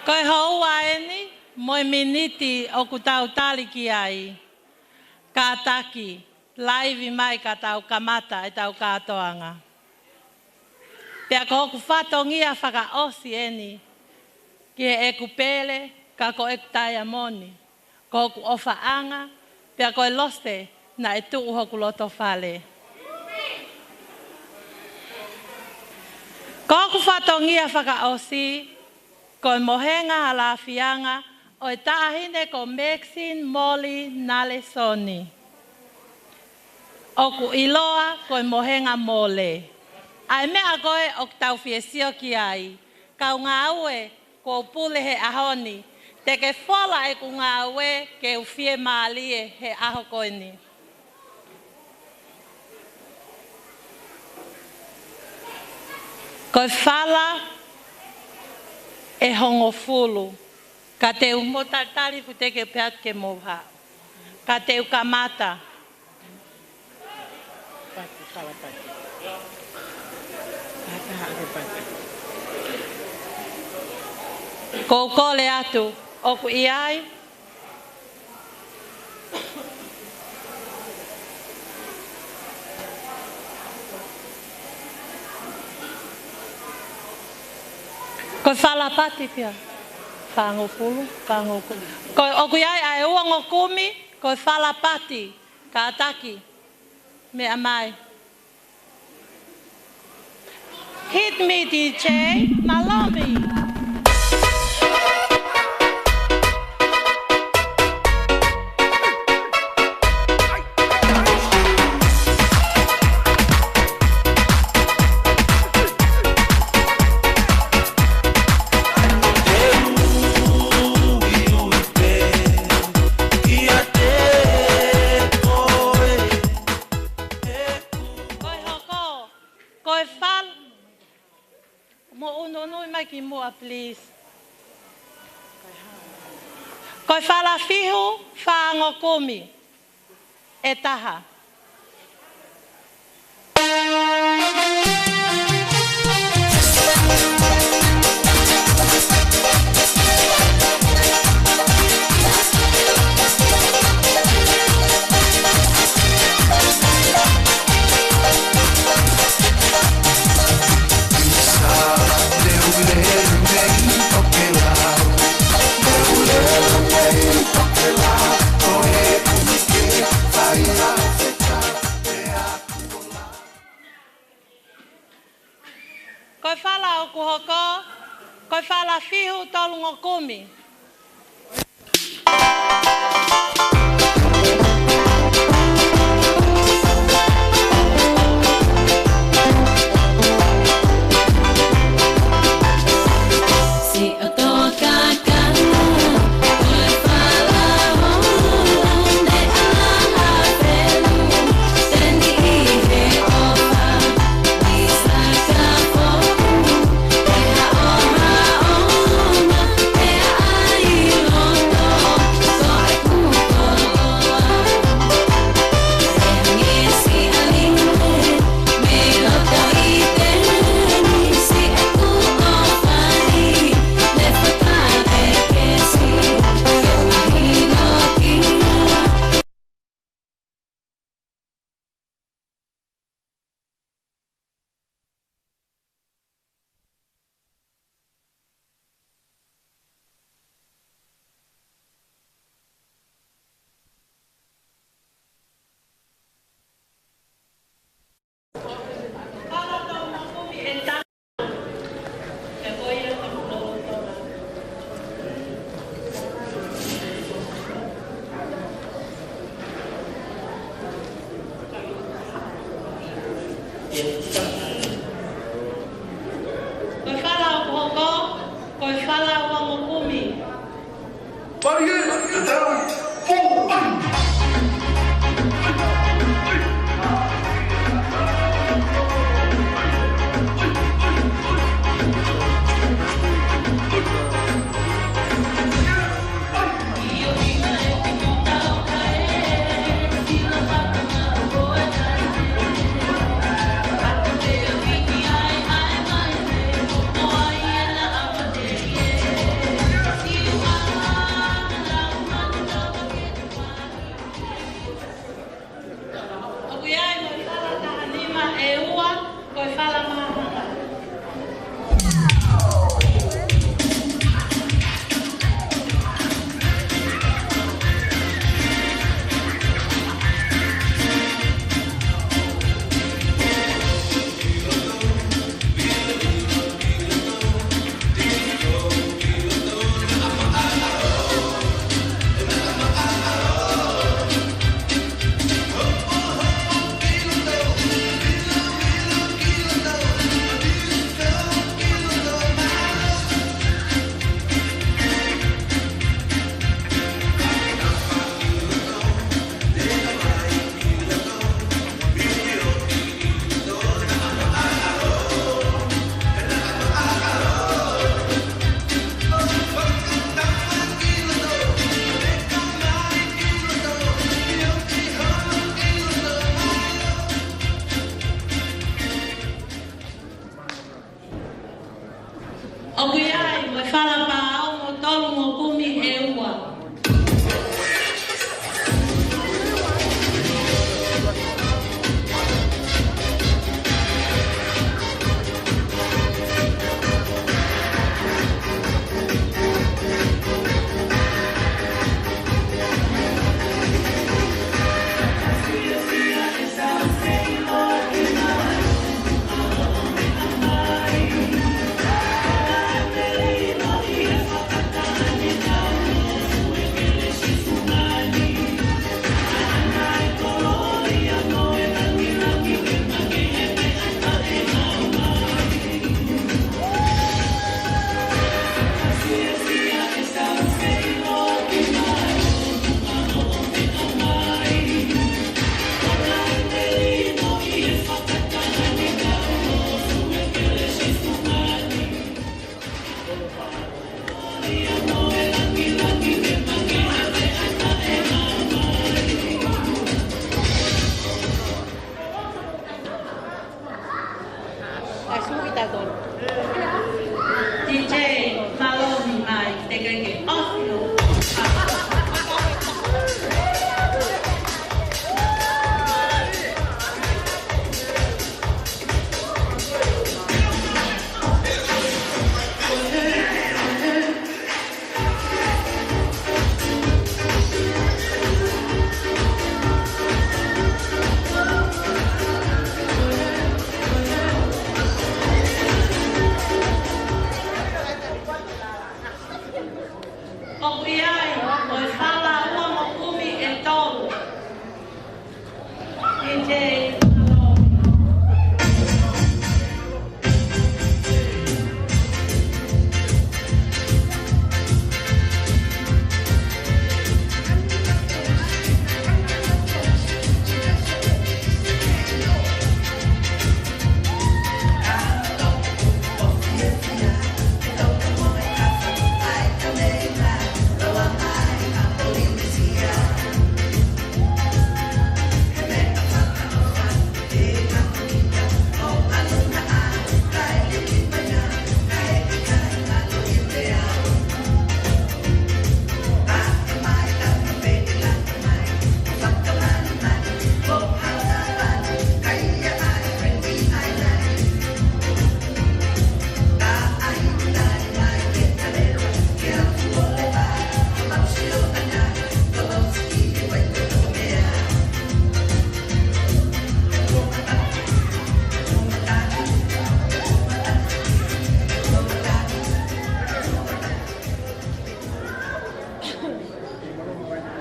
Ko e houa eni mo e miniti ʻoku tau tali ki ai. Kātaki, laivi mai ka tau kamata ʻetau kātoanga. Pea ko hoku fatongia fakaʻosi eni ki heʻeku pele, ka ko ʻeku taiamoni, ko hoku ʻofaʻanga, pea ko e lose naʻe tuʻu hoku loto fale. Ko hoku fatongia fakaʻosi, ko e mohenga halafianga ʻo e taʻahine ko Maxine Moli Nalesoni, ʻoku ʻiloa ko e mohenga mole. ʻA e meʻa ko ē ʻoku tau fie sio ki ai, kau ngāue kuo u pule he ʻaho ni, te ke fola ʻeku ngāue ke u fiemālie he ʻaho ko eni. Ko e fala ʻe hongofulu, ka te u mo talitali fu te ke pea ke mo ha. Ka te u kamata. Pati, fala pati. Pata haʻu pata. Ko u kole atu, ʻoku ʻi ai? Ko e fala pati pea. Fāngofulu, fāngofulu. Ko, ʻoku ʻi ai ʻa e uongo kumi, ko e fala pati. Kātaki, meʻa mai. Hit me, D J, mālō. Ko e hoko, ko e fal-, mo ʻunuʻunu mai ki muʻa, please. Ko e fala fihu fāngofulu kumi ʻe taha. Falafihu Tolungokumi. Ko e fala ʻoku hoko, ko e fala uangokumi. Pariela, Tau, Pou, Ai.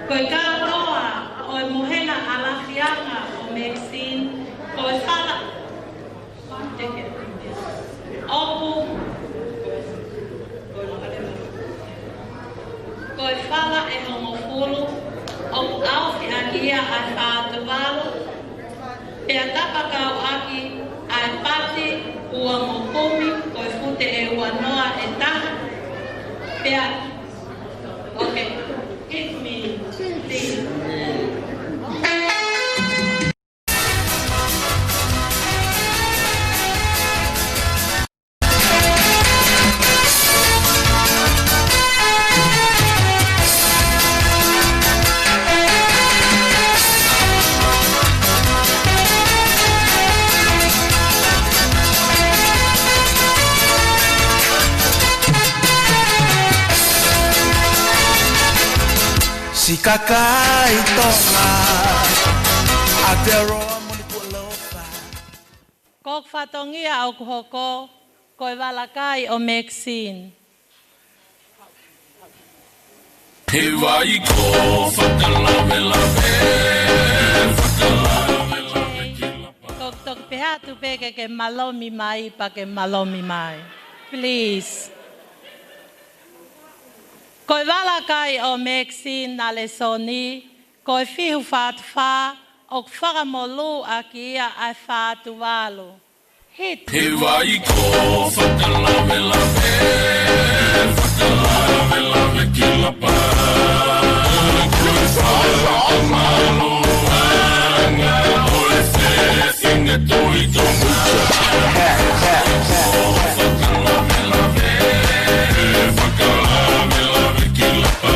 Ko e kātoa ʻo e mohenga ʻalafianga ʻo Maxine, ko e fala ʻoku, ko e fala ʻe hongofulu, ʻoku ʻaofi ʻaki ia ʻa e fā tuvalu, pea tapa kau ʻaki ʻa e pati uangokumi, ko e fute ʻe uanoa ʻe taha, pea, okay, hit me, please. Siʻi kakai Tonga, ʻa te roa mo ni kuo ʻalofa. Ko hoku fatongia ʻoku hoko, ko e vala kai ʻo Maxine. He vai ko fakalavelave, fakalavelave ki lapa. Ko toki pehē atu pē ke ke malomi mai, pea ke malomi mai. Please. Ko e vala kai ʻo Maxine Nalesoni, ko e fihu fā tuvalu, ʻoku fakamolū ʻaki ia ʻa e fā tuvalu. Hit. He vai ko fakalavelave, fakalavelave ki lapa. Ko e fakamālōʻanga ʻo e fefine Tuʻi Tonga. Ko fakalavelave, fakalavelave ki lapa.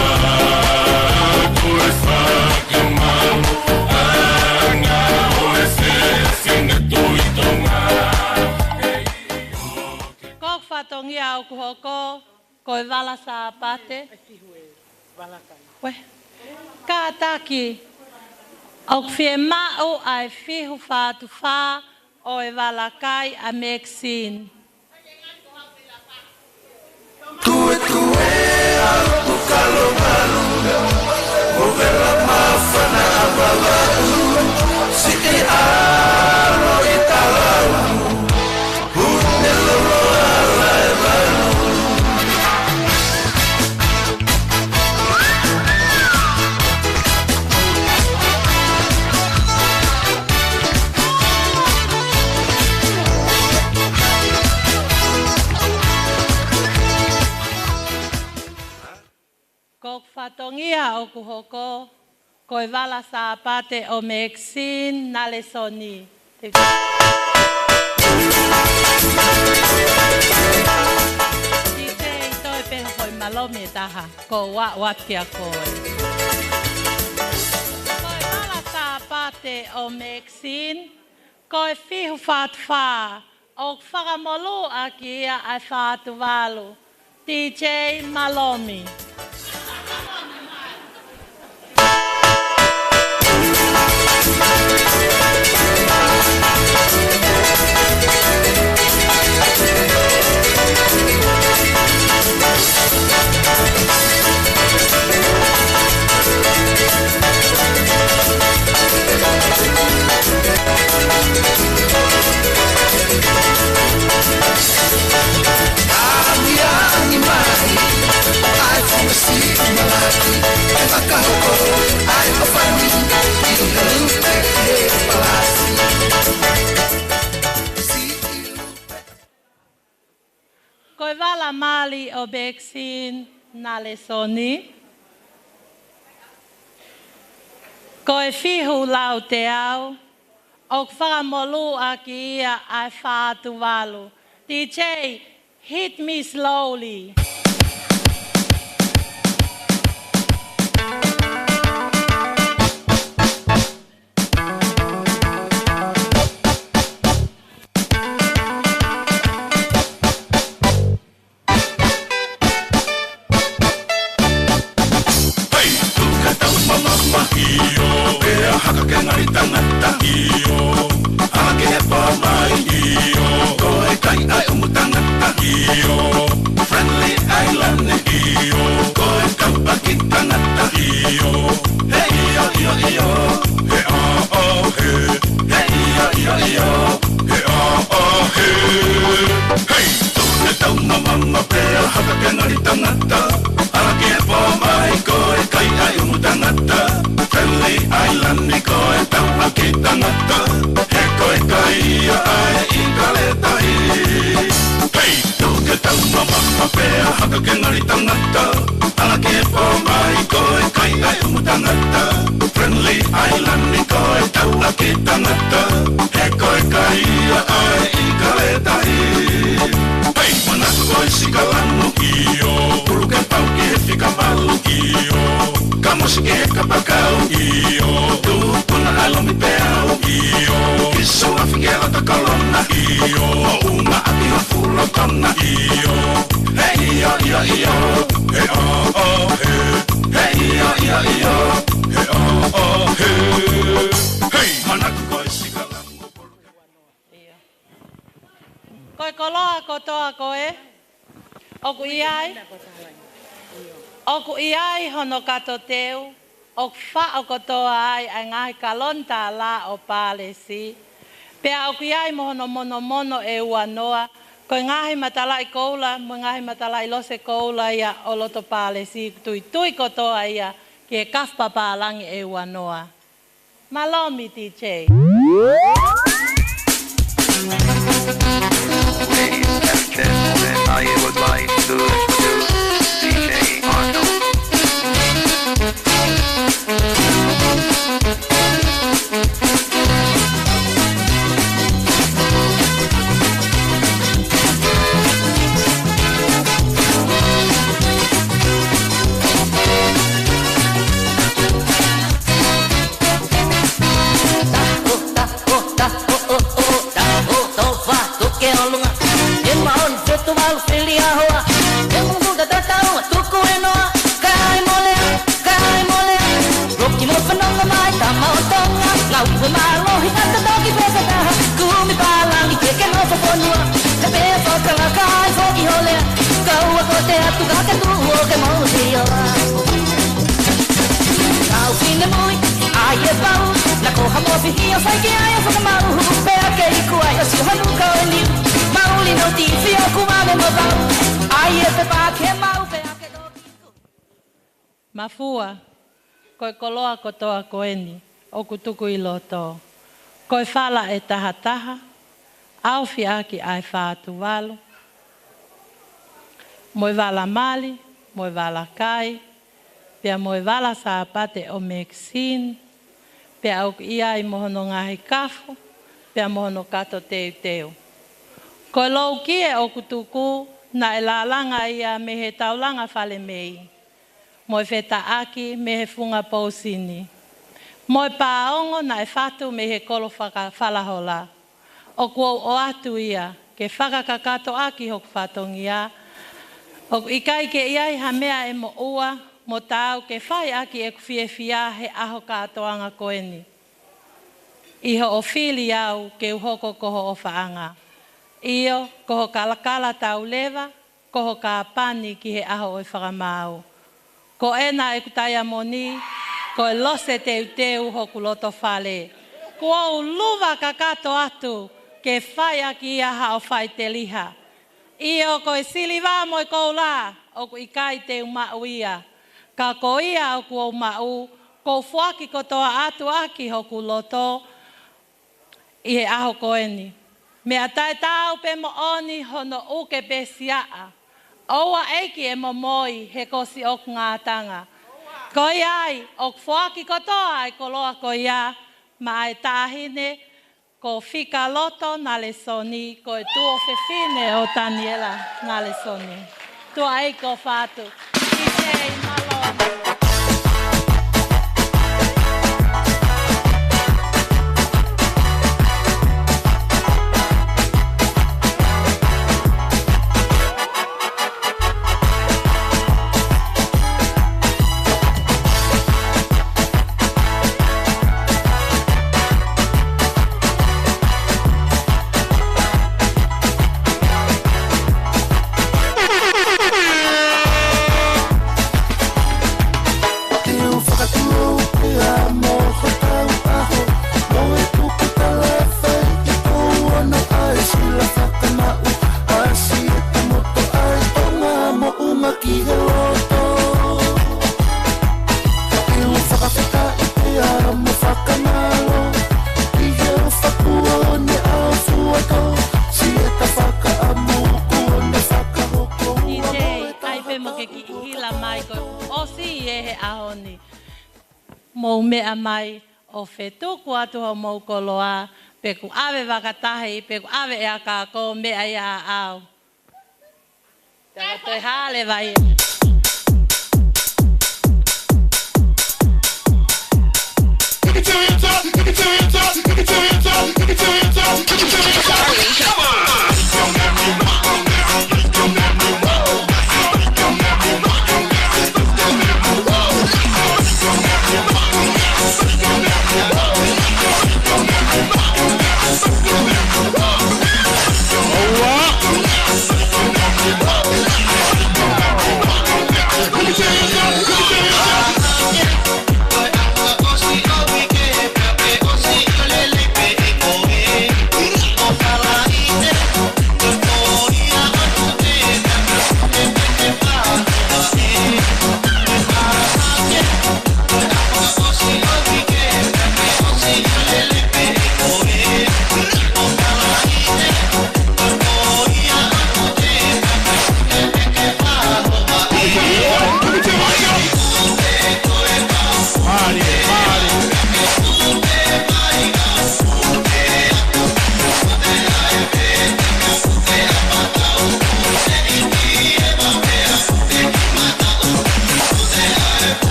Ko e fakamālō ʻanga ʻo e fefine Tuʻi Tonga. Ko hoku fatongia ʻoku hoko, ko e vala Sāpate. Ue. Kātaki, ʻoku fiemaʻu ʻa e fihu fā tuvalu ʻo e vala kai ʻa Maxine. Tuetue ʻa Pukalongalu, ʻo vela māfana ʻa Vavaʻu, siʻi ʻalo ʻi Talau, hune lolo ala e valu. Ko hoku fatongia ʻoku hoko, ko e vala Sāpate ʻo Maxine Nalesoni. Thank you. DJ, toe pē hoko e malomi ʻe taha, ko ua ua kia koe. Ko e vala Sāpate ʻo Maxine, ko e fihu fā tuvalu, ʻoku fakamolū ʻaki ia ʻa e fā tuvalu. DJ malomi. Ko e vala mali ʻo Maxine Nalesoni, ko e fihu lau teau, ʻoku fakamolū ʻaki ia ʻa e fā tuvalu. DJ, hit me slowly. Hei, tuku ke tau mamamahio, pea haka ke ngali tangata hio. Haka ke hepa mai hio, ko e kai ʻa e ʻumu tangata hio. Friendly Kapakau ʻio, tupuna ʻa e lomipeau ʻio, ʻi Suafi ke ʻoto kolona ʻio, ʻo ʻunga ʻaki ʻo fulo kona ʻio. He ʻio, ʻio, ʻio, he ʻo, ʻo, he, he ʻio, ʻio, ʻio, he ʻo, ʻo, he. Hei, manako ko e sika lango polo. Ko e koloa kotoa ko ē, ʻoku ʻi ai, ʻoku ʻi ai hono kato teu, ʻoku faʻo kotoa ai ʻa e ngaahi kaloni tālā ʻo Pālesi, pea ʻoku ʻi ai mo hono monomono ʻe ua noa, ko e ngaahi matalaʻi koula, mo e ngaahi matalaʻi lose koula ia ʻo loto Pālesi, tuitui kotoa ia ki he kafu papālangi ʻe ua noa. Mālō, D J. Ladies and gentlemen, I would like to introduce D J Arnold. Taho, taho, taho, ʻo, ʻo, taho, tova, tuke ʻolunga. E maʻon, fetu, valu, fili, ʻa hoa. E mungu, ta, ta, tau, tuku, e noa. Kai mole, kai mole. Roki mo fanongo mai, tama ʻo Tonga. Ngāue mālohi, ngata toki pepetaha. Kumi pālangi, ke ke nofo fonua. Te pea fakalaka ai, foki holea. Kau ako te atu, ka ke tuʻu ʻo ke mau hio. Kau finemui, ʻai e pau, na ko ha mofi hia fai ke ʻai e fakamau, pea ke iku ai ʻo si hanu ka o liu, mauli no ti fio ku mame mo pau, ʻai e pepa ke mau, pea ke toki ku. Mafua, ko e koloa kotoa ko eni, ʻoku tuku ʻi loto. Ko e fala ʻe tahataha, ʻaofi ʻaki ʻa e fā Tuvalu, mo e vala mali, mo e vala kai, pea mo e vala Sāpate ʻo Mekisini, pea ʻoku ʻi ai mo hono ngaahi kafu, pea mo hono kato teuteu. Ko e loukie ʻoku tuku, naʻe lālanga ia mei he taulanga fale mei, mo e fetaʻaki mei he funga pousini, mo e pāongo naʻe fatu mei he kolo faka-, falahola. ʻOku ou ʻoatu ia ke fakakakato ʻaki hoku fatongia, ʻoku ʻikai ke ʻi ai ha meʻa ʻe moʻua mo taau ke fai ʻaki ʻeku fiefia he ʻaho kātoanga ko eni, ʻi hoʻo fili au ke u hoko ko ho ʻofaʻanga. ʻIo, ko ho kalakala tauleva, ko ho kāpani ki he ʻaho ʻo e fakamaau. Ko ena ʻeku taiamoni, ko e lose teuteu hoku loto fale. Kuo u luva kakato atu ke fai ʻaki ia haʻo faiteliha. ʻIo, ko e siliva mo e koula, ʻoku ʻikai te u maʻu ia. Ka ko ia ʻoku ou maʻu, ʻoku ou foaki kotoa atu ʻaki hoku loto, ʻi he ʻaho ko eni. Meʻa taʻetaau pē moʻoni hono ʻuke pē siaʻa. ʻOua ʻeiki ʻe momoi he ko siʻoku ngātanga. Ko ia ai, ʻoku foaki kotoa ʻa e koloa ko ia maʻa e taʻahine ko Fika Loto Nalesoni, ko e tuofefine ʻo Taniela Nalesoni. Tuʻa ʻeiki ʻofa atu. D J mālō. Te u fakatulou pea mo hotau ʻaho, mo e tuku tala fai ki kou ono ʻa e sila fakamaʻu, ʻa Sieta mo Toʻai Tonga mo ʻUma ki he loto. Te u fakafetaʻi pea mo fakamālō, ʻi he ʻofa kuo ne ʻaofua atu, Sieta fakaʻamu kuo ne fakahoko. D J, ʻai pē mo ke kiʻi hila mai ko e ʻosi ē he ʻaho ni. Mou meʻa mai ʻo fetuku atu hoʻomou koloa, pe ʻoku ʻave vakatahi, pe ʻoku ʻave ʻe ʻakako, meʻa ia ʻaʻau. Tala toe hale vai.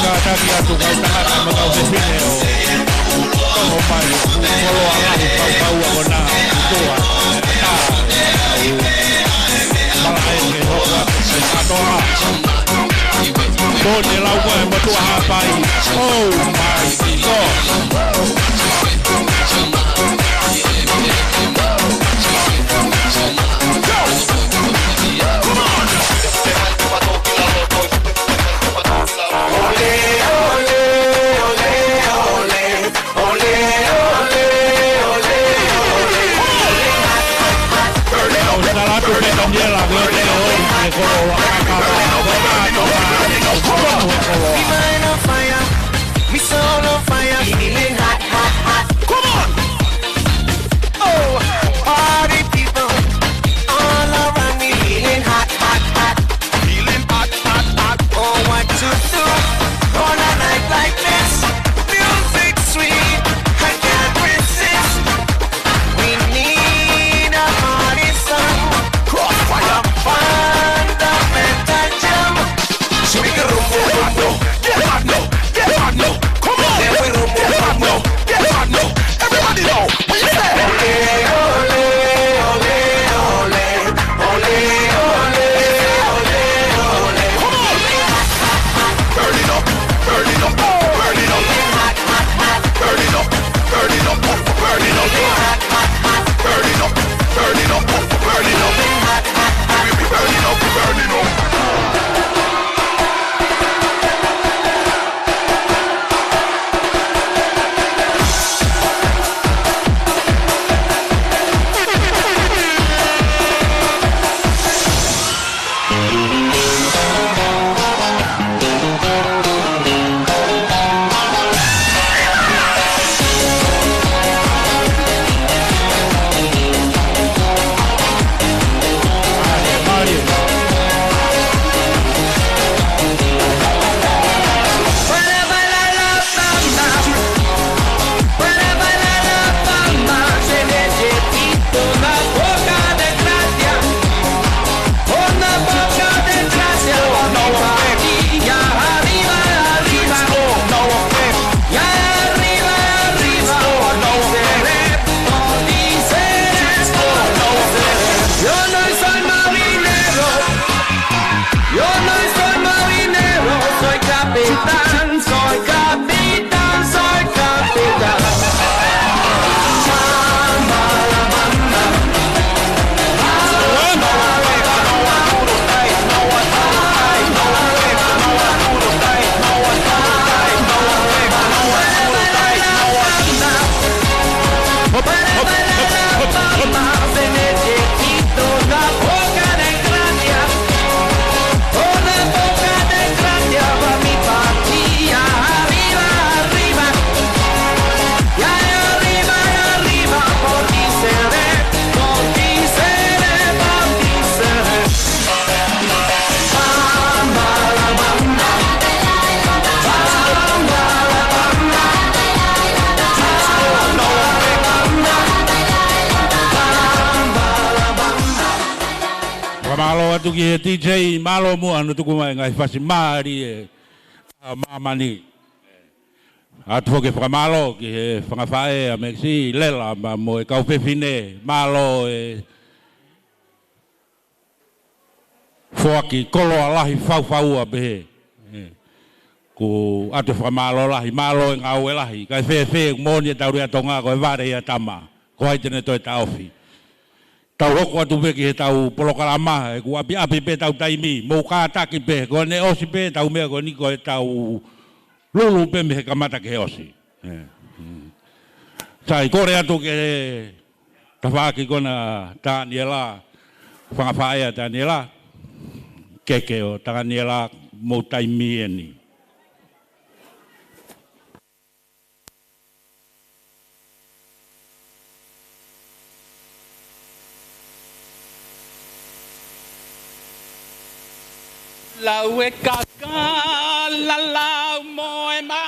Kātaki atu kau tangata mo e kau fefine ʻo, ʻo mai, ʻo koloa lahi pau pau ʻa kona, ʻi tua, ʻe ata, ʻo, malaʻe ke hoko atu se katoa. Tone lau ko e motuʻa Haʻapai. Oh my God. Come on! Oh, party people all around me feeling hot, hot, hot. Feeling hot, hot, hot. Oh, what to do on a night like this? Music sweet, I can't resist. We need a party song. Crossfire. A fundamental jam. So we can rumble, rumble, get hot now, get hot now. Come on, then we rumble, rumble, get hot now. Everybody now, what you say? Ole, ole, ole, ole. Come on. Burn it up, burn it up, burn it up. Burn it up, burn it up, burn it up. Burn it up, burn it up, burn it up. Burn it up, burn it up. Yo no soy marinero, yo no soy marinero, soy capitán, soy capitán, soy capitán. Fakamālō atu ki he D J, mālō muʻa hono tuku mai ngaahi fasi mālie ʻa māmani. ʻOatu foki e fakamālō ki he fanga faʻē ʻa Mekisi, Lela, pea mo e kau fefine, mālō e foaki koloa lahi faufaua pehē. ʻE, ʻoku ʻoatu e fakamālō lahi, mālō e ngāue lahi, kae fēfē, moʻoni e tau lea Tonga, ko e vale ia tama, ko hai te ne toe taʻofi. Tau hoko atu pē ki he tau polokalama, he ʻoku ʻapiʻapi pē tau taimi, mou kātaki pē, ko ʻene ʻosi pē tau meʻa ko eni ko e tau lulu pē mei he kamata ki he ʻosi. ʻE, mm. Sai, kole atu ki he tafaʻaki ko ena Taniela, fanga faʻē ʻa Taniela, keke ʻo Taniela, mou taimi eni. Lau e kaka, lalau mo e mā,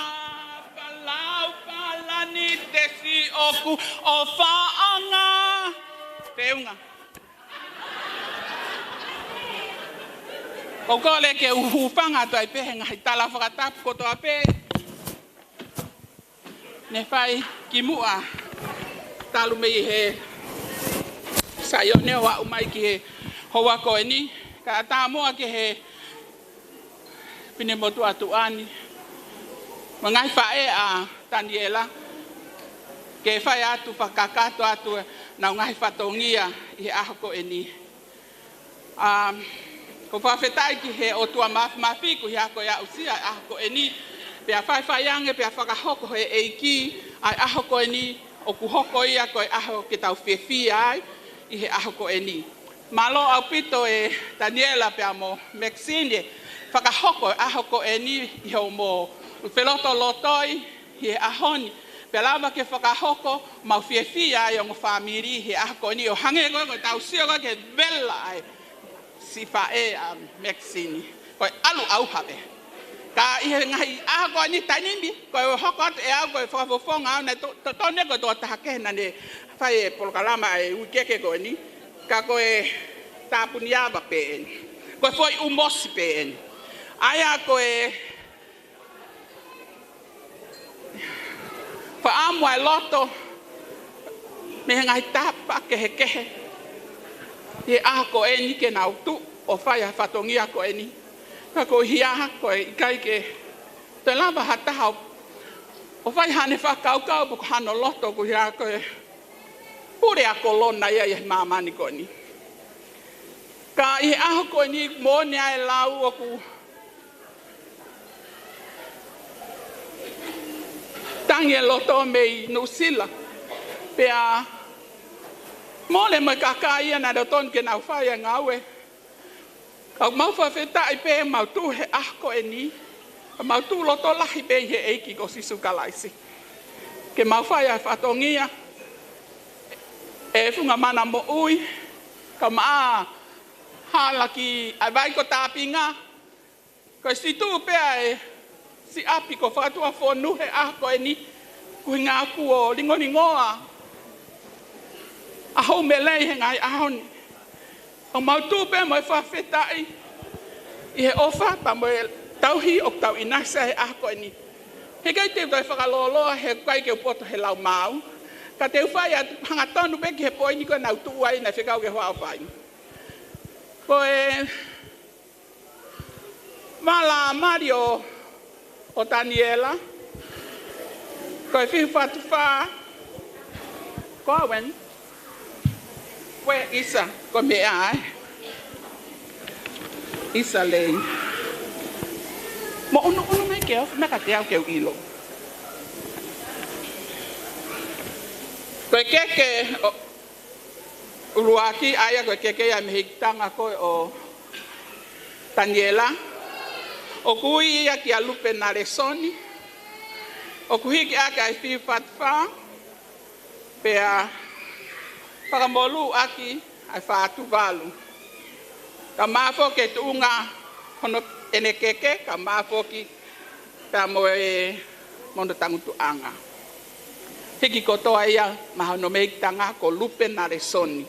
palau palani te si ʻoku ʻofaʻanga. Teunga. ʻOku ou kole ke u hūfanga atu ai pē he ngaahi tala fakatapu kotoa pē ne fai kimuʻa talu mei he Saione ʻo aʻu mai ki he houa ko eni, kae ʻatā muʻa ki he finemotuʻa tuʻa ni, mo e ngaahi faʻē ʻa Taniela, ke fai atu fakakakato atu ʻenau ngaahi fatongia ʻi he ʻaho ko eni. Um, ʻoku ou fakafetaʻi ki he ʻOtua Māfimafi koeʻuhi ko e aʻusia e ʻaho ko eni, pea faifai ange, pea fakahoko ʻe he ʻEiki ʻa e ʻaho ko eni, ʻoku hoko ia ko e ʻaho ke tau fiefia ai ʻi he ʻaho ko eni. Mālō ʻaupito ʻe Taniela pea mo Mekisini, fakahoko e ʻaho ko eni ʻi hoʻomou felotolotoi ʻi he ʻaho ni, pea lava ke fakahoko mau fiefia ai ongo fāmili he ʻaho ko eni ʻo hangē ko e, ko e tau sio ko e ke vela ai siʻi faʻē ʻa Mekisini. Ko e ʻalu ʻauha pē. Ka ʻi he ngaahi ʻaho ko eni taimi ni, ko e hoko atu ʻe au ko e fakafofonga au naʻe to-, to-, totonu ko e tokotaha kehe naʻa ne fai e polokalama e uike ko eni. Ka ko e tāpuni ava pē eni. Ko e foʻi ʻumosi pē eni. ʻA ia ko e fakaʻamu ʻa e loto mei he ngaahi tapa kehekehe ʻi he ʻaho ko eni ke nau tuʻu ʻo fai ʻa e fatongia ko eni. Ka koeʻuhi ko e ʻikai ke toe lava ha taha ʻo, ʻo fai haʻane fakakaukau pe ko hano loto koeʻuhi ko e pule ʻa e kolona ia ʻi he māmani ko eni. Ka ʻi he ʻaho ko eni moʻoni ʻa e lau ʻoku tangi e loto mei Nuʻusila. Pea mole mo e kakai ia naʻe totonu ke nau fai e ngāue. Ka ʻoku mau fakafetaʻi pē mau tuʻu he ʻaho ko eni, ka mau tuʻu loto lahi pē ʻi he ʻEiki ko Sīsū Kalaisi. Ke mau fai ʻa e fatongia ʻe he funga mana moʻui, ka maʻa hala ki ʻa e vai ko Tāpinga, ko e situʻu pē ʻa e siʻapi ko Fakatuʻafonu he ʻaho ko eni, ko e ngaahi kuo lingolingoa ʻa Houmelei he ngaahi ʻaho ni. ʻOku mau tuʻu pē mo e fakafetaʻi ʻi he ʻofa pea mo e tauhi ʻoku tau ʻinasi ai he ʻaho ko eni. He ʻikai te u toe fakalōloa he ʻikai ke u poto he lau maau. Ka te u fai atu hangatonu pē ki he poini ko ē naʻa ku tuʻu ai naʻe fekau ke u ʻofa ai. Ko e vala mali ʻo, ʻo Taniela. Ko e fiu fatu fā. Ko au eni. Ko e ʻisa, ko e meʻa ē. ʻIsa lei. Mo ʻunuʻunu mai ke ofi, meʻa ka te au ke u ʻilo. Ko e keke, ʻo, ʻuluaki, ʻa ia ko e keke ia mei he ikitanga ko ē ʻo Taniela. ʻOku ui ia kia Lupe Nalesoni. ʻOku hiki ʻaki ʻa e fiu fatu fā. Pea fakamolū ʻaki ʻa e fā tuvalu. Ka mafoki e tuʻunga hono ʻene keke, ka mafoki pea mo e, mo hono tangutuʻanga. Hiki kotoa ia maʻa hono mei ikitanga ko Lupe Nalesoni.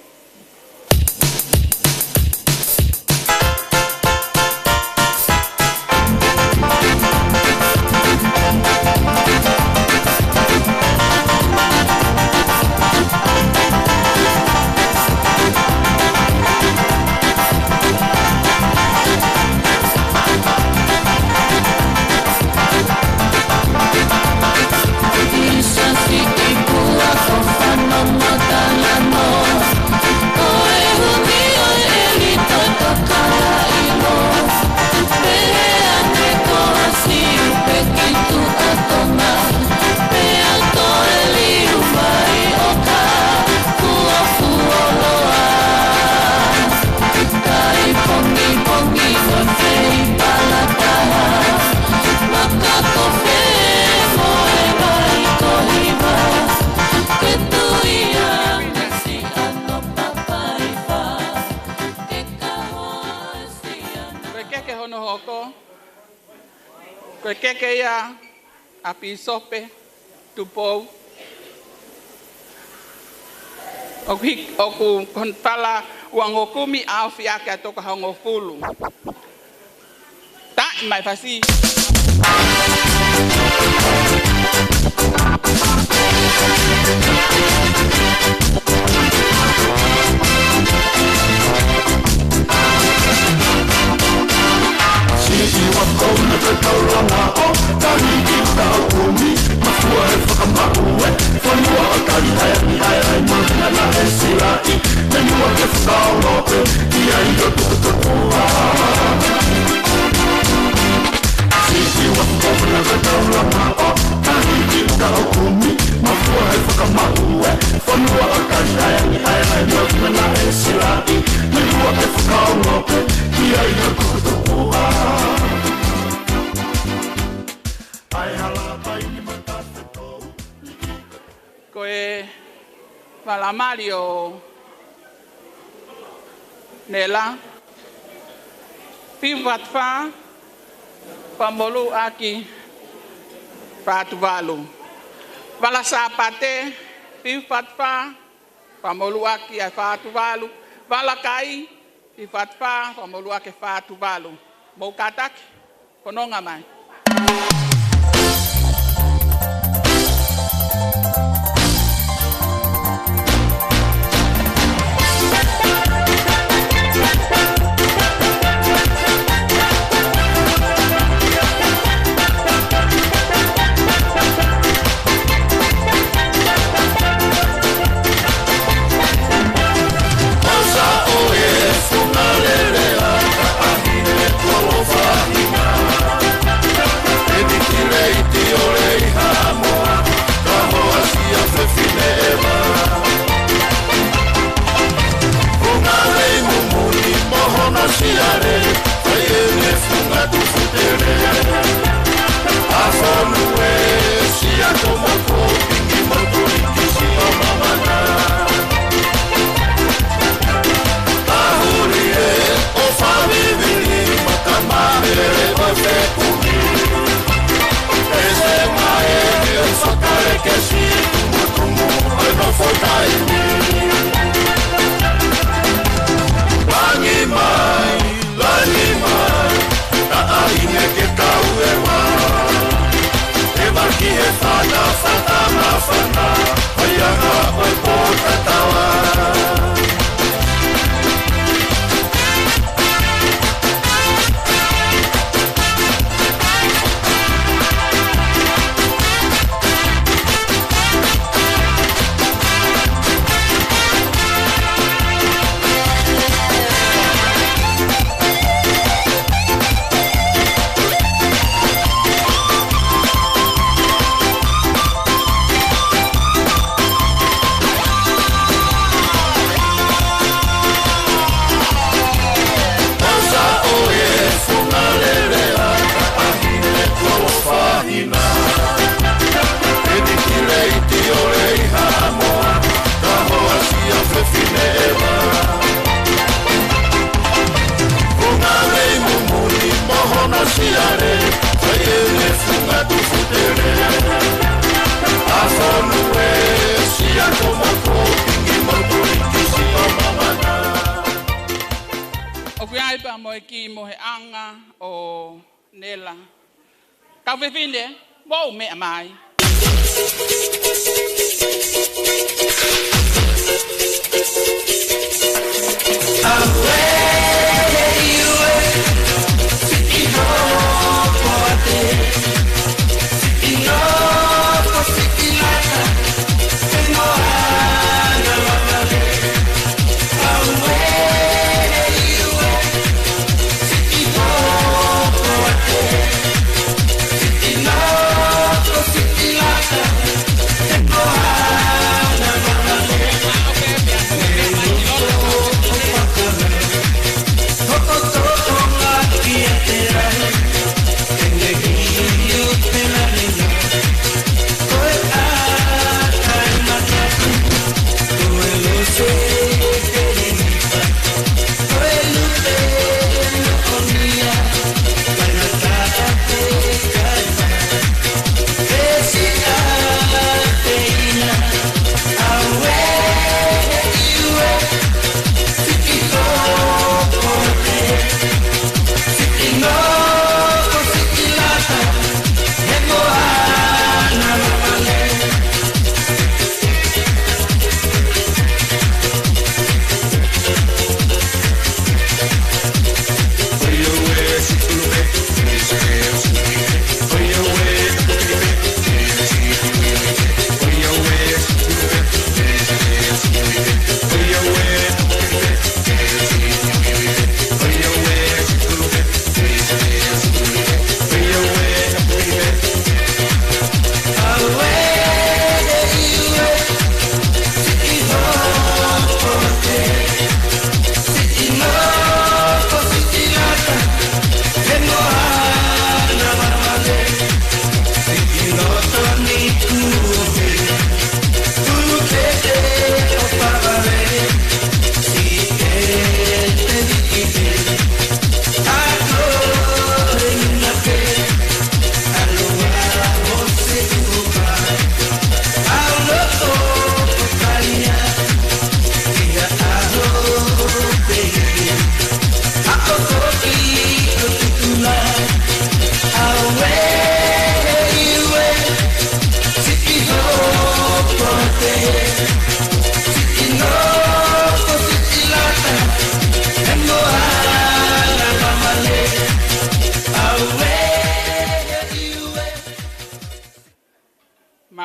Ko e keke ia ʻa Pīsope Tupou. ʻOku hik-, ʻoku konfala uangofulu kumi ʻa ofi ake ʻa e toko hongofulu. Taʻi mai fasi. Siʻi ua kona ke taulanga ʻo tahi ki taukumi. Mafua he fakamaʻu e fonua ʻo tali ai ni ai ai mo tina na e silaʻi. Te mua ke fakaongo pē ki ai o tukutukua. Siʻi ua kona ke taulanga ʻo tahi ki taukumi. Mafua he fakamaʻu e fonua ʻo tali ai ni ai ai mo tina na e silaʻi. Te mua ke fakaongo pē ki ai o tukutukua. Ko e vala mali ʻo Nela, fiu fā fā, Fakamoluʻaki fā Tuvalu. Vala Sāpate, fiu fā fā, Fakamoluʻaki ʻa e fā Tuvalu. Vala Kai, fiu fā fā, Fakamoluʻaki e fā Tuvalu. Mou kātaki, fononga mai. Langi mai, langi mai, taʻahine ke kau e wa. E vaki he fana, fana, mafana, mai anga ʻo e pō tatawa. ʻOku ʻi ai pē mo e kiʻi moheʻanga ʻo Nela. Kau fefine, mou meʻa mai.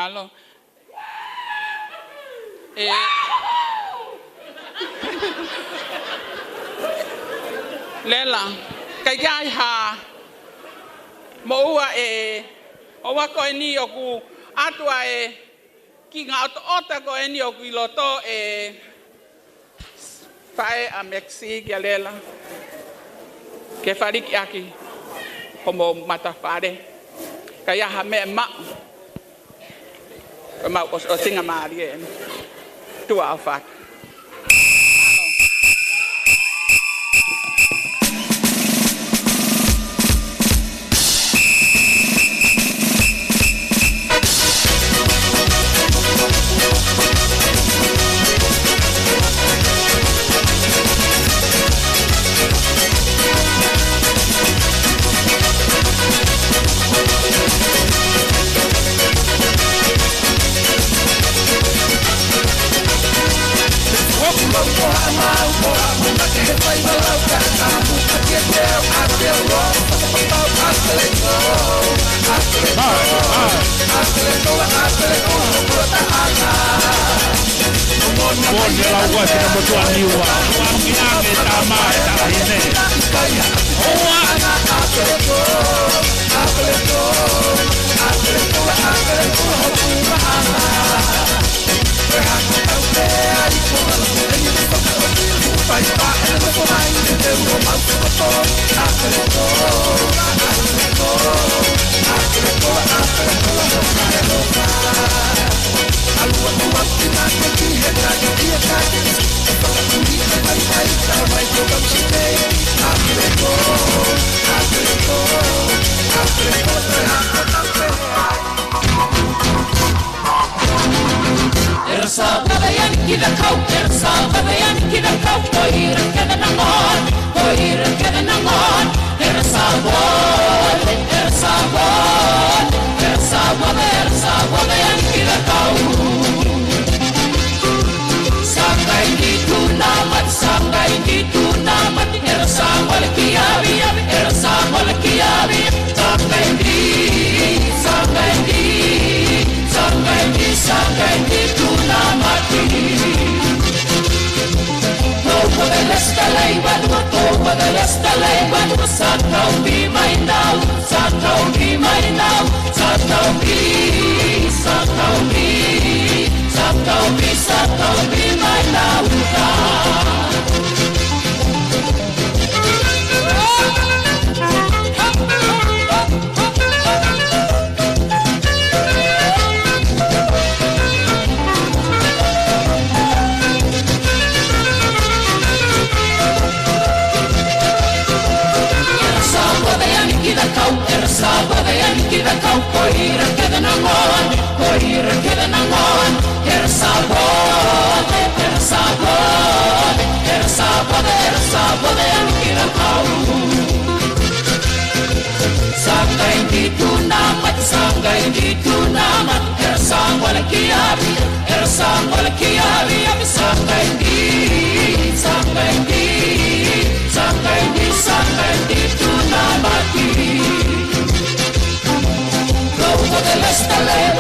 Alo. ʻE. Lela, ʻikai ke ʻi ai ha moʻua ʻe, ʻoua ko eni ʻoku ʻatu ʻa e kiʻi ngaahi ʻotoʻota ko eni ʻoku ʻi loto ʻe faʻē ʻa Mekisi kia Lela. Ke fāliki ʻaki homou matafale. ʻIkai ha meʻa maʻu. Ko mau ʻos-, ʻosinga mālie eni. Tuʻa ʻofa atu. Pone lau ua sina motuʻa Niua. Ua ki ange tā mai tā hine. Ua. Era sa vave yani ki he kau, era sa vave yani ki he kau, ko ira keda na ngāue, ko ira keda na ngāue. Era sa vave, era sa vave, era sa vave, era sa vave yani ki he kau. Sākaini tuna mati, sākaini tuna mati, era sa ngole ki aviavi, era sa ngole ki aviavi. Sākaini, sākaini, sākaini, sākaini tuna mati. Go for the rest of the life, go for the rest of the life, sa tau pī mai nau, sa tau pī mai nau, sa tau pī, sa tau pī, sa tau pī, sa tau pī mai nau. Era sa vave yani ki he kau, era sa vave yani ki he kau, ko ira keda na ngāue, ko ira keda na ngāue. Era sa vave, era sa vave, era sa vave, era sa vave yani ki he kau. Sākaini tuna mati, sākaini tuna mati, era sa ngole ki aviavi, era sa ngole ki aviavi. Sākaini, sākaini, sākaini, sākaini tuna mati. Go for the rest of the life,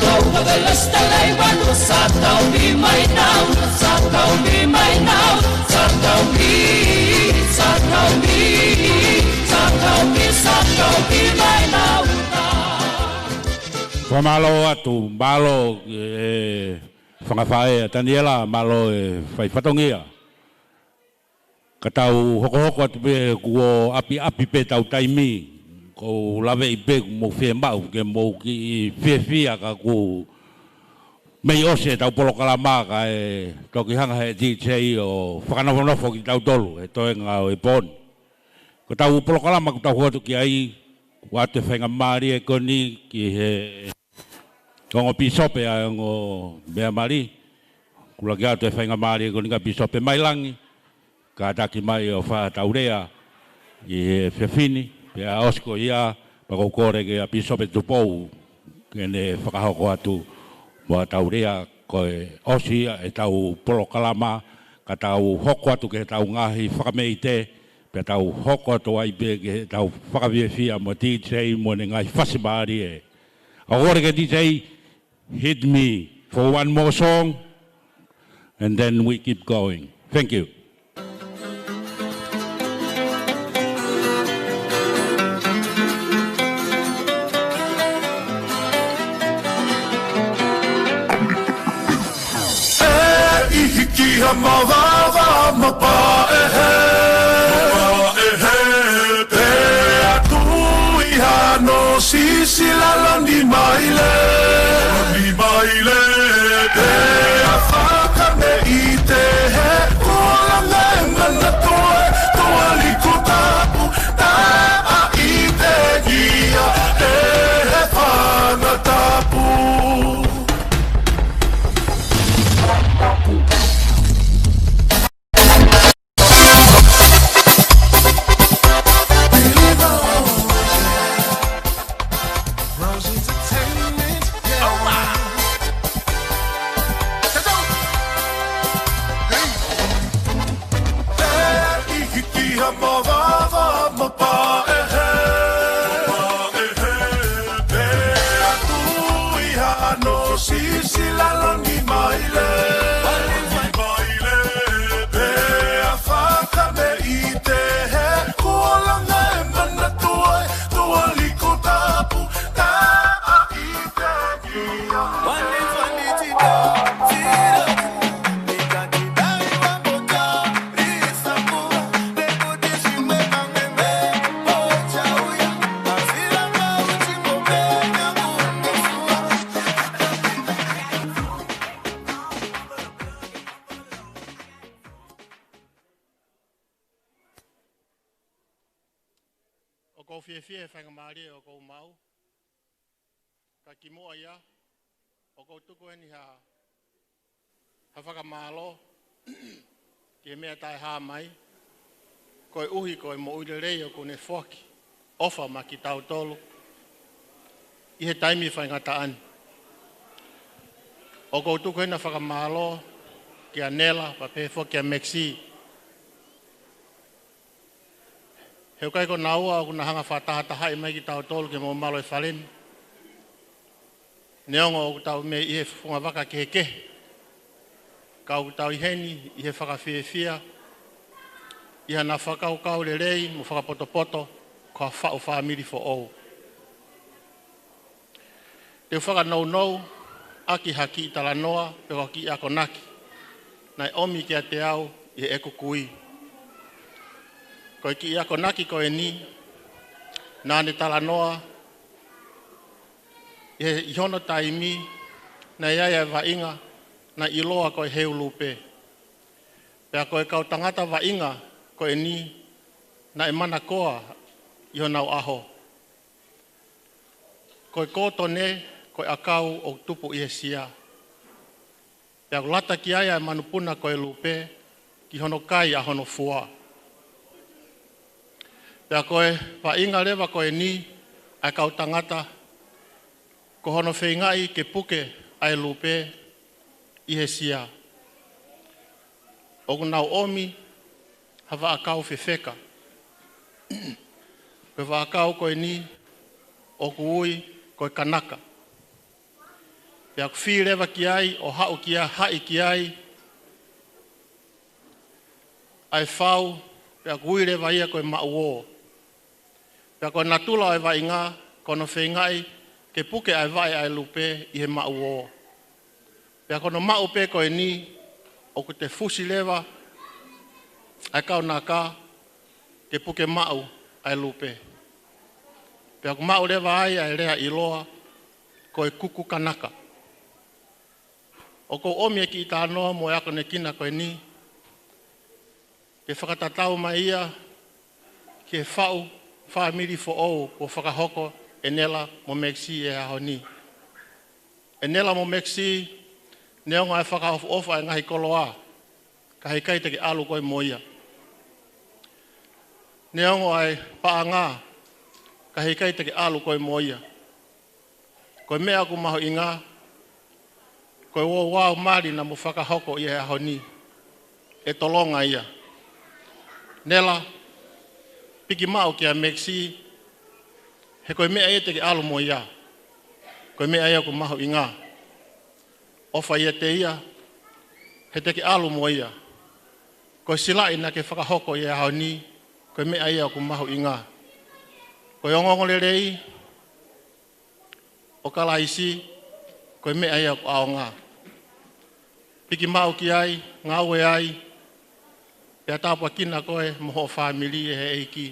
go for the rest of the life, sa tau pī mai nau, sa tau pī mai nau. Sa tau pī, sa tau pī, sa tau pī, sa tau pī mai nau. Fakamālō atu, mālō e fanga faʻē ʻa Taniela, mālō e fai fatongia. Ka tau hokohoko atu pē kuo ʻapiʻapi pē ʻetau taimi, ʻoku ou laveʻi pē kuo mou fiemaʻu ke mou kiʻi fiefia ka kuo mei ʻosi ʻetau polokalama kae toki hanga he DJ ʻo fakanofonofo kitautolu he toenga ʻo e pō ni. Ko ʻetau polokalama ʻoku tau hoko atu ki ai, ʻoatu e faingamālie ko eni ki he ongo pīsope ʻa e ongo meʻa mali, ʻoku laki atu e faingamālie ko eni kia Pīsope Mailangi, kātaki mai ʻo fai ʻetau lea ʻi he efiafi ni, pea ʻosi ko ia, pea ʻoku ou kole kia Pīsope Tupou ke ne fakahoko atu mo ʻetau lea. Ko e ʻosi ia ʻetau polokalama, ka tau hoko atu ki heʻetau ngaahi fakameʻite, pea tau hoko atu ai pē ki heʻetau fakafiefia mo DJ mo ʻene ngaahi fasi mālie. ʻOku ou kole kia DJ, Hit me for one more song, and then we keep going. Thank you. ʻE ʻi hiki ha mavava mo paʻehe. Mo paʻehe. Pea tui hano sisi laloni maile. Laloni maile. Pea fakameʻite he kuo langa e manatu e tuʻa liku tapu. Taʻa ʻi te kia ʻe he fanga tapu. ʻE ʻi hiki ha mavava mo paʻehe. Mo paʻehe. Pea tui hano sisi laloni maile. Laloni maile. Pea fakameʻite he kuo langa e manatu e tuʻa liku tapu. Taʻa ʻi te kia. ʻOku ou fiefia he faingamālie ʻoku ou maʻu. Ka kimuʻa ia, ʻoku ou tuku eni ha, ha fakamālō ki he meʻa taʻehāmai, koeʻuhi ko e moʻui lelei ʻoku ne foaki ʻofa maʻa kitautolu ʻi he taimi faingataʻa ni. ʻOku ou tuku eni ha fakamālō kia Nela, pea pehē foki kia Mekisi. He ʻoku ʻikai ko naua ʻoku na hanga fakatahatahaʻi mai kitautolu ki he mamalu ʻo e fale ni. Neongo ʻoku tau mei ʻi he fungavaka kehekehe, ka ʻoku tau ʻi heni ʻi he fakafiefia ʻi haʻana fakakaukau lelei mo fakapotopoto ko ha faʻu fāmili foʻou. Te u fakanounou ʻaki ha kiʻi talanoa pe ko ha kiʻi akonaki naʻe ʻomi kiate au ʻi heʻeku kui. Ko e kiʻi akonaki ko eni, naʻa ne talanoa ʻi he, ʻi hono taimi naʻe ʻi ai e vaʻinga naʻe ʻiloa ko e Heu Lupe. Pea ko e kau tangata vaʻinga ko eni naʻe manakoa ʻi honau ʻaho. Ko e kōtone, ko e ʻakau ʻoku tupu ʻi he sia. Pea ʻoku lata ki ai ʻa e manupuna ko e lupe ki hono kai ʻa hono fua. Pea ko e vaʻinga leva ko eni ʻa e kau tangata, ko hono feingaʻi ke puke ʻa e lupe ʻi he sia, ʻoku nau ʻomi ha vaʻakau fefeka. Ko e vaʻakau ko eni ʻoku ui ko e kanaka. Pea ʻoku fī leva ki ai ʻo haʻu ki ai, haʻi ki ai ʻa e fau, pea ʻoku ui leva ia ko e maʻuō. Pea ko e natula ʻo e vaʻinga, ko hono feingaʻi ke puke ʻa e vaʻe ʻa e lupe ʻi he maʻuō. Pea ko hono maʻu pē ko eni, ʻoku te fusi leva ʻa e kau naka ke puke maʻu ʻa e lupe. Pea ʻoku maʻu leva ai ʻa e lea ʻiloa ko e kuku kanaka. ʻOku ou ʻomi e kiʻi talanoa mo e akonekina ko eni ke fakatatau mai ia ki he faʻu fāmili foʻou kuo fakahoko ʻe Nela mo Mekisi he ʻaho ni. ʻE Nela mo Mekisi, neongo ʻa e fakaʻofoʻofa ʻa e ngaahi koloa, ka heʻikai te ke ʻalu koe mo ia. Neongo ʻa e paʻanga, ka heʻikai te ke ʻalu koe mo ia. Ko e meʻa ʻoku mahuʻinga, ko e ouau mali naʻa mo fakahoko ʻi he ʻaho ni, ʻe tolonga ia. Nela, piki maʻu kia Mekisi, he ko e meʻa ia te ke ʻalu mo ia. Ko e meʻa ia ʻoku mahuʻinga. ʻofa ʻiate ia, he te ke ʻalu mo ia. Ko e silaʻi naʻa ke fakahoko ʻi he ʻaho ni, ko e meʻa ia ʻoku mahuʻinga. Ko e ongoongolelei ʻo Kalaisi, ko e meʻa ia ʻoku ʻaonga. Piki maʻu ki ai, ngāue ai, pea tāpuekina koe mo hoʻo fāmili ʻe he ʻEiki.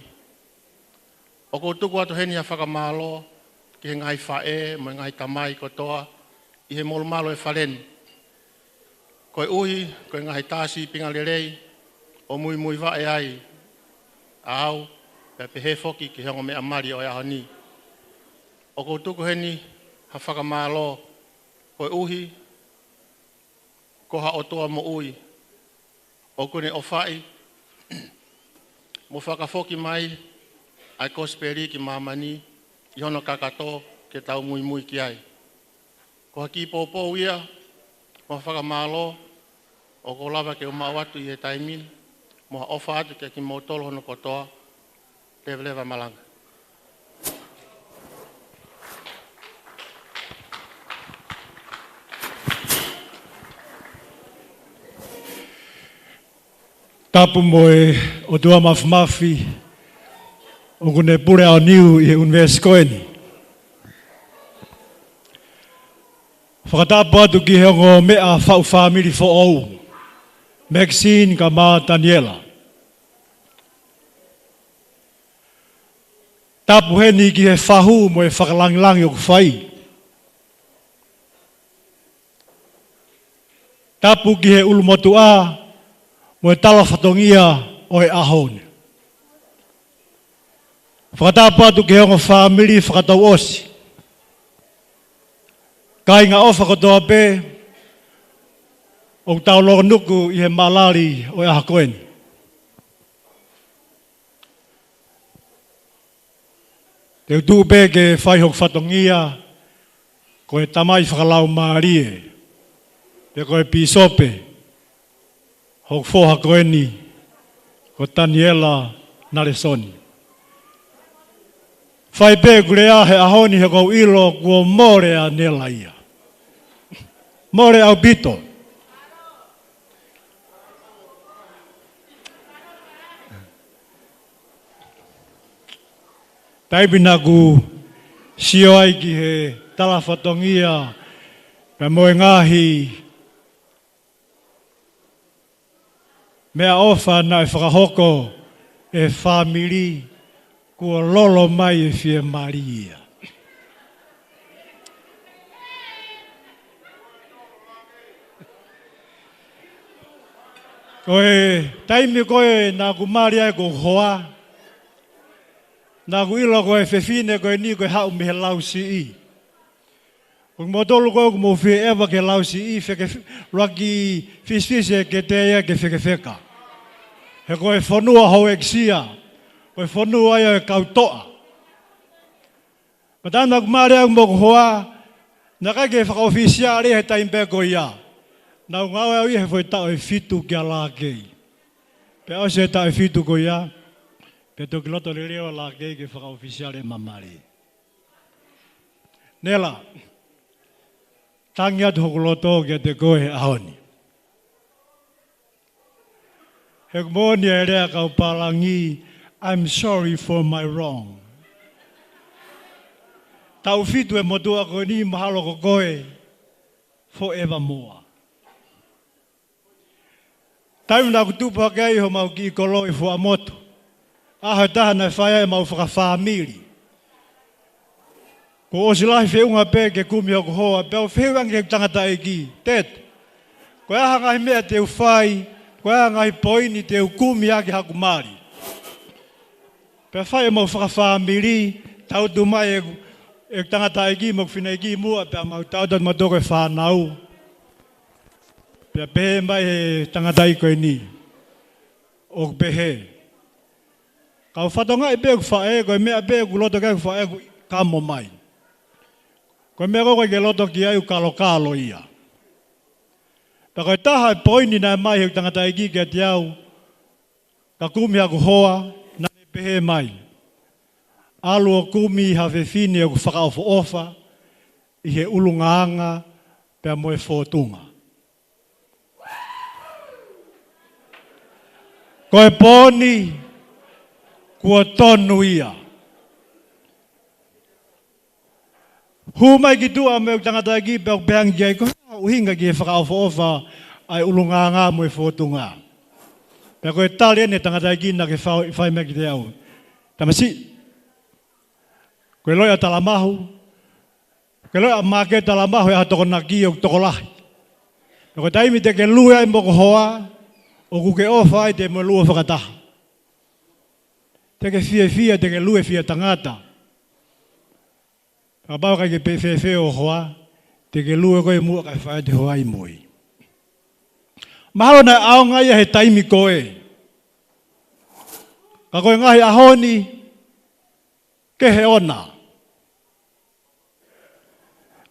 ʻOku ou tuku atu heni ha fakamālō ki he ngaahi faʻē mo e ngaahi tamai kotoa ʻi he molumalu ʻo e fale ni. Koeʻuhi ko e ngaahi tā sīpinga lelei ʻo muimui vaʻe ai au, pea pehē foki ki he ongo meʻa mali ʻo e ʻaho ni. ʻOku ou tuku heni ha fakamālō koeʻuhi ko ha ʻOtua moʻui ʻoku ne ʻofaʻi mo fakafoki mai ʻa e kosipeli ki māmani ʻi hono kakato ke tau muimui ki ai. Ko ha kiʻi poupou ia mo ha fakamālō ʻoku ou lava ke u maʻu atu ʻi he taimi ni, mo ha ʻofa atu kiate kimoutolu hono kotoa. Leveleva malanga. Tapu mo e ʻOtua Mafimafi ʻoku ne pule aoniu ʻi he ʻunivēsi ko eni. Fakatapu atu ki he ongo meʻa faʻu fāmili foʻou, Maxine kae ʻumaʻā Taniela. Tapu heni ki he fahu mo e fakalangilangi ʻoku fai. Tapu ki he ʻulumotuʻa mo e tala fatongia ʻo e ʻaho ni. Fakatapu atu ki he ongo fāmili fakatouʻosi. Kāinga ʻofa kotoa pē ʻoku tau longonuku ʻi he malali ʻo e ʻaho ko eni. Te u tuʻu pē ke fai hoku fatongia ko e tamai fakalaumālie, pe ko e pīsope, hoku foha ko eni, ko Taniela Nalesoni. Fai pē ʻeku lea he ʻaho ni he ʻoku ou ʻilo kuo mole ʻa Nela ia. Mole ʻaupito. Taimi naʻa ku sio ai ki he tala fatongia pea mo e ngaahi meʻaʻofa naʻe fakahoko ʻe he fāmili, kuo lolo mai e fiemālie. Ko e taimi ko ē naʻa ku mali ai ko e hoa, naʻa ku ʻilo ko e fefine ko eni ko e haʻu mei he lausiʻi. Ko kimoutolu ko ē ʻoku mou fie ʻeva ki he lausiʻi, feke f-, luaki fisifisi e kete ia ke fekefeka. He ko e fonua houʻeiki sia, ko e fonua ia ʻo e kau toʻa. Pea taimi naʻa ku mali ai mo hoku hoa, naʻe ʻikai ke fakaʻofisiale he taimi pē ko ia. Naʻa ku ngāue au ia he foʻi taʻu ʻe fitu kia Lākei. Pea ʻosi e taʻu ʻe fitu ko ia, pea toki loto lelei ʻa Lākei ke fakaʻofisiale ʻema mali. Nela, tangi atu hoku loto kiate koe he ʻaho ni. He ʻoku moʻoni e lea kau pālangi, "I'm sorry for my wrong." Taʻu fitu e motuʻa ko eni, mahalo ko koe forevermore. Taimi naʻa ku tupu hake ai homau kiʻi kolo ʻi Fuaʻamotu, ʻaho ʻe taha naʻe fai ai ʻemau fakafāmili. Kuo ʻosi lahi feʻunga pē ke kumi hoku hoa, pea u fehuʻi ange ki he tangataʻeiki, "Tet, ko e hā ha ngaahi meʻa te u fai, ko e hā ha ngaahi poini te u kumi ʻaki haku mali?" Pea fai ʻemau fakafāmili, tangutu mai e, e tangataʻeiki mo e fineʻeiki muʻa, pea mau tangutu atu mautolu ko e fānau. Pea pehē mai he tangataʻeiki ko eni, ʻoku pehē, "Kau fatongia pē ʻeku faʻē, ko e meʻa pē ʻoku loto ki ai ʻeku faʻē ʻoku kamo mai. Ko e meʻa ko ē ʻoku ʻikai ke loto ki ai ʻoku kalokalo ia." Pea ko e taha e poini naʻe ʻomai he tangataʻeiki kiate au, ka kumi haku hoa, naʻa ne pehē mai, "ʻAlu ʻo kumi ha fefine ʻoku fakaʻofoʻofa ʻi he ʻulungaanga pea mo e fōtunga. Ko e pooni, kuo tonu ia. Hū mai ki tuʻa mo e tangataʻeiki pea u pehē ange ki ai, ko e hā hoʻo ʻuhinga ki he fakaʻofoʻofa ʻa e ʻulungaanga mo e fōtunga? Pea ko e tali eni ʻa e tangataʻeiki naʻa ke fai, fai mai kiate au. Tamasiʻi, ko e loea talamahu, ko e loea maʻake talamahu ʻe ha tokonaki ʻoku tokolahi. Pea ko e taimi te ke lue ai mo ho hoa, ʻoku ke ʻofa ai te mo lue fakataha. Te ke fiefia, te ke lue fie tangata. Kapau ʻoku ʻikai ke pehē fēfē ho hoa, te ke lue koe muʻa kae fai atu ho ʻai mo ʻai. Mahalo naʻe ʻaonga ia he taimi ko ē. Ka ko e ngaahi ʻaho ni, kehe ʻona.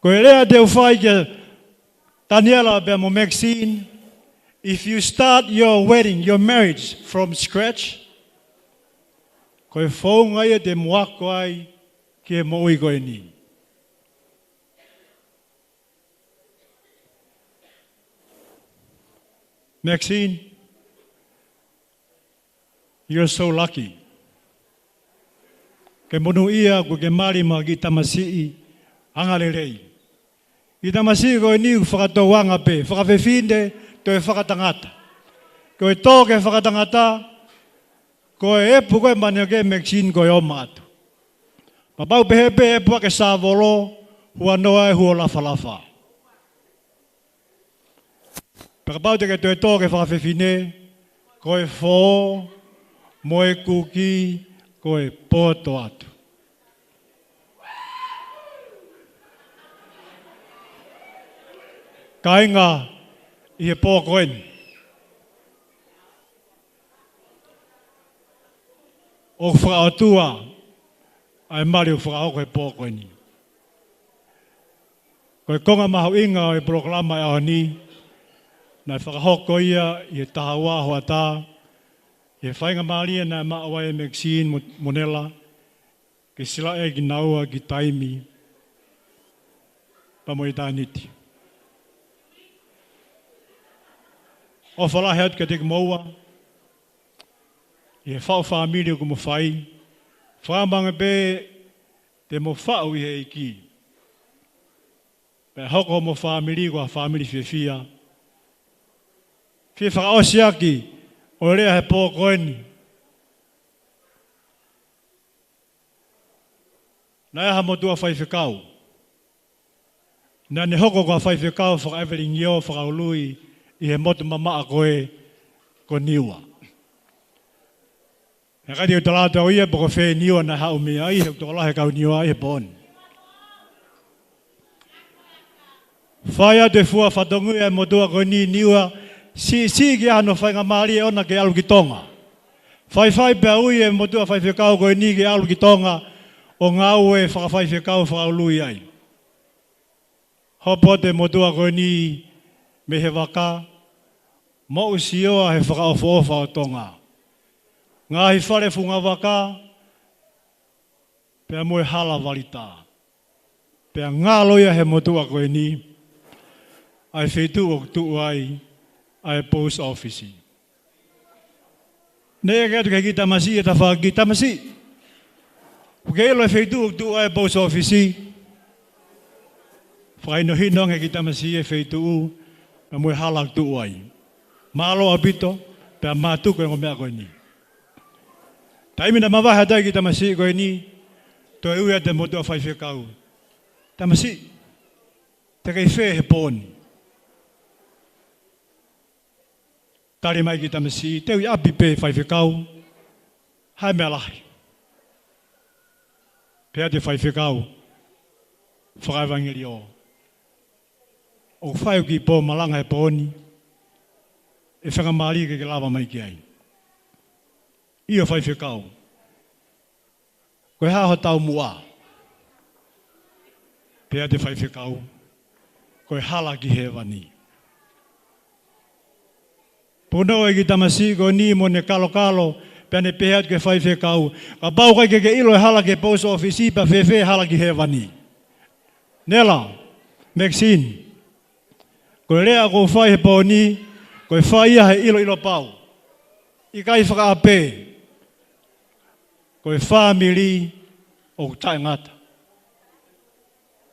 Ko e lea te u fai kia Taniela pea mo Maxine, if you start your wedding, your marriage from scratch, ko e founga ia te mo ako ai ki he moʻui ko eni. Maxine, you're so lucky. Ke monūʻia kuo ke mali mo e kiʻi tamasiʻi angalelei. Kiʻi tamasiʻi ko eni ʻoku fakatouanga pē, fakafefine, toe fakatangata. Ko e tō ki he fakatangata, ko e epu ko ē mani ʻa e Maxine ko e ō mai atu. Kapau pehē pē epu ʻa e sāvolo, huanoa e huo lafalafa. Pea kapau te ke toe tō ki he fakafefine, ko e fō, mo e kuki, ko e poto atu. Kāinga, ʻi he pō ko eni, ʻoku fakaʻotua ʻa e mali ʻoku fakahoko he pō ko eni. Ko e konga mahuʻinga ʻo e polokalama ʻo e ʻaho ni, naʻe fakahoko ia ʻi he taha ua hoʻatā, ʻi he faingamālie naʻe maʻu ai ʻe Maxine mo, mo Nela, ke silaʻi ai kinaua ki taimi pea mo ʻitāniti. ʻOfa lahi atu kiate kimoua, ʻi he faʻu fāmili ʻoku mo fai, fakamange pē te mo faʻu ʻi he ʻEiki. Pea hoko hoʻomo fāmili ko ha fāmili fiefia. Fie fakaʻosi ʻaki ʻo e lea he pō ko eni. Naʻe ʻi ai ha motuʻa faifekau. Naʻa ne hoko ko ha faifekau fakaʻevelingiō fakaului ʻi he motu mamaʻa ko ē ko Niua. He ʻikai te u talaatu au ia pe ko fē Niua naʻe haʻu mei ai, he ʻoku tokolahi e kau Niua ʻi he pō ni. Fai atu e fua fatongia e motuʻa ko eni Niua, siʻisiʻi ki ai hono faingamālie ʻona ke ʻalu ki Tonga. Faifai pea ui e motuʻa faifekau ko eni ke ʻalu ki Tonga ʻo ngāue fakafaifekau fakaului ai. Hopo atu e motuʻa ko eni mei he vaka, moʻu sioa he fakaʻofoʻofa ʻo Tonga. Ngaahi fale fungavaka, pea mo e hala valita. Pea ngalo ia he motuʻa ko eni, ʻa e feituʻu ʻoku tuʻu ai ʻa e post office. Naʻe ʻeke atu ki he kiʻi tamasiʻi ʻe taha, kiʻi tamasiʻi, ʻoku ke ʻilo e feituʻu ʻoku tuʻu ai e post office? Fakahinohino ange kiʻi tamasiʻi e feituʻu, pea mo e hala ʻoku tuʻu ai. Mālō ʻaupito, pea mātuku e ongo meʻa ko eni. Taimi naʻe mavahe atu ai e kiʻi tamasiʻi ko eni, toe ui atu e motuʻa faifekau. Tamasiʻi, te ke ʻi fē he pō ni? Tali mai e kiʻi tamasiʻi, te u ʻi ʻapi pē faifekau, ha meʻa lahi. Pehē atu e faifekau fakaʻevangeliō, ʻoku fai hoku kiʻi pō malanga he pō ni, ʻe faingamālie ke ke lava mai ki ai. ʻIo faifekau. Ko e hā ho taumuʻa? Pehē atu e faifekau, ko e hala ki hēvani. Punou e kiʻi tamasiʻi ko eni mo ʻene kalokalo, pea ne pehē atu ki he faifekau, kapau ʻoku ʻikai ke ke ʻilo e hala ki he post office, pea fēfē e hala ki hēvani? Nela, Maxine, Ko e lea ʻoku ou fai he pō ni, ko e fai ia he ʻiloʻilo pau. ʻIkai fakaʻapē, ko e fāmili ʻoku taʻengata.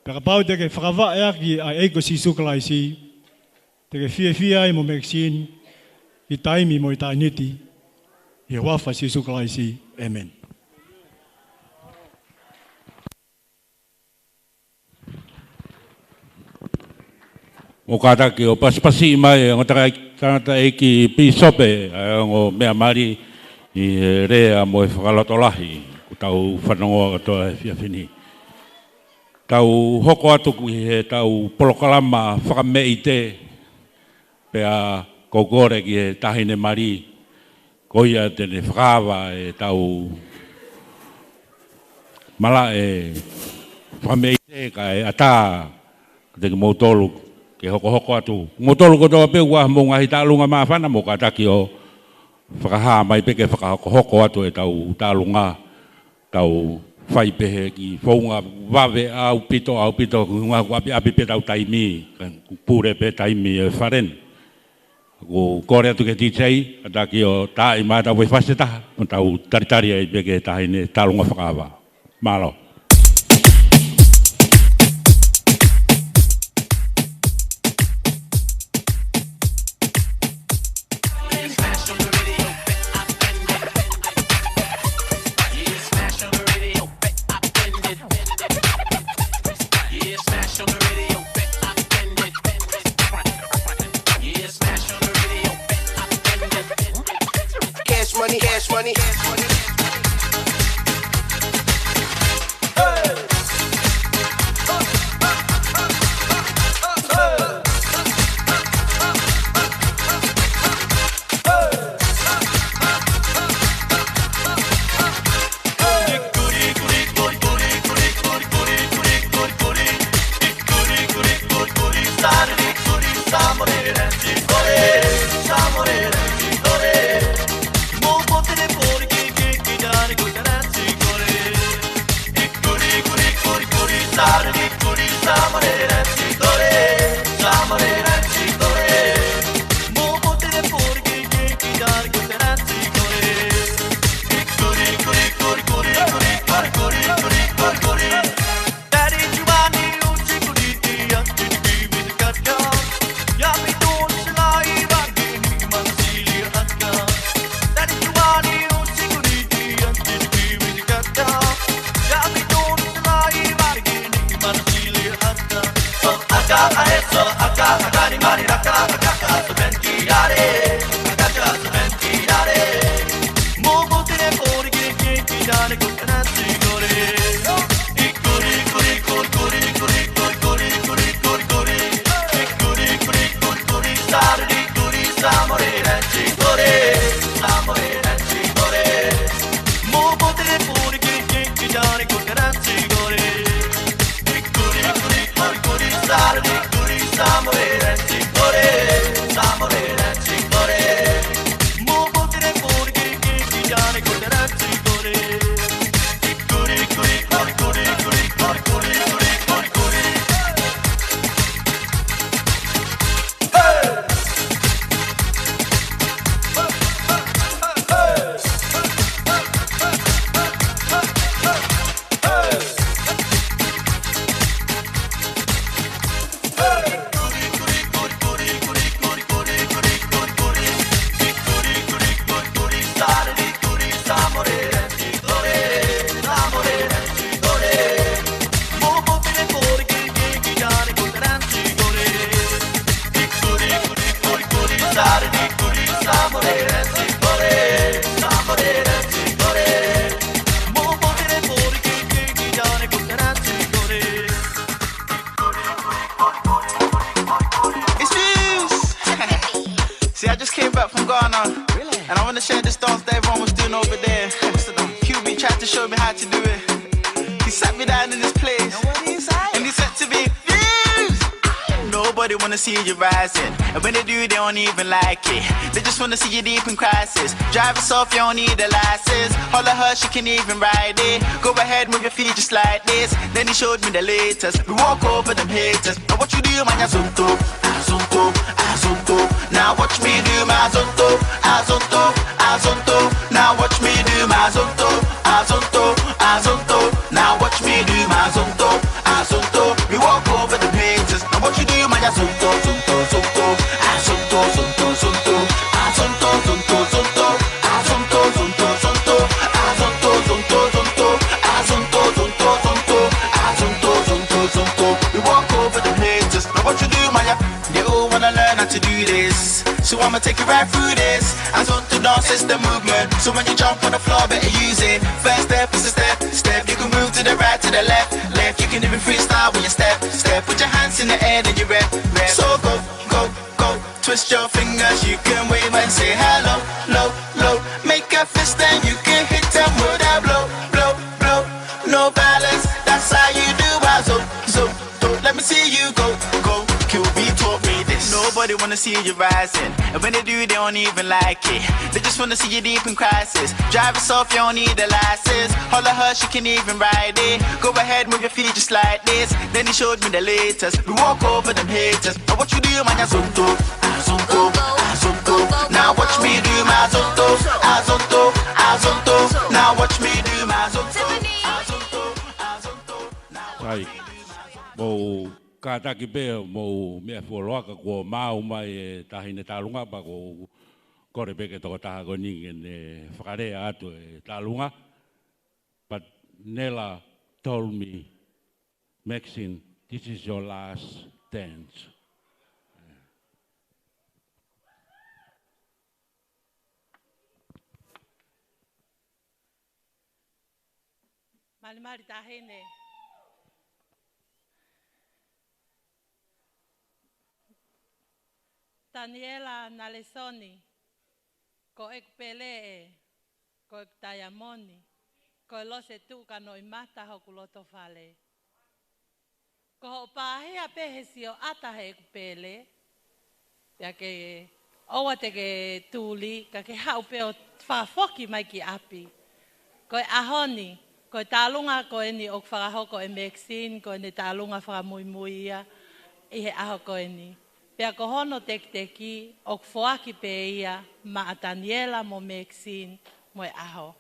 Pea kapau te ke fakavaʻe ʻaki ʻa e ʻEiki ko Sīsū Kalaisi, te ke fiefia ai mo Maxine, ʻi taimi mo ʻitāniti, ʻi he huafa ʻo Sīsū Kalaisi, ʻēmeni. ʻOku kātaki ʻo pasipasi mai e ongo tangataʻeiki pīsope ʻa e ongo meʻa mali ʻi he lea mo e fakalotolahi kuo tau fanongoa kātoa he efiafi ni. Tau hoko atu ki heʻetau polokalama fakameʻite, pea ʻoku ou kole ki he taʻahine mali ko ia te ne fakaava ʻetau malaʻe fakameʻite kae ʻatā kiate kimoutolu ke hokohoko atu. Moutolu kotoa pē ʻoku ʻi ai hamou ngaahi taʻalunga māfana, mou kātaki ʻo fakahā mai pē ke fakahokohoko atu ʻetau taʻalunga, tau fai pē he kiʻi founga vave ʻaupito, ʻaupito, ko e ʻuhinga ʻoku ʻapiʻapi pē ʻetau taimi, ka ʻoku pule pē taimi ʻo e fale ni. ʻOku ou kole atu ki he D J, kātaki ʻo taaʻi mai ʻetau foʻi fasi ʻe taha, mo tau talitali ai pē ki he taʻahine taʻalunga fakaava. Mālō. Cash money, cash money, cash money. It's Fuse! See, I just came back from Ghana, and I want to share this dance that everyone was doing over there. Q B tried to show me how to do it. He sat me down in this place, and he said to me, "Fuse!" Nobody wanna see you rising. And when they do, they don't even like it. They just wanna see you deep in crisis. Drive us off, you don't need a license. Holler her, she can even ride it. Go ahead, move your feet just like this. Then he showed me the latest. We walk over them haters. And what you do do my asunto, asunto, asunto. Now watch me do my asunto, asunto, asunto. Now watch me do my asunto, asunto, asunto. Now watch me do my asunto, asunto. We walk over the haters. Now watch you do my asunto, asunto, asunto. Asunto, asunto, asunto. Asunto, asunto, asunto. Asunto, asunto, asunto. Asunto, asunto, asunto. Asunto, asunto, asunto. We walk over the haters. Now watch you do my They all wanna learn how to do this, so I'ma take you right through this. Asunto dance is the movement, so when you jump on the floor, better use it. First step is a step, step. You can move to the right, to the left, left. You can even freestyle with your step, step. Put your hands in the air, then you rep, rep. So go, go, go. Twist your fingers, you can wave and say hello, low, low. Make a fist and you can hit them with a blow, blow, blow. No balance, that's how you do a zo, zo. Let me see you go, go. Q B taught me this. Nobody wanna see you rising. And when they do, they don't even like it. They just wanna see you deep in crisis. Drive us off, you don't need a license. Holler her, she can even ride it. Go ahead, move your feet just like this. Then he showed me the latest. We walk over them haters. Now what you do, my asunto, asunto, asunto. Now watch me do my asunto, asunto, asunto. Now watch me do my asunto, asunto, asunto. Sai, mou kātaki pē, mou meʻa fuoloa ka kuo maau mai e Taʻahine Talunga, pea ʻoku ou kole pē ki he tokotaha ko eni ke ne fakalea atu e talunga. But Nela told me, "Maxine, this is your last dance." Malimali Taʻahine. Taniela Nalesoni, ko ʻeku pele ē, ko ʻeku taiamoni, ko e lose tuʻu ka noʻimata hoku loto fale. Ko hoʻo pāhia pē he sioʻata heʻeku pele, pea ke ʻoua te ke tuli, ka ke haʻu pē ʻo fakafoki mai ki ʻapi. Ko e ʻaho ni, ko e talunga ko eni ʻoku fakahoko ʻe Maxine, ko ʻene talunga fakamuimui ia ʻi he ʻaho ko eni. Pea ko hono tekiteki, ʻoku foaki pē ia maʻa Taniela mo Maxine mo e ʻaho.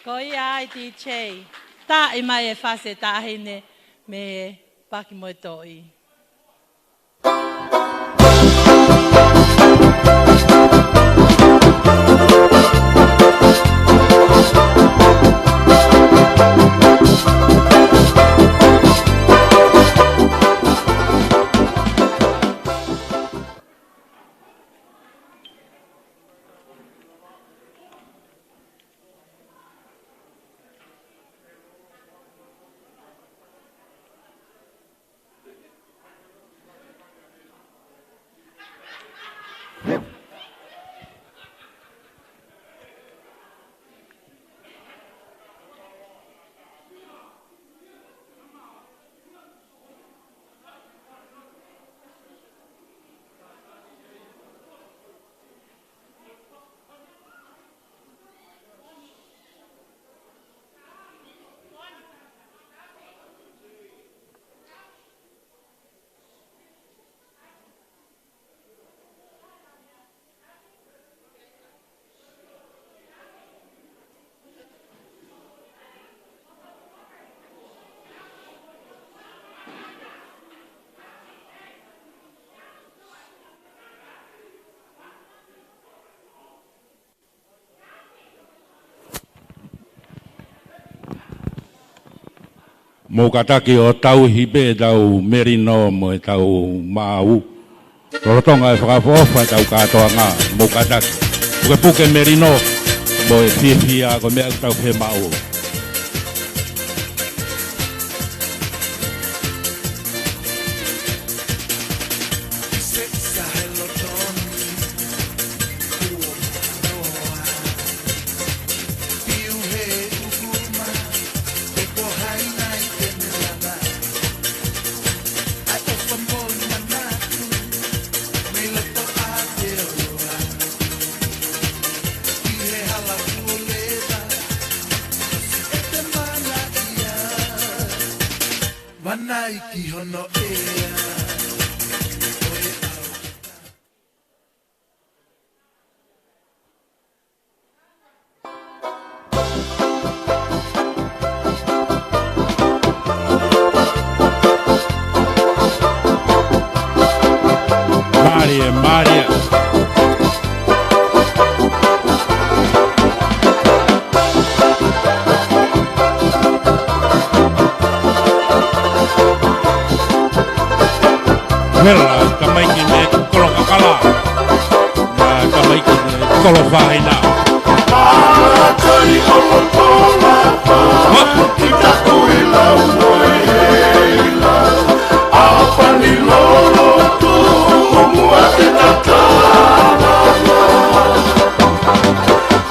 Ko ia ai D J, taaʻi mai e fasi Taʻahine mei he Paki mo e Toʻi. Mou kātaki ʻo tauhi pē ʻetau melino mo ʻetau maʻau. Lolotonga e fakaʻofoʻofa ʻetau kātoanga, mou kātaki. Pukepuke melino, mo e fiefia ko e meʻa ʻoku tau fiemaʻu. Vanaiki hono ea. Mālie, mālie. Vela, kamaiki mei Kolokakala. Kamaiki mei Kolofāhina. Mākali ʻo Lotola, ki taku ʻi lau mo e heila. ʻApani lolo tuʻu muʻa ke tatala.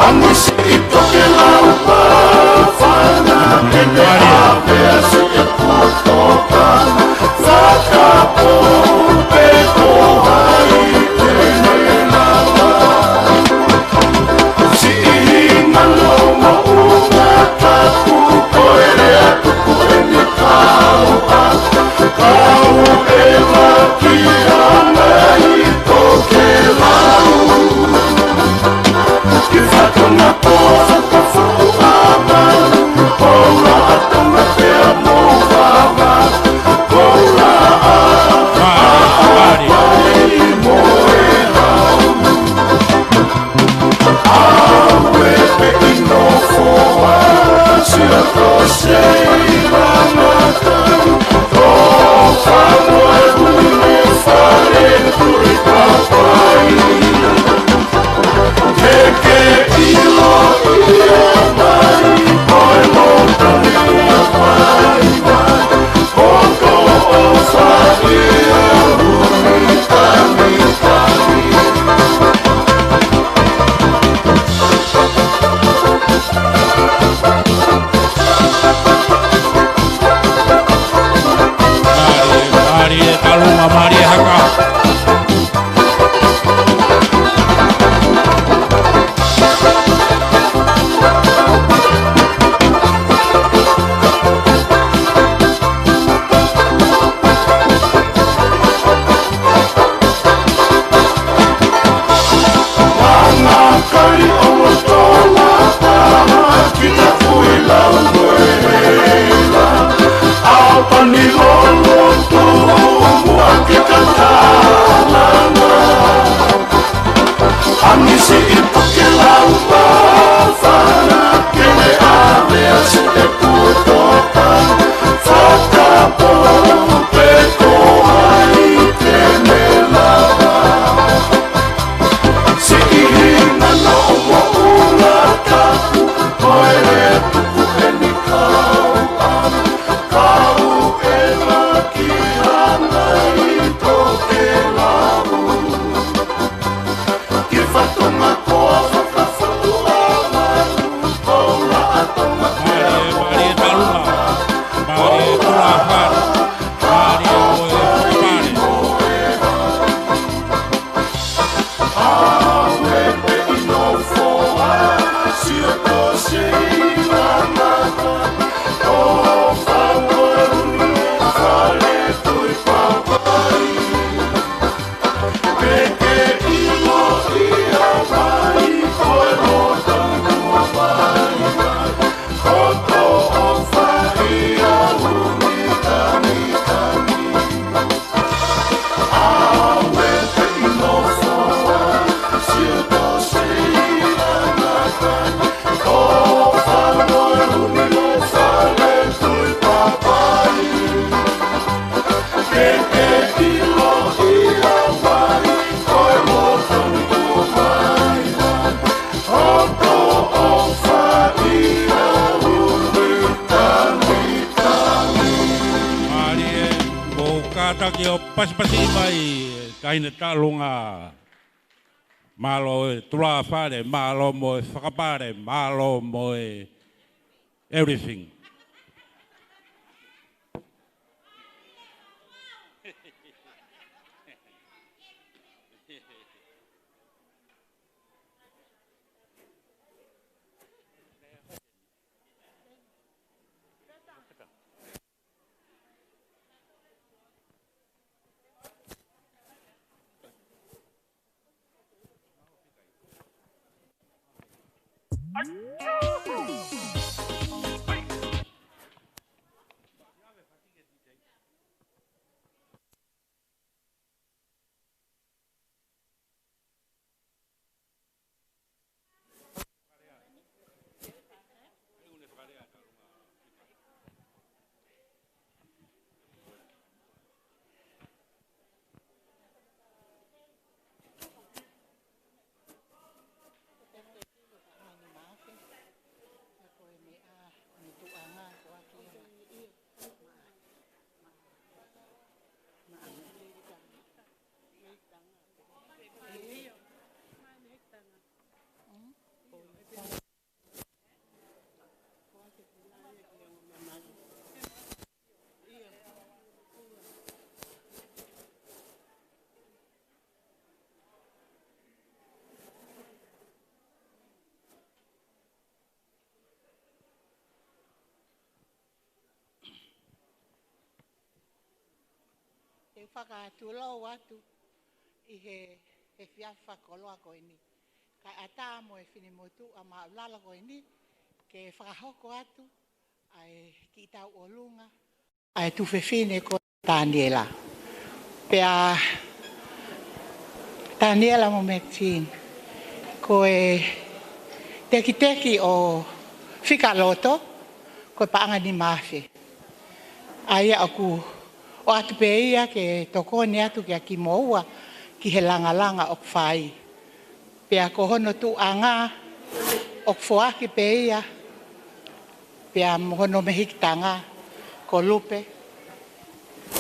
Angisi i toke lau pa fana, ʻene ʻave asi e kutoka. Fakapō pe ko hai te ne lava. Siʻi hinga lou moʻunga tapu ko e lea tuku eni kau a. Kau e maki ana i toke lau. Ki fatonga ko fakafoʻu ʻa mai, ko la a Tonga pea mo Vava, ko la a, a, a, a, mo e lau. Aue pe ʻi nofo a, sio ko sei manatau, ko famo e ui mo fale tui papai. Ke ke ʻilo ia mai, ko e loto ia mai, mai, ko ko o fai a umi tami tami. Mālie, mālie, Talunga, mālie, Haka. Mākali ʻo Lotola, ki taku ʻi lau mo e heila. ʻApani lolo tuʻu muʻa ke tatala. Angisi i toke lau pa fana, ke ne ʻave asi e kutoka. Fakapō pe ko hai te ne lava. Siʻi hinga lou moʻunga tapu, ko e lea tuku eni kau a. Kau e maki ana i toke lau. Ki fatonga ko fakafoʻu ʻa mai, ko la a Tonga pea mo Vava. Mālie, mālie, Talunga. Mālie, Tulafale. Mālie, ko e fale. Mālie, ʻoku kātaki ʻo pasipasi mai, Taʻahine Talunga. Mālō e tulafale, mālō mo e fakapale, mālō mo e everything. Te u fakatulou atu ʻi he, he efiafi fakakoloa ko eni. Kae ʻatā mo e finemotuʻa māʻulalo ko eni, ke fakahoko atu ʻa e kiʻi tauʻolunga ʻa e tuofefine ko Taniela. Pea Taniela mo Maxine, ko e tekiteki ʻo Fika Loto, ko e paʻanga nima afe. ʻA ia ʻoku ʻoatu pē ia ke tokoni atu kia kimoua ki he langalanga ʻoku fai. Pea ko hono tuʻuʻanga ʻoku foaki pē ia, pea mo hono mehikitanga ko Lupe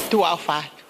Tuʻaʻofa atu.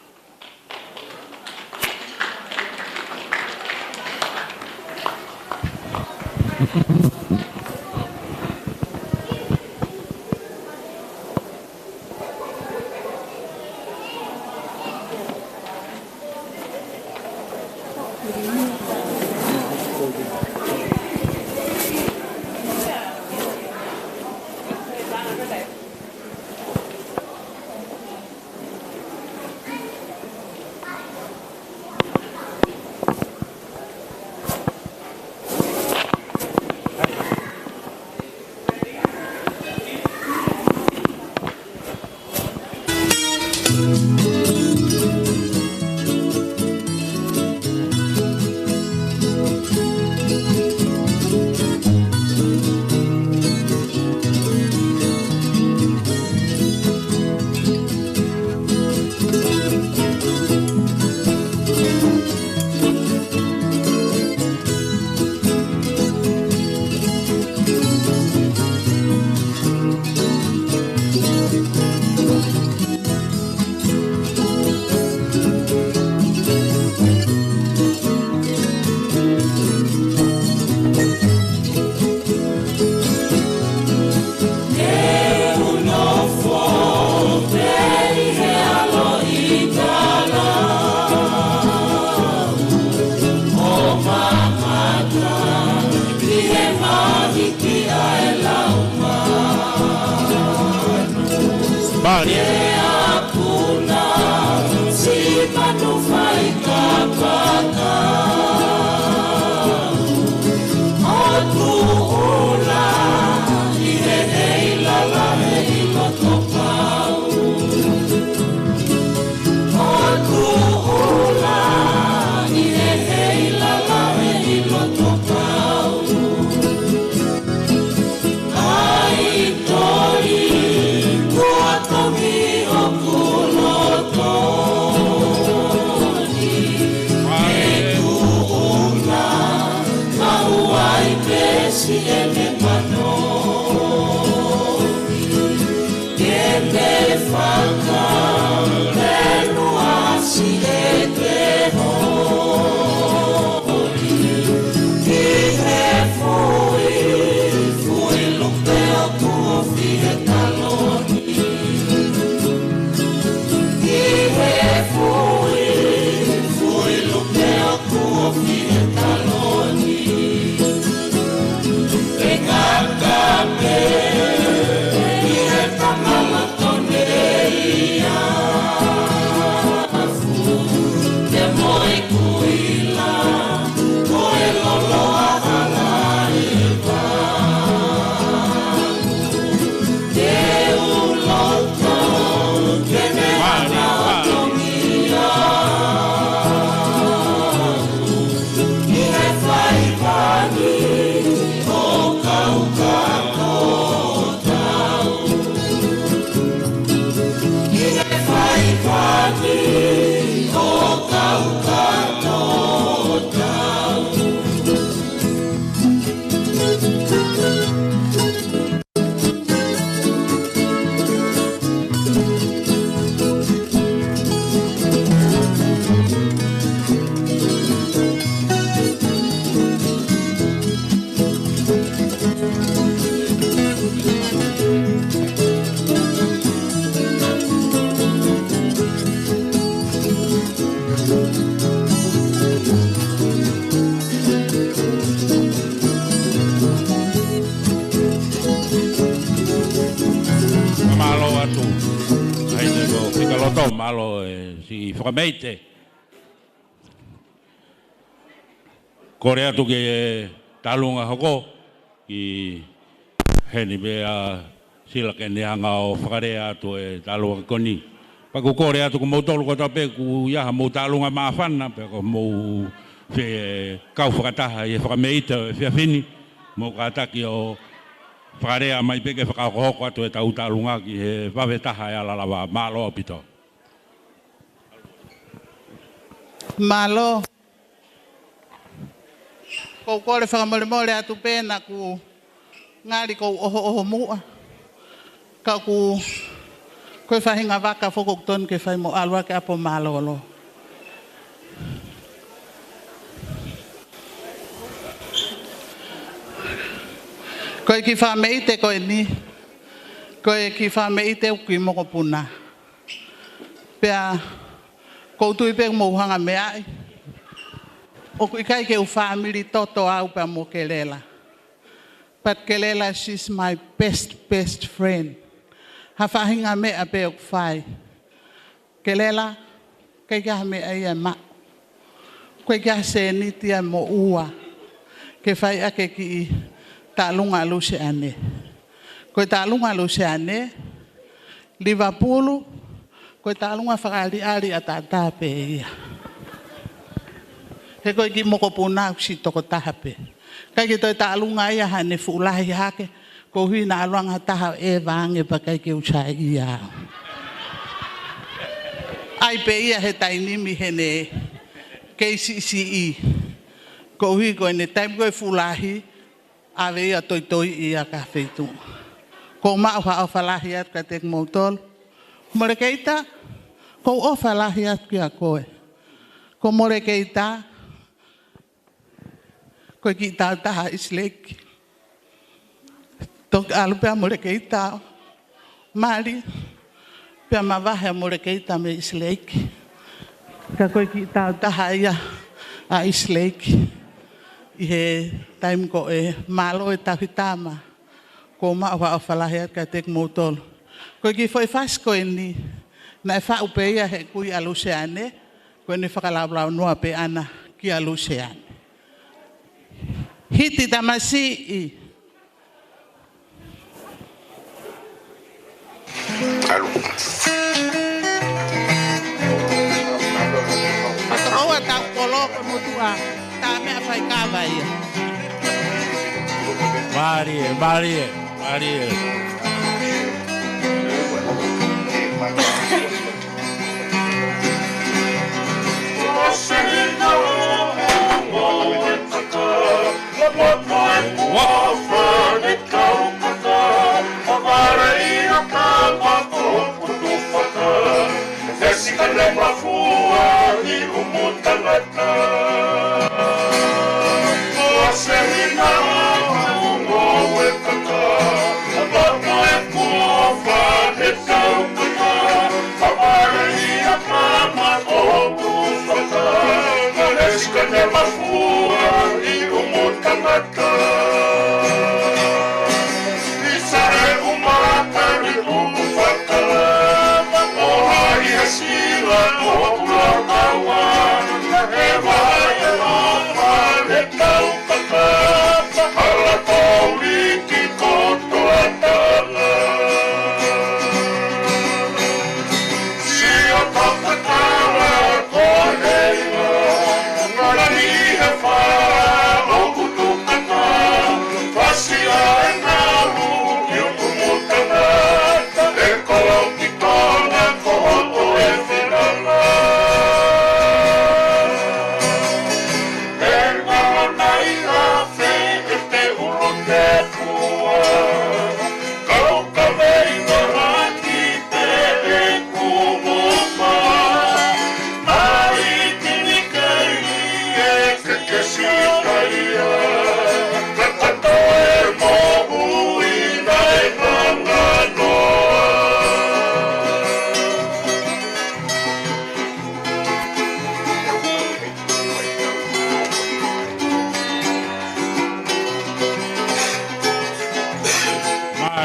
Mali. Mālō atu. ʻAi, te ko Fika Loto. mālō e siʻi fakameite. Kole atu ki he tālunga hoko, ki heni pē ʻa Sila ke ne hanga ʻo fakalea atu e tālunga ko eni. Pea ʻoku kole atu kiate kimoutolu kotoa pē ʻoku ʻi ai haʻamou tālunga māfana, pe ko hoʻomou fekau fakataha ʻi he fakameite ʻo e efiafi ni, mou kātaki ʻo fakalea mai pē ke fakahokohoko atu ʻetau tālunga ki he vave taha e ala lava. Mālō ʻaupito. Mālō. ʻOku ou kole fakamolemole atu pē naʻa ku ngali ʻohoʻoho muʻa. Ka ʻoku, ko e faʻahinga vaka foki ʻoku totonu ke fai mo ʻalu hake ʻapi ʻo mālōlō. Ko e kiʻi fakameite ko eni, ko e kiʻi fakameite ʻoku kiʻi mokopuna. Pea ʻoku ou tui pē ʻoku mou hanga meaʻi. ʻOku ʻikai ke u family toto au pea mo Kelela. But Kelela, she's my best, best friend. Ha faʻahinga meʻa pē ʻoku fai. Kelela, ʻikai ke ʻi ai ha meʻa ia ʻe maʻu. ʻIkai ke ʻi ai ha sēniti ia ʻe moʻua ke fai ʻaki e kiʻi tālunga ʻa Luseane. Ko e tālunga ʻa Luseane, Livapulu, ko e tālunga fakaʻaliʻali ʻataʻatā pē ia. He ko e kiʻi mokopuna ʻoku siʻi tokotaha pē. ʻIkai ke toe tālunga ia haʻane fuʻu lahi hake, koeʻuhi naʻa ʻalu ange ha taha ʻo ʻeva ange pea ʻikai ke u saiʻia au. ʻAi pē ia he taimi ni heʻene kei siʻisiʻi. Koeʻuhi ko ʻene taimi ko ē fuʻu lahi, ʻave ia ʻo toitoiʻi ia ki ha feituʻu. ʻOku ou maʻu ha ʻofa lahi atu kiate kimoutolu. Molekeita, ʻoku ou ʻofa lahi atu kiate koe. Ko Molekeita, ko e kiʻi tāutaha ʻa Eastlake. Toki ʻalu pē ʻa Molekeita ʻo mali, pea mavahe ʻa Molekeita mei Eastlake. Ka ko e kiʻi tāutaha ia ʻa Eastlake ʻi he taimi ko ē. Mālō e tauhi tama. ʻOku ou maʻu ha ʻofa lahi atu kiate kimoutolu. Ko e kiʻi foʻi fasi ko eni, naʻe faʻu pē ia he kui ʻa Luseane, ko ʻene fakalaulaunoa pē ʻana kia Luseane. Hiti tamasiʻi. ʻAlu. ʻOua tau kolo ko mutuʻa, tā meʻa fai kava ia. Mālie, mālie, mālie.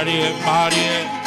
Mālie, mālie.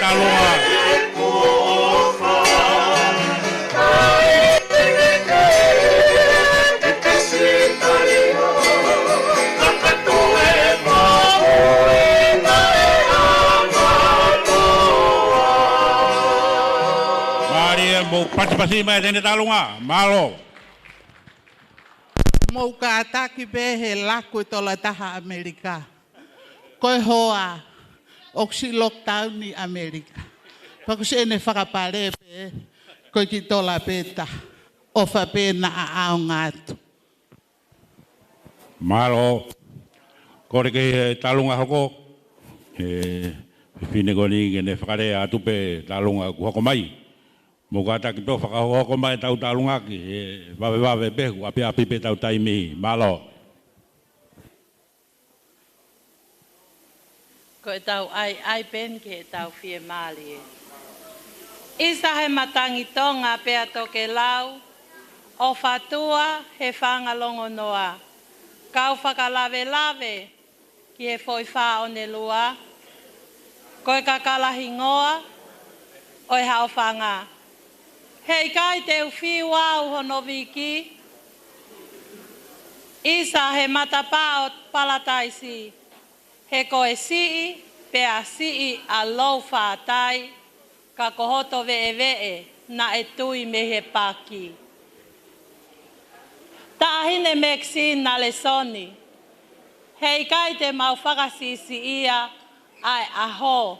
Talunga. Mālie, mou patipati mai ʻEne Talunga. Mālō. Mou kātaki pē he laku e tola taha ʻAmelika. Ko e hoa, ʻoku siʻi lockdown ʻi ʻAmelika. Pea ko siʻene fakapale pē, ko e kiʻi tola pē taha. ʻOfa pē naʻa ʻaonga atu. Mālō. Kole ke Talunga hoko. He fefine ko eni ke ne fakalea atu pē Talunga kuo hoko mai. Mou kātaki pē ʻo fakahokohoko mai ʻetau Talunga ki he vavevave pē, kuo ʻapiʻapi pē ʻetau taimi. Mālō. Ko ʻetau ʻaiʻai pē eni ki heʻetau fiemālie. ʻIsa he matangi Tonga pea tokelau, ʻo fātua he fanga longonoa. Kau fakalavelave ki he foʻi fā ʻo ʻene lua, ko e kakala hingoa ʻo e haʻofanga. Heʻikai te u fiu au hono viki, ʻIsa he matapā ʻo Palataisi, he ko e siʻi pea siʻi ʻa Loufātai, ka ko hoto veʻeveʻe naʻe tui mei he paki. Taʻahine Mekisini Nalesoni, heʻikai te mau fakasiʻisiʻia ʻa e ʻaho.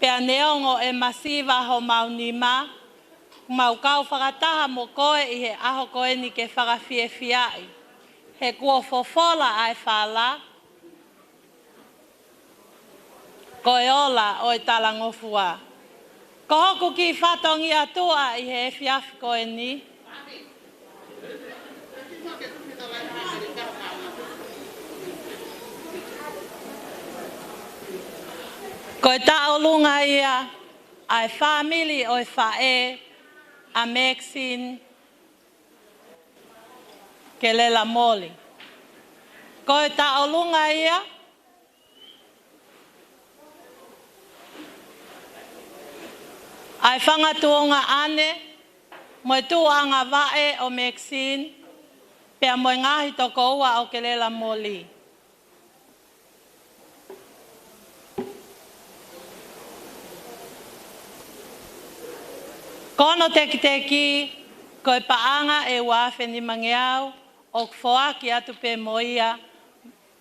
Pea neongo e masiva homau nima, mau kau fakataha mo koe ʻi he ʻaho ko eni ke fakafiefiaʻi. He kuo fofola ʻa e fala, ko e ola ʻo e talangofua. Ko hoku kiʻi fatongia tuʻa ʻi he efiafi ko eni. Ko e taʻolunga ia ʻa e fāmili ʻo e faʻē ʻa Mekisini Kelela Moli. Ko e taʻolunga ia ʻa e fanga tuongaʻane mo e tuʻu ʻanga vaʻe ʻo Mekisini, pea mo e ngaahi tokoua ʻo Kelela Moli. Ko hono tekiteki, ko e paʻanga ʻe ua afe nimangeau ʻoku foaki atu pē mo ia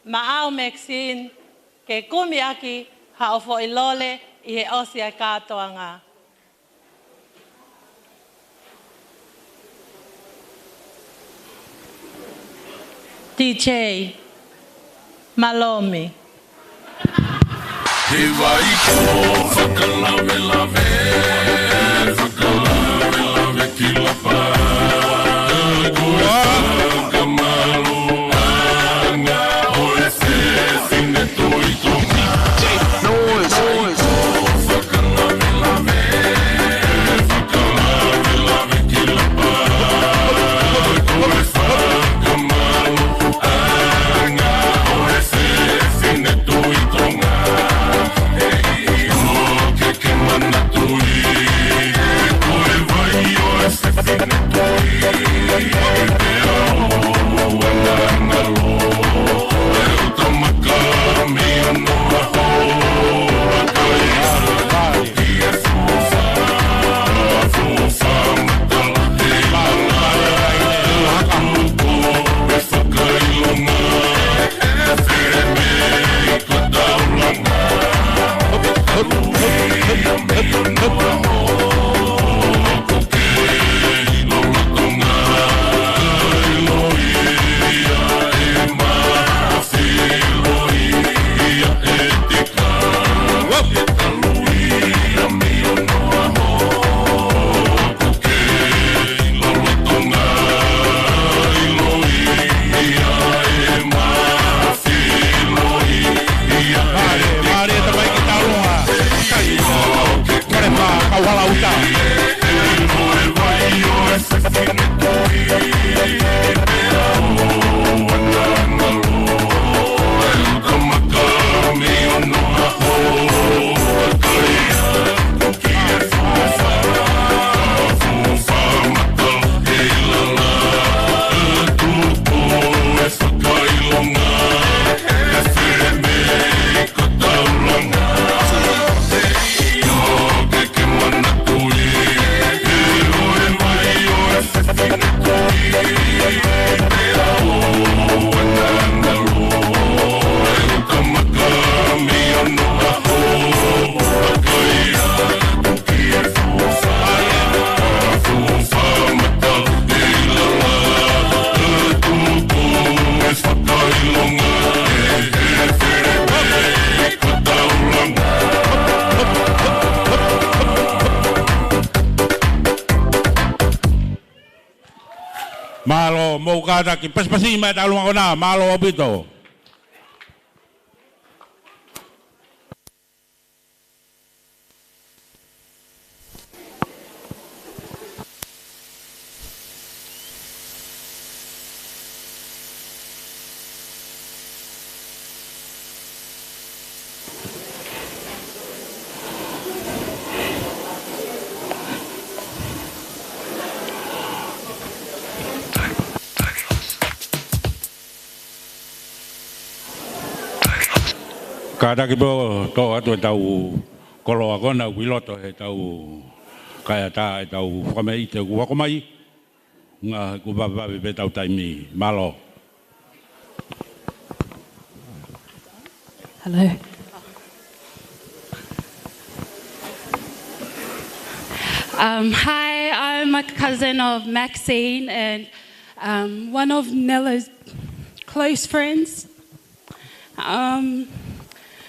maʻau Mekisini ke kumi ʻaki haʻo foʻi lole ʻi he ʻosi ʻa e kātoanga. D J, Malomi. He vai ko fakalavelave, fakalavelave ki lapa. Ko e fakamālō ʻanga ʻo e fefine Toi Tonga. Noise, noise. Mālō, mou kātaki, pasipasi mai ʻetau ʻulungaanga ko ena, mālō ʻaupito. Kātaki pē ʻo toʻo atu ʻetau koloa ko ena ʻoku ʻi loto heʻetau kaeʻatā ʻetau fakameʻite kuo hoko mai. Ngā kuo vavevave pē ʻetau taimi. Mālō. Hello. Um, hi, I'm a cousin of Maxine and, um, one of Nella's close friends. Um,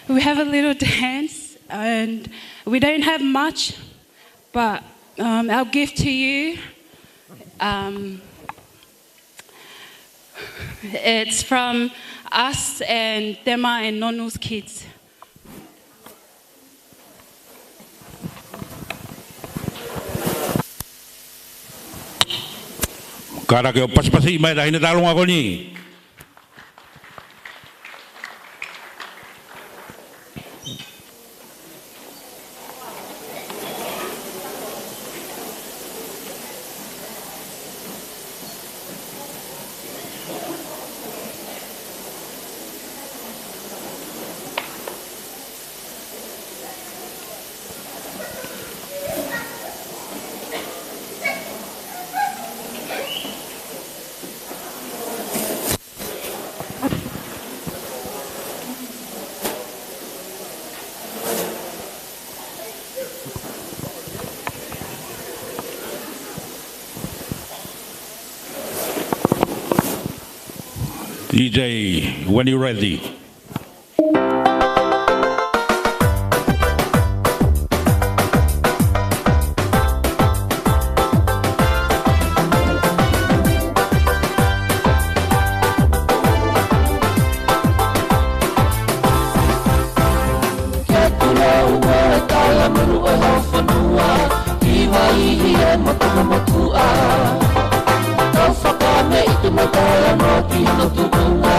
we have a little dance, and we don't have much, but, um, our gift to you, um, it's from us and Dema and Nonu's kids. Kātaki ʻo pasipasi mai ʻetau taʻahine taʻeʻaonga ko eni. D J, when you're ready. Ke tuʻu ʻo e kala manu ʻo e haufonua, ki Vaihi ʻe mo Tohomotuʻa. Kau fakameʻite mo talanoa ki hono tuʻunga,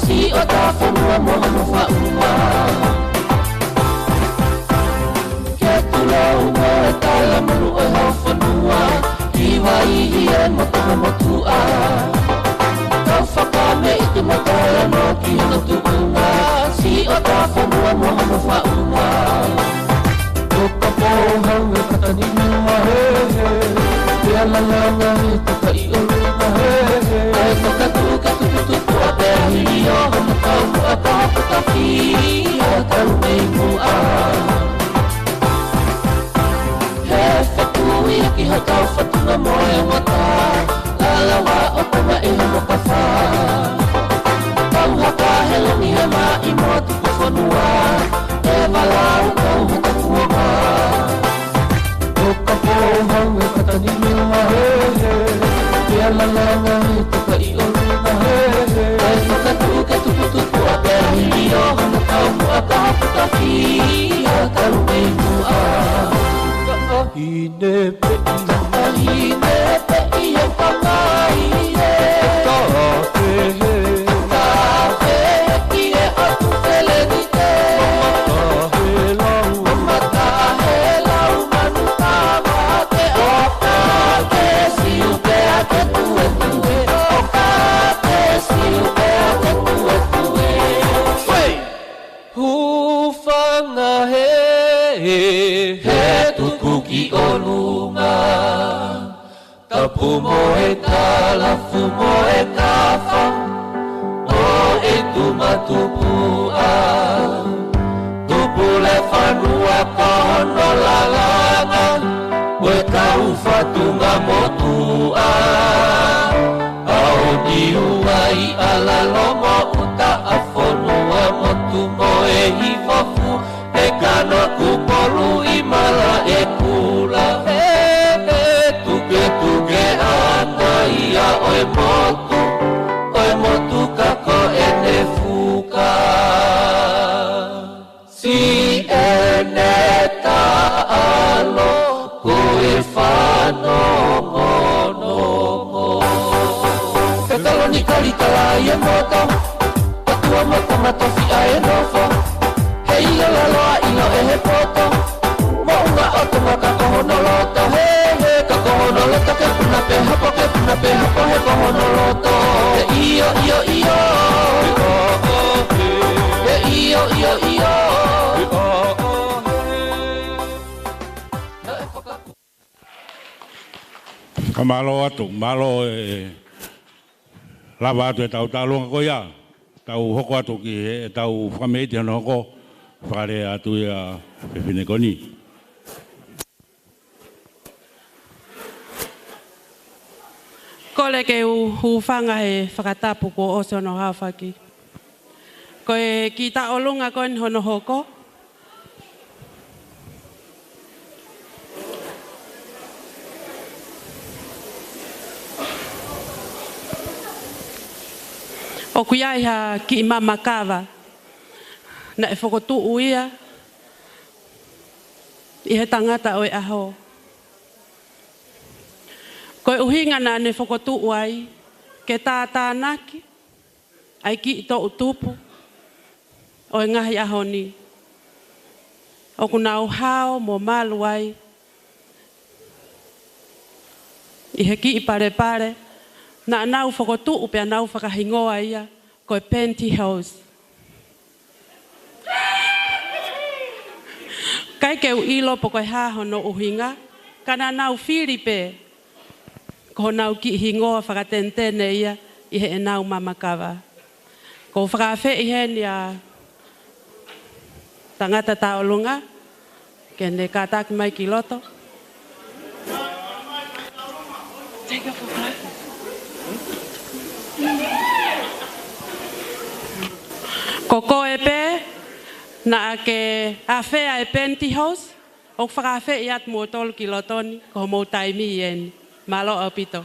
siʻotau fonua mo hono faʻunga. Ke tuʻu ʻo e kala manu ʻo e haufonua, ki Vaihi ʻe mo Tohomotuʻa. Kau fakameʻite mo talanoa ki hono tuʻunga, siʻotau fonua mo hono faʻunga. Ko ka pō hau e katani nua he he, pea lalanga he tuka ʻi ʻolunga he he. ʻAi ko ka tuka tukutuku a pea hili ʻo hono kau muʻa ka hoku tafi, a kau mei muʻa. He fekui ki ha kau fatunga mo e mata, lalawa ʻo kama ʻe he mokafa. Kau haka he langi he maʻi mo tuku fonua, ʻe valau kau haka kuonga. Ko ka pō hau e katani nua he he, pea lalanga he tuka ʻi ʻolunga he he. ʻAi ko ka tuka tukutuku a pea hili ʻo hono kau muʻa ka hoku tafi, a kau mei muʻa. Kaʻahine pē ʻi, kaʻahine pē ʻi he pangai e. Kaʻahe. Kaʻahe ki he ʻotu feleni te. Mata he lau. Mata he lau manu tama te ʻoka ke siu pea ke tuetue. ʻOka ke siu pea ke tuetue. Hei! Hūfanga he, he tuku ki ʻolunga. Tapu mo e talafu mo e kafa, ʻo e tuma tupuʻa. Tupu le fanua ko hono lalanga, ko e kau fatunga motuʻa. ʻAo ni ua i ala lomo uta a fonua motu mo e hifofu, e kano kupolu i mala e kula. He, he, tuketuke ana ia ʻo e motu, ko e motu ka ko ʻene fuka. Siʻene taʻalo ko e fanongonongo. He kalo ni kali kala ʻi he moto, ʻOtua mo kona tofiʻa e nofo. He ʻilo lalo ʻa ʻilo ʻe he poto. Moʻunga ʻo Tonga ka ko hono loto. He, he, ka ko hono loto ke puna pē hapo, ke puna pē hapo, he ko hono loto. He ʻio, ʻio, ʻio. He ʻio, ʻio, ʻio. Naʻe faka- Ka mālō atu, mālō e lava atu e tau tālunga ko ia, tau hoko atu ki he, e tau fakameʻiti hono hoko, fakalea atu ia fefine ko eni. Kole ke u hūfanga he fakatapu kuo ʻosi hono haofaki. Ko e kiʻi taʻolunga ko eni hono hoko. ʻOku ʻi ai ha kiʻi mama kava naʻe fokotuʻu ia ʻi he tangata ʻo e ʻaho. Ko e ʻuhinga naʻa ne fokotuʻu ai, ke tātānaki ʻa e kiʻi toʻutupu ʻo e ngaahi ʻaho ni ʻoku nau hao mo malu ai ʻi he kiʻi palepale naʻa nau fokotuʻu pea nau fakahingoa ia ko e pantyhose. ʻIkai ke u ʻilo pe ko e hā hono ʻuhinga, ka naʻa nau fili pē ko honau kiʻi hingoa fakatenetene ia ʻi heʻenau mama kava. ʻOku ou fakaafeʻi heni ʻa tangata taʻolunga ke ne kātaki mai ki loto. Ko koe pē naʻa ke afea e pantyhose, ʻoku fakaafeʻi atu moutolu ki loto ni, ko homou taimi eni. Mālō ʻaupito.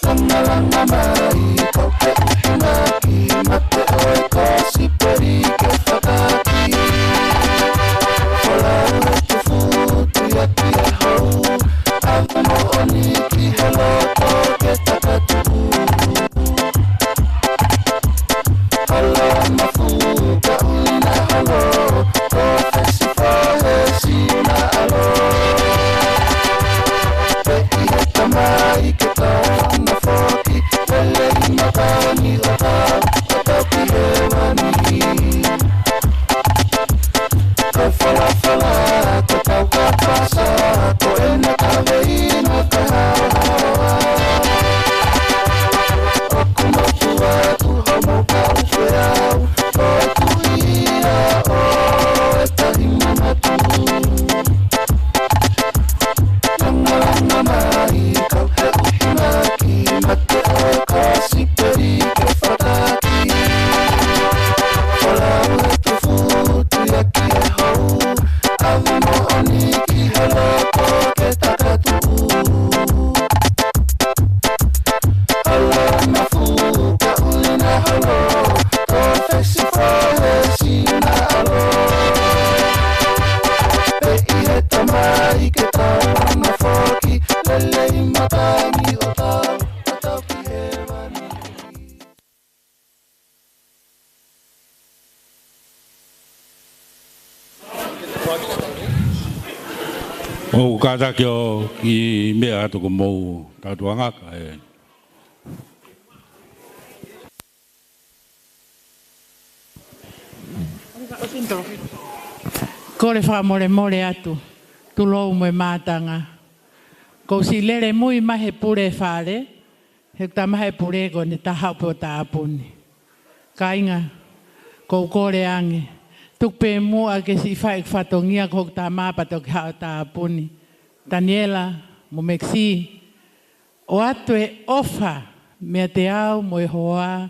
Langalanga mai, kau ke ʻuhinga ki mate ʻo e kosipeli ke fakaki. Folau he tufutuiaki e hou, ʻave moʻoni ki he loto ke takatuʻu. Hala mafuka ʻuli na halo, ko fesi fo he sina alo. Pea ʻi he tamai ke tau na foki, lelei matangi ʻo tau, ʻo tau ki hēvani. Ko e falafala, ko tau kapasa, ko ʻene kaveinga ko e haohaoa. ʻOku motu atu homou kau feau, ko e tuʻia ʻo e tahi manatu. Langalanga mai, kau ke ʻuhinga ki mate ʻo e kosipeli ke fakaki. Folau he tufutuiaki e hou, ʻave moʻoni ki he loto ke takatuʻu. Hala mafuka ʻuli na halo, ko fesi fo he sina alo. Pea ʻi he tamai ke tau na foki, lelei matangi ʻo tau, ʻo tau ki hēvani. ʻOku kātaki ʻo kiʻi meʻa atu ko homou tautuanga kae. Kole fakamolemole atu, tulou mo e mātanga. Kuo u siʻi lele mui mai he pule fale, He ʻoku tamaha e pule ko eni, taha pē ʻo tāpuni. Kāinga, ʻoku ou kole ange, tuku pē muʻa ke siʻi fai e fatongia ko hoku tama pea toki haʻu ʻo tāpuni. Taniela mo Mekisi, ʻoatu e ʻofa meiate au mo e hoa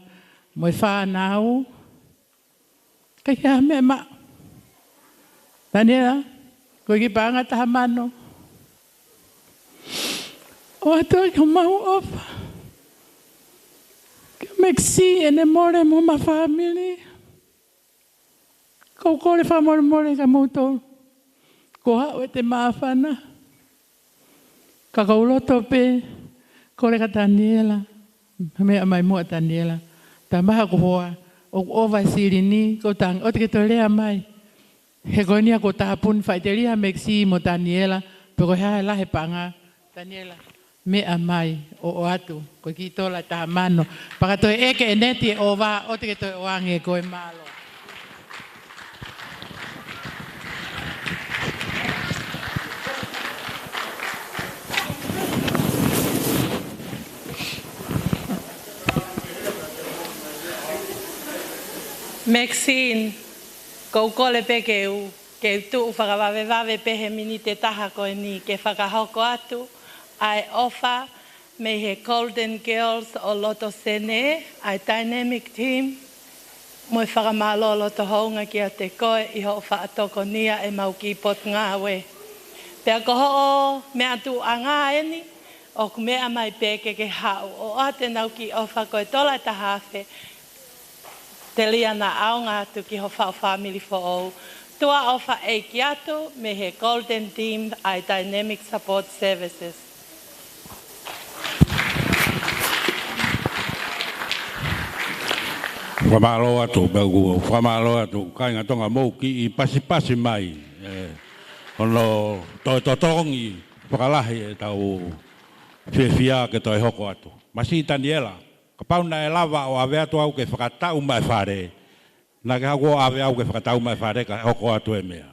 mo e fānau. ʻIkai ke ʻi ai ha meʻa ʻe maʻu. Taniela, ko e kiʻi paʻanga ʻe taha mano. ʻOatu ʻaki homau ʻofa kia Mekisi, ʻene mole mo homa fāmili. ʻOku ou kole fakamolemole kia moutolu kuo aʻu ʻete māfana. Ka ʻoku ou loto pē, kole kia Taniela, meʻa mai muʻa Taniela. Tamaha, ko e hoa, ʻoku ʻova e silini, ko e tangi, ʻoua te ke toe lea mai. He ko eni ia kuo tāpuni, faʻiteliha Mekisi mo Taniela, pe ko e hā e lahi e paʻanga. Taniela, meʻa mai ʻo ʻoatu, ko e kiʻi tola ʻe taha mano. Pea ka toe ʻeke ʻe Neti e ʻova, ʻoua te ke toe ʻoange koe, mālō. Maxine, ʻoku ou kole pē ke u, ke u tuʻu fakavavevave pē he miniti ʻe taha ko eni ke fakahoko atu ʻa e ʻofa mei he Golden Girls ʻo loto Senē, ʻa e dynamic team, mo e fakamālō loto houngaʻia kiate koe ʻi hoʻo faʻa tokonia ʻemau kiʻi potungāue. Pea ko hoʻo meʻa tuʻuʻanga eni, ʻoku meʻa mai pē ke ke haʻu ʻo ʻoatu ʻenau kiʻi ʻofa ko e tola ʻe taha afe, telia naʻa ʻaonga atu ki ho faʻu fāmili foʻou. Tuʻa ʻofa ʻeiki atu mei he Golden Team ʻa e Dynamic Support Services. Fakamālō atu, pea ʻoku ou fakamālō atu, kāinga Tonga, mou kiʻi pasipasi mai, ē, hono toe totongi fakalahi ʻetau fiefia ke toe hoko atu. Masi Taniela, kapau naʻe lava ʻo ʻave atu au ke fakatau mai e fale, naʻa ke haʻu ʻo ʻave au ke fakatau mai e fale kae hoko atu e meʻa.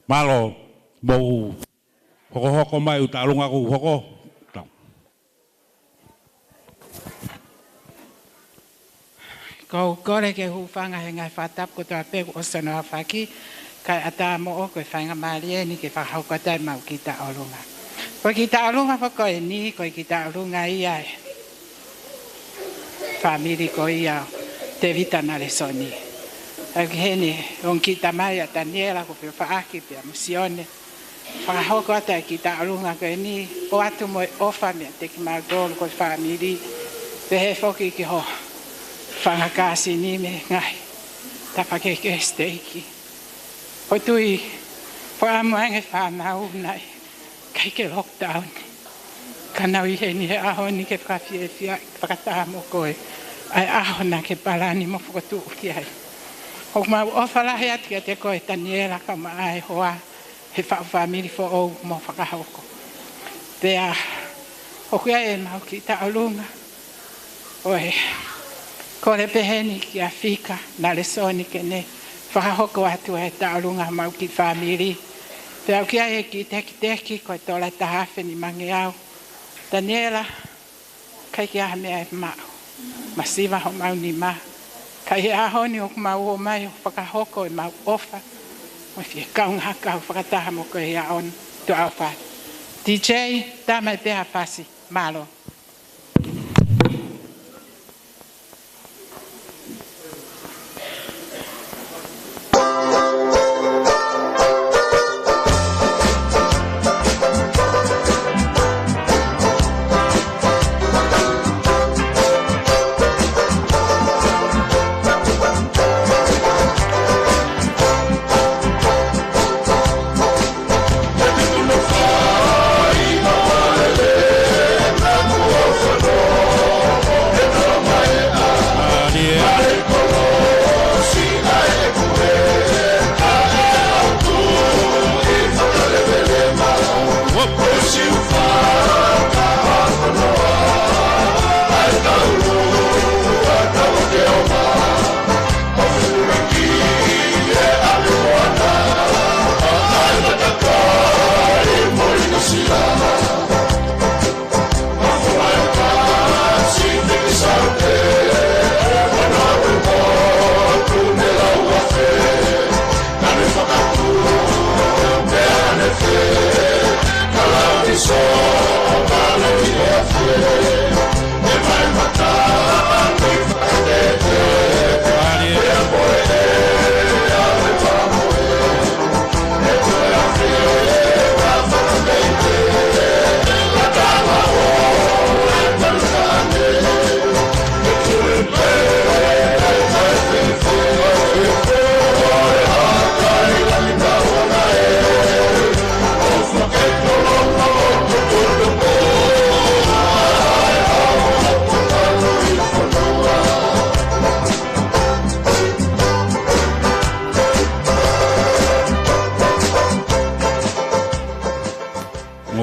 Mālō, mou hokohoko mai, ʻoku taʻalunga ʻoku hoko. Tau. ʻOku ou kole ke u hūfanga he ngaahi fakatapu kotoa pē kuo ʻosi hono aofaki, kae ʻatā moʻoku e faingamālie ni ke fakahoko atu ʻemau kiʻi taʻalunga. Ko e kiʻi taʻalunga foki ko eni, ko e kiʻi taʻalunga ia e fāmili ko ia ʻo Tēvita Nalesoni. ʻOku ʻi heni hono kiʻi tamai ʻa Taniela, ko Feofaʻaki pea mo Sione. Fakahoko atu e kiʻi taʻalunga ko eni, ʻoatu mo e ʻofa meiate kimautolu ko e fāmili, pehē foki ki ho fanga kāsini mei he ngaahi tafaʻaki kehe siteiki. ʻOku ou tui, fakaʻamu ange fānau naʻe ʻikai ke lockdown, ka nau ʻi heni he ʻaho ni ke fakafiefia, fakataha mo koe, ʻa e ʻaho naʻa ke palani mo fokotuʻu ki ai. ʻOku mau ʻofa lahi atu kiate koe Taniela kae ʻumaʻā e hoa, he faʻu fāmili foʻou mo fakahoko. Pea ʻoku ʻi ai ʻemau kiʻi taʻalunga ʻo e kole pehē ni kia Fika Nalesoni ke ne fakahoko atu e taʻalunga ʻemau kiʻi fāmili. Pea ʻoku ʻi ai e kiʻi tekiteki ko e tola ʻe taha afe nimangeau. Taniela, ʻikai ke ʻi ai ha meʻa ʻe maʻu. Masiva homau nima. Ka ʻi he ʻaho ni ʻoku mau ō mai ʻo fakahoko ʻemau ʻofa mo e fie kaungā kau fakataha mo koe ʻi he ʻaho ni. Tuʻa ʻofa. DJ, tā mai pē ha pasi. Mālō.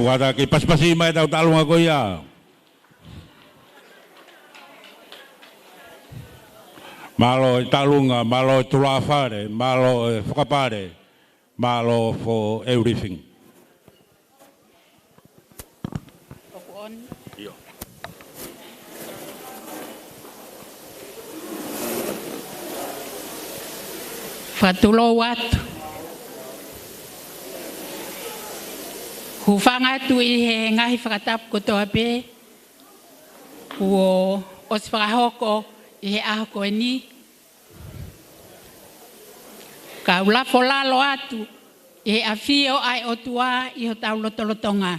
Kātaki pasipasi mai ʻetau taʻalonga ko ia. Mālō e taʻalonga, mālō e tulafale, mālō e fakapale, mālō for everything. Fakatulou atu. Hūfanga atu ʻi he ngaahi fakatapu kotoa pē kuo ʻosi fakahoko ʻi he ʻaho ko eni. Kau lafo lalo atu ʻi he ʻafio ʻa e ʻOtua ʻi hotau lotolotonga.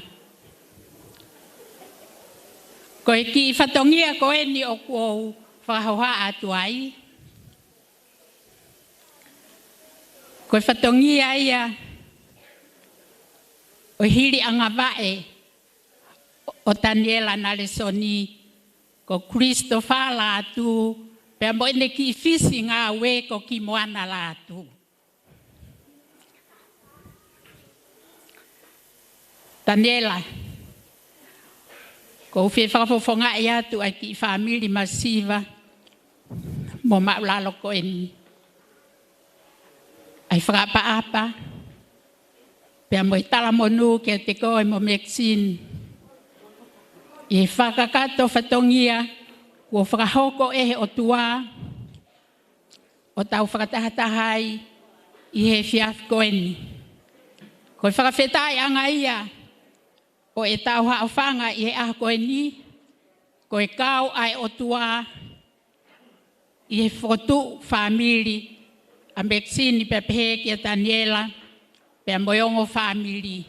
Ko e kiʻi fatongia ko eni ʻoku ou fakahohaʻa atu ai. Ko e fatongia ia ʻo e hili ʻanga vaʻe ʻo Taniela Nalesoni, ko Christopher Lātū, pea mo ʻene kiʻi fisi ngāue ko Kimoana Lātū. Taniela, ʻoku ou fie fakafofongaʻi atu ʻa e kiʻi fāmili masiva mo māʻulalo ko eni. ʻA e fakaʻapaʻapa, pea mo e talamonū kiate koe mo Maxine. ʻI he fakakakato fatongia kuo fakahoko ʻe he ʻOtua ʻo tau fakatahataha ai ʻi he efiafi ko eni. Ko e fakafetaʻiʻanga ia ʻo ʻetau haʻofanga ʻi he ʻaho ko eni, ko e kau ʻa e ʻOtua ʻi he fokotuʻu fāmili ʻa Maxine pea pehē kia Taniela, pea mo e ongo fāmili.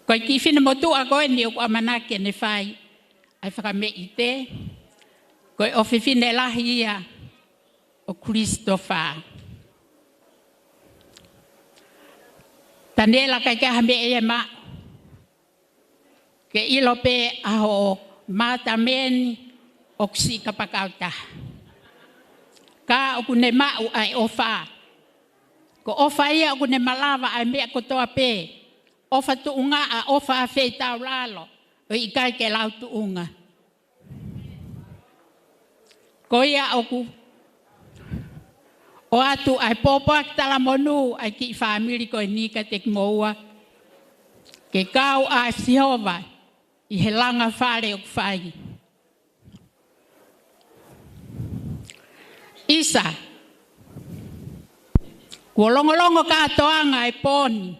Ko e kiʻi finemotuʻa ko eni ʻoku ʻamanaki ke ne fai ʻa e fakameʻite, ko e ʻofefine lahi ia ʻo Christopher. Taniela, ʻikai ke ʻi ai ha meʻa ia ʻe maʻu. Ke ʻilo pē ʻa hoʻo mātama ni ʻoku siʻi kapakau taha. Ka ʻoku ne maʻu ʻa e ʻofa. Ko e ʻofa ia ʻoku ne malava ʻa e meʻa kotoa pē. ʻOfa tuʻungaʻa, ʻofa afeitaulalo, ʻo ʻikai ke lau tuʻunga. Ko ia ʻoku ʻoatu ʻa e pōpoaki talamonū ʻa e kiʻi fāmili ko eni kiate kimoua, ke kau ʻa Sihova ʻi he langa fale ʻoku fai. ʻIsa, kuo longolongo kātoanga e pō ni,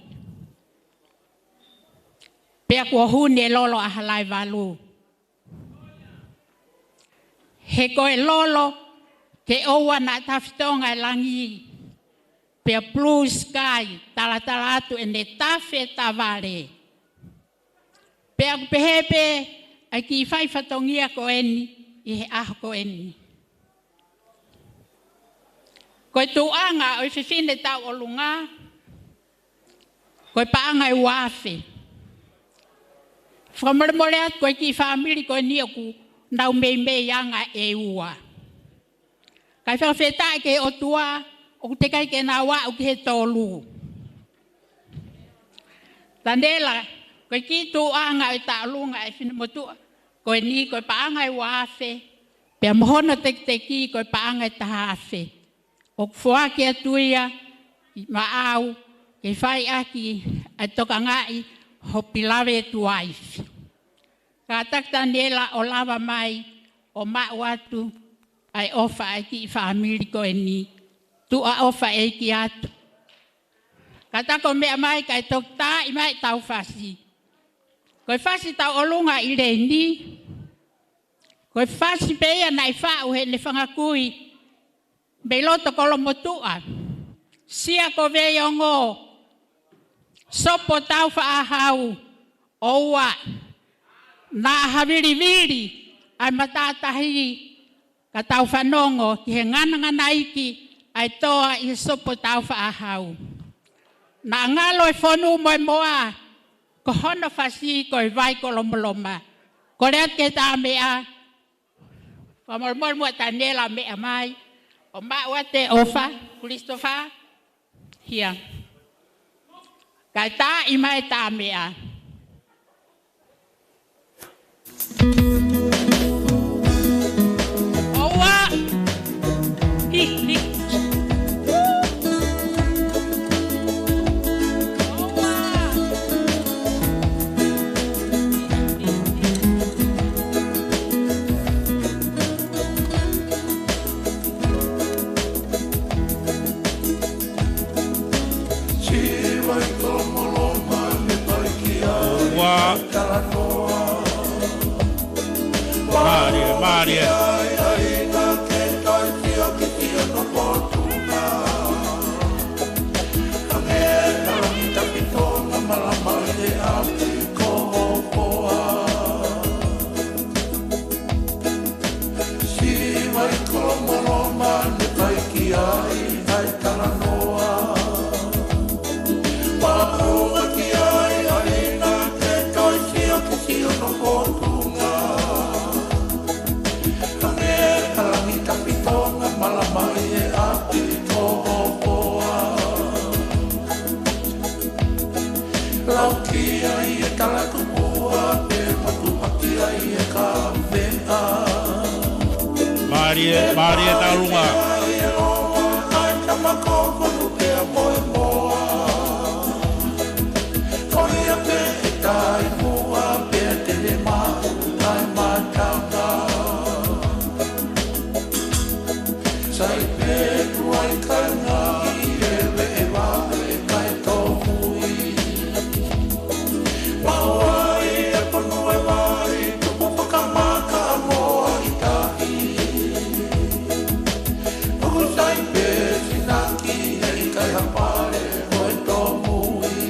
pea kuo huni e lolo ʻa Halaevalu. He ko e lolo ke ʻoua naʻa tafitonga e langi, pea blue sky, talatala atu ʻene tafe tavale. Pea ʻoku pehē pē ʻa e kiʻi fai fatongia ko eni ʻi he ʻaho ko eni. Ko e tuʻunga ʻo e fefine tauʻolunga, ko e paʻanga ʻe ua afe. Fakamolemole atu ko e kiʻi fāmili ko eni ʻoku nau meimeiʻanga ʻe ua. Kae fakafetaʻi ki he ʻOtua, ʻoku teʻeki ai ke nau aʻu ki he tolu. Taniela, ko e kiʻi tuʻunga ʻo e taʻalonga ʻa e finemotuʻa ko eni, ko e paʻanga ʻe ua afe, pea mo hono tekiteki ko e paʻanga ʻe taha afe. ʻOku foaki atu ia kiate au ke fai ʻaki ʻa e tokangaʻi hoʻo beloved wife. Kātaki Taniela ʻo lava mai ʻo maʻu atu ʻa e ʻofa ʻa e kiʻi fāmili ko eni. Tuʻa ʻofa ʻeiki atu. Kātaki ʻo meʻa mai kae toki taaʻi mai ʻetau fasi. Ko e fasi tauʻolunga ʻi Leini. Ko e fasi pē ia naʻe faʻu heʻene fanga kui mei loto Kolomotuʻa, Sia ko Veiongo, Sopo Taufaʻahau, ʻoua naʻa havilivili ʻa e matātahi ka tau fanongo ki he nganangana iiki ʻa e toa ʻi he Sopo Taufaʻahau. Naʻa ngalo e fonu mo e moa, ko hono fasi ko e vai kolomoloma. Kole atu ke tā meʻa, fakamolemole muʻa Taniela meʻa mai, ʻo maʻu atu e ʻofa, Christopher, hia. Kae tā ʻi mai tā meʻa. ʻOua. Hi, hi. ʻOua. Mālie, mālie. Siva ʻi Kolomoana ne fai ki ai ʻa e talanoa. Pāʻuha ki ai ʻa ʻIna ke toe sio ki siʻono fotunga. Hangē ha langi tapitonga malamai he ʻapi ko Hohoa. Lau ki ai e talatupuʻa, pea matuʻaki ai e kaveʻa. Mālie, mālie Taulunga. Ai e loa, ai tama ko Konu pea mo e moa. Ko ia pē e tai muʻa, pea tele maʻu ai matanga. Sai pē tuai kainga ʻi he veʻe vave kae tōmui. Maʻu ai e ponu e vai, tupu fakamaka mo ʻi tahi. Tuku sai pē sinaki he ʻikai ha pale ʻo e tōmui.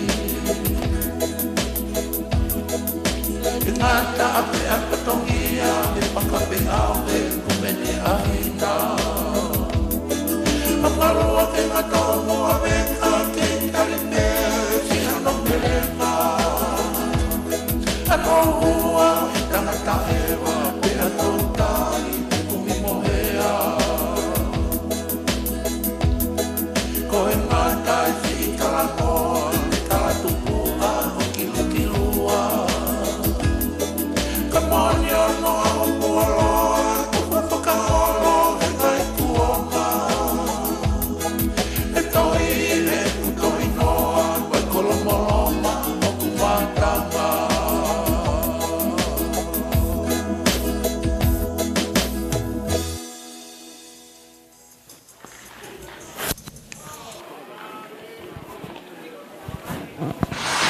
Ngata ʻape ʻa e fatongia, he fakapeau he kumene ʻa ʻIna. ʻA malua ke ngata o mo ʻave ka ke tali pē siʻono melenga. ʻA tō hua e tangata ʻeva, pea tō tai e kumi mohea. Ko e ngata e siʻi talanoa, e talatupuʻa ʻo Kilukilua. Ka moʻoni ʻono ʻaho kuo loa, kuo fakaholo he ngaahi kuonga. E toi, e kuo toi noa, ko e Kolomoloma ʻoku matanga.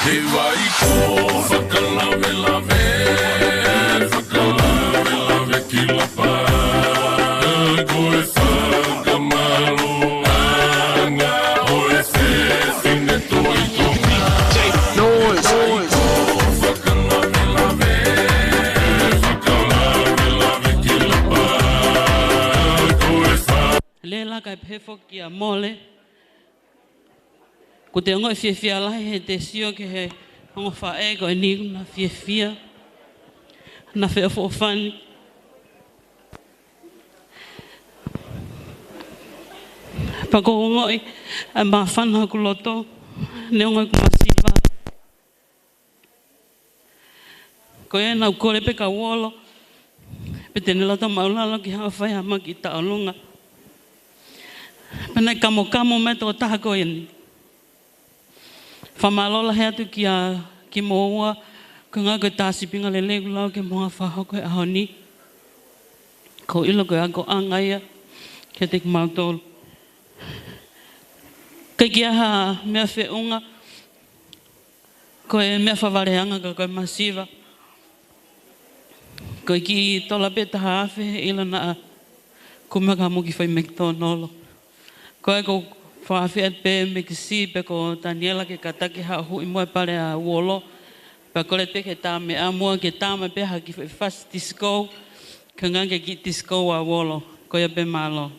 He vai ko fakalavelave, fakalavelave ki Lapa, ko e fakamālō ʻanga ʻo e fefine Tohi Tonga. Make noise. He vai ko fakalavelave, fakalavelave ki Lapa, ko e fa- Lēlaka e pehē foki kia Mole. Ko te ongo e fiefia lahi he te sio ki he ongo faʻē ko eni, na fiefia, na feʻofoʻofani. Pea ko e ongoʻi ʻa e māfana hoku loto, neongo ʻeku masiva. Ko ia naʻa ku kole pē kia Uolo, pe te ne loto maʻulalo ke haʻu ʻo fai ha maki ʻi Taulunga. Pea naʻe kamokamo mai e tokotaha ko eni. Fakamālō lahi atu kia, kimoua, ko e ʻuhinga ko e tā sīpinga lelei kuo lau ke mou hanga ʻo fakahoko he ʻaho ni. ʻOku ou ʻilo ko e akoʻanga ia kiate kimautolu. ʻIkai ke ʻi ai ha meʻa feʻunga, ko e meʻa fakavaleanga ka ko e masiva. Ko e kiʻi tola pē taha afe he ʻilo naʻa ku maka mo ki fai McDonald. Ko ia ʻoku ou fakaafeʻi pē Mekisi pe ko Taniela ke kātaki haʻu ʻo huʻi muʻa e pale ʻa Uolo. Pea kole pē ke tā meʻa muʻa ke tā mai pē ha kiʻi fasi tisikō. Ka ngā ke kiʻi tisikō ʻa Uolo. Ko ia pē, mālō.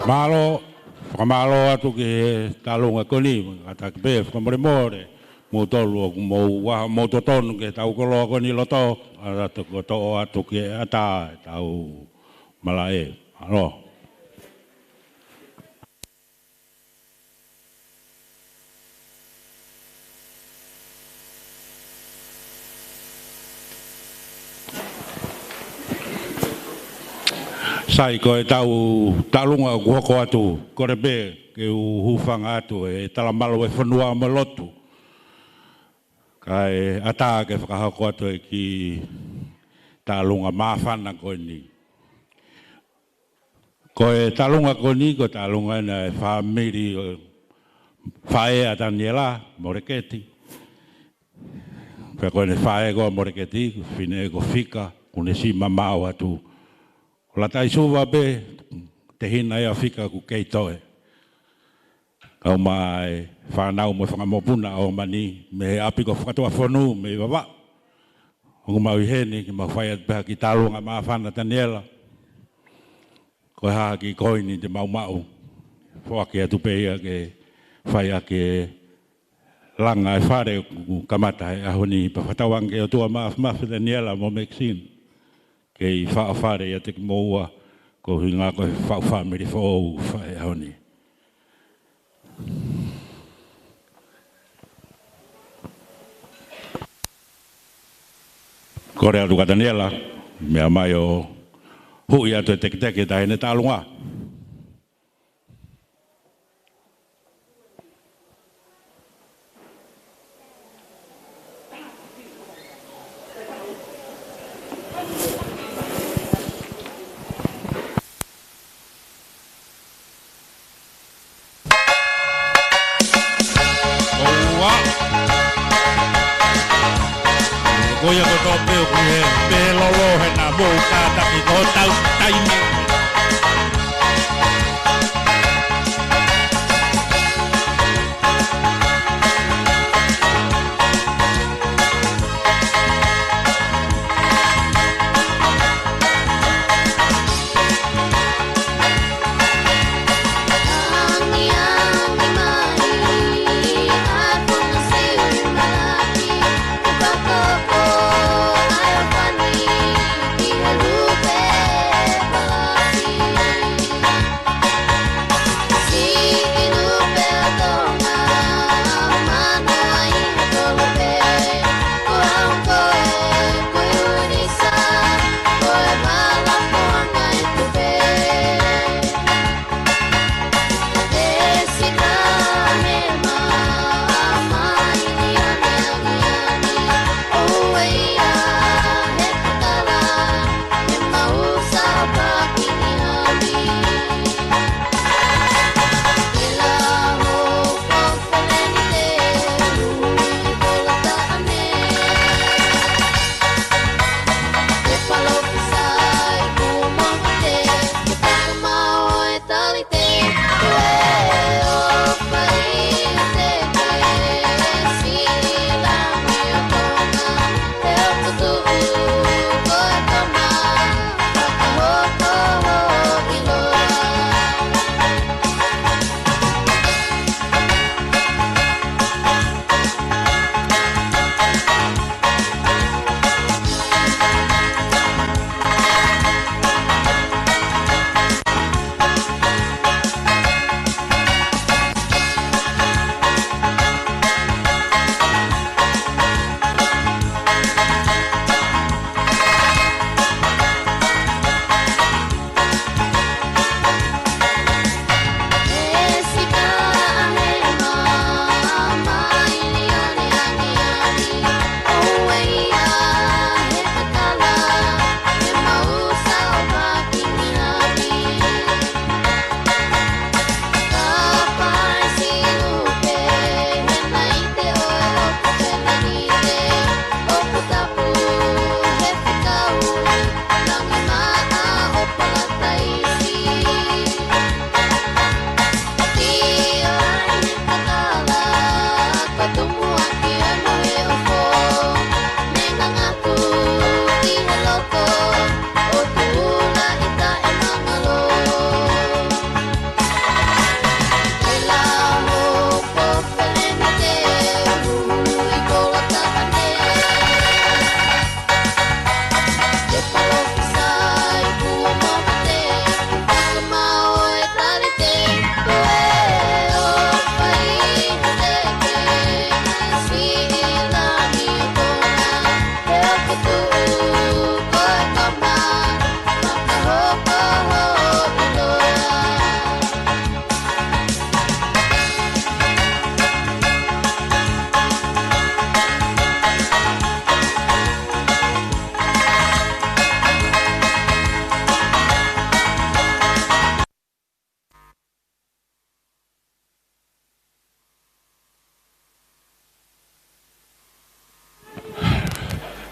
Mālō, fakamālō atu ki he tālunga ko eni, kātaki pē fakamolemole, moutolu ʻoku mou ʻalu ʻo mou totonu ki he tau koloa ko eni ʻi loto, ʻa atu ko toʻo atu ki he ʻatā ʻetau malaʻe. Mālō. Sai, ko ʻetau tālunga ʻoku hoko atu, kole pē ke u hūfanga atu he talamalu ʻo e fonua mo e lotu. Kae ʻatā ke fakahoko atu e kiʻi tālunga māfana ko eni. Ko e tālunga ko eni, ko e tālunga ʻena ʻa e fāmili ʻo e faʻē ʻa Taniela Moleketi. Pea ko ʻene faʻē ko Moleketi, ko e fefine ko Fika, kuo ne siʻi mamaʻo atu. Ko Lataisuva pē, tehina ia ʻo Fika kuo kei toe. Kau mai e fānau mo e fanga mokopuna ʻo ʻomai mei he ʻapi ko Fakatuʻafonu mei Vavaʻu. ʻOku mau ʻi heni ke mau fai atu pē ha kiʻi tālunga māfana Taniela. Ko e hā ha kiʻi koini te mau maʻu, foaki atu pē ia ke fai ʻaki e langa e fale kuo kamata he ʻaho ni, pea fakatauange ki he ʻOtua Māfimafi Taniela mo Maxine ke ʻi faʻo fale ia ʻiate kimoua, ko e ʻuhinga ko e faʻu fāmili foʻou ʻoku fai he ʻaho ni. Kole atu kia Taniela, meʻa mai ʻo huʻi atu e teketeke ʻi heʻene tālunga. ʻOua. Ko ia ko e toʻo pē ʻoku ʻi he pē lolo he naʻa mou kātaki ko hotau taimi.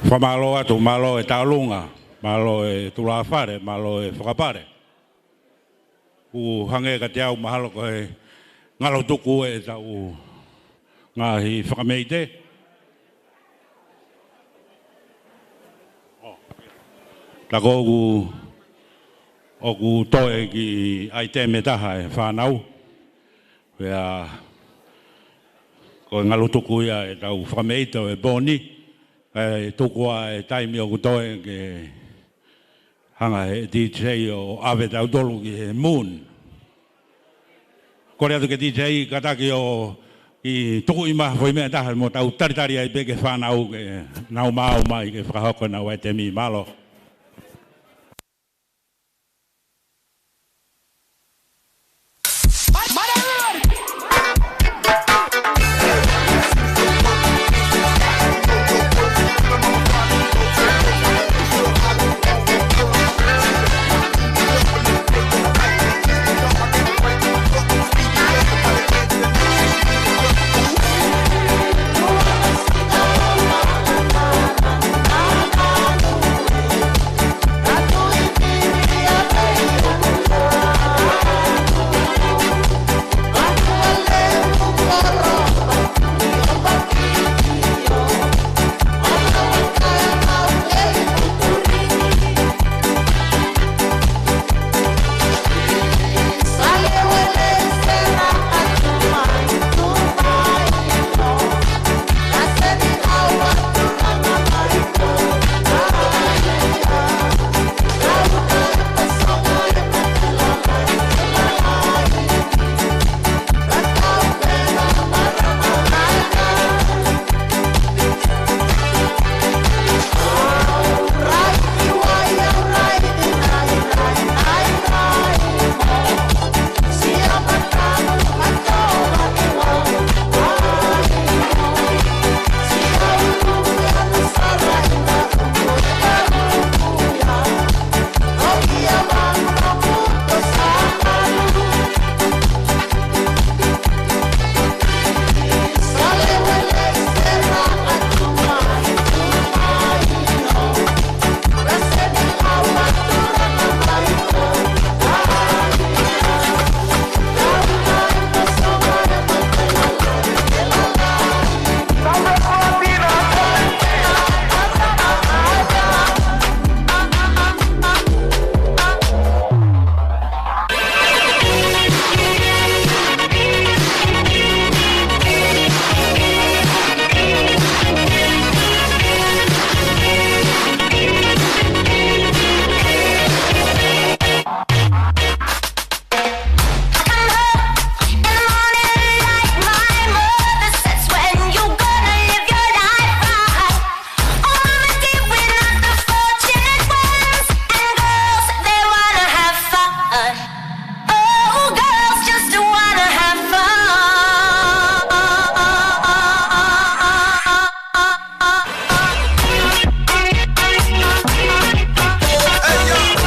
Fakamālō atu, mālō e tauʻolunga, mālō e tulāfale, mālō e fakapale. ʻOku hangē kiate au mahalo ko e ngalo tuku ʻetau ngaahi fakameʻite. Tā ko ʻeku, ʻoku toe kiʻi ʻaitemi ʻe taha e fānau. Pea ko e ngalo tuku ia ʻetau fakameʻite ʻo e pō ni. ʻE tuku ā e taimi ʻoku toe ke hanga he D J ʻo ʻave tautolu ki he moon. Kole atu ki he D J kātaki ʻo kiʻi tuku mai ha foʻi meʻa ʻe taha mo tau talitali ai pē ki he fānau ke nau maʻu mai ke fakahoko ʻenau ʻaitemi. Mālō.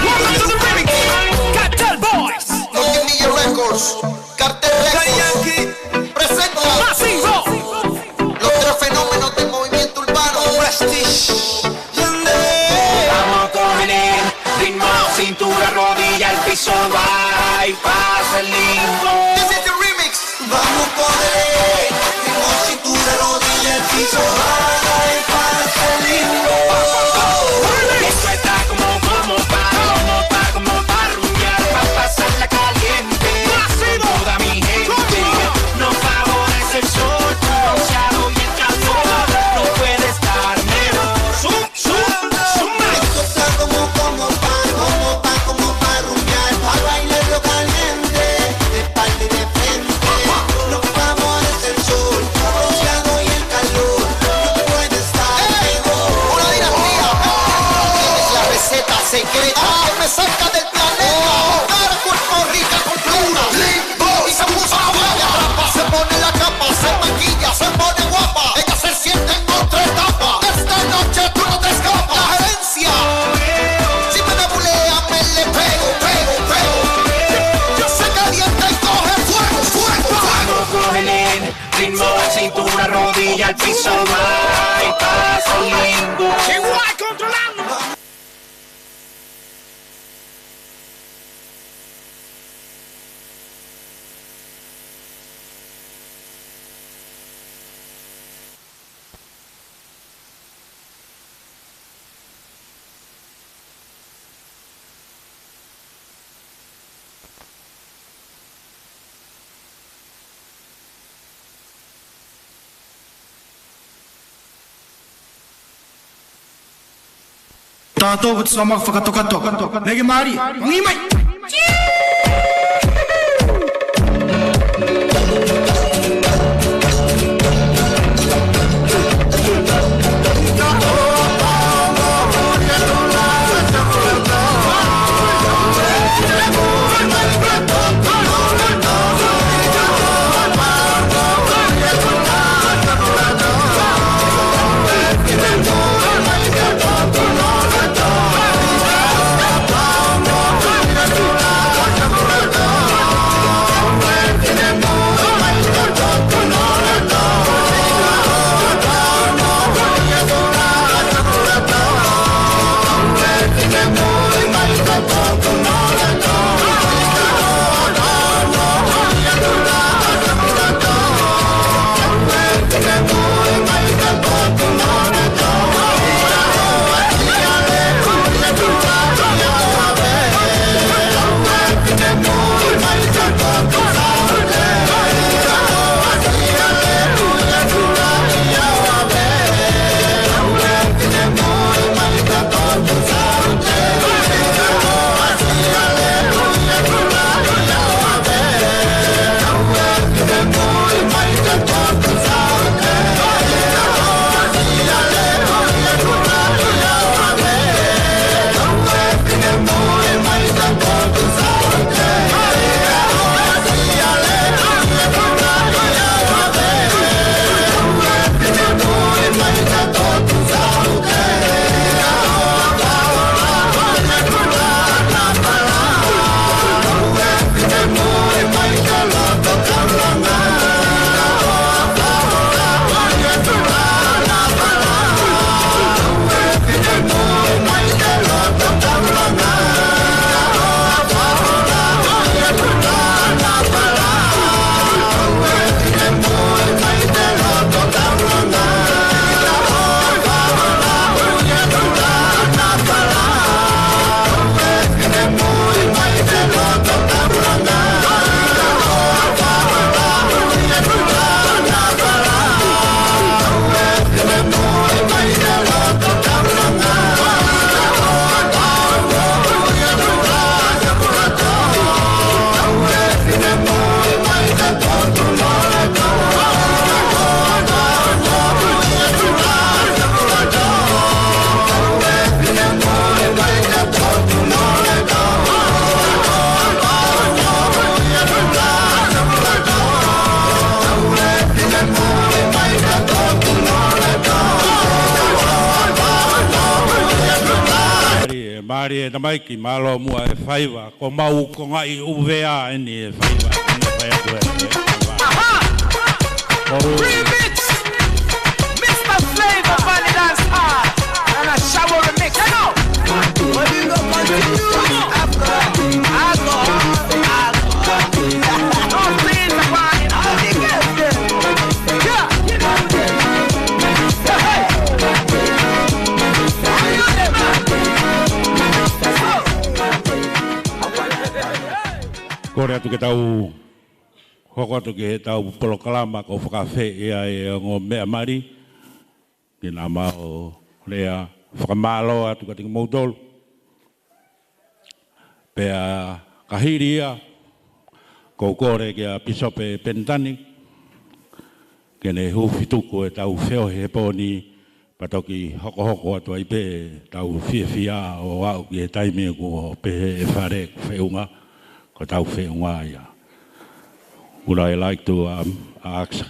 Welcome to the remix. Kartel Boys. Los Guinea Records. Kartel Records. Daddy Yankee. Presenta. Masivo. Los tres fenómenos del movimiento urbano. Prestige. Yandé. Vamos con el ritmo, cintura, rodilla, al piso, va y pasa el limbo. This is the remix. Vamos con el ritmo, cintura, rodilla, al piso, va y pasa el limbo. Esto está como, como pa, como pa, como pa rumbear, pa pasarla caliente. Con toda mi gente, nos favorece el sol, bronceado y el calor. No puede estar mejor. Esto está como, como pa, como pa, como pa rumbear, pa bailarlo caliente, de espalda y de frente. Nos favorece el sol, bronceado y el calor. No puede estar mejor. Una dinastía. Es la receta secreta que me saca del planeta. Cara, cuerpo, rica, con pluma. Limbo y se puso a bailar. Se pone la capa, se maquilla, se pone guapa. Ella se siente en otra etapa. Esta noche tú no te escapas. La gerencia. Si me la bulea, me le pego, pego, pego. Yo se calienta y coge fuego, fuego, fuego. Vamos con el ritmo, cintura, rodilla, al piso, va y pasa el limbo. Tatou ko te sama fakatokatoka. Lege mali, mangi mai. Mālie, mālie, tamaiki, mālō muʻa e faiva. Ko mau ko ngai uvea eni e faiva. Eni e faiva ko e, e faiva. Aha! Ko u- Remix! Mister Flavor, Valley Dance Hall, and a shower remix. Come on! But you go continue after alcohol, alcohol. Don't please the wine, all the girls there. Yeah! Hey! Are you there, man? Kole atu ke tau hoko atu ki heʻetau polokalama ko e fakafeʻiloaki ʻa e ongo meʻa mali. Ke na mau lea fakamālō atu kiate kimoutolu. Pea ka hili ia, ko u kole kia Pīsope Penitani ke ne huufi tuku ʻetau feohi he pō ni, pea toki hokohoko atu ai pē ʻetau fiefia ʻo aʻu ki he taimi kuo pehē ʻe Fale ko e feʻunga, ko ʻetau feʻunga ia. Would I like to, um, ask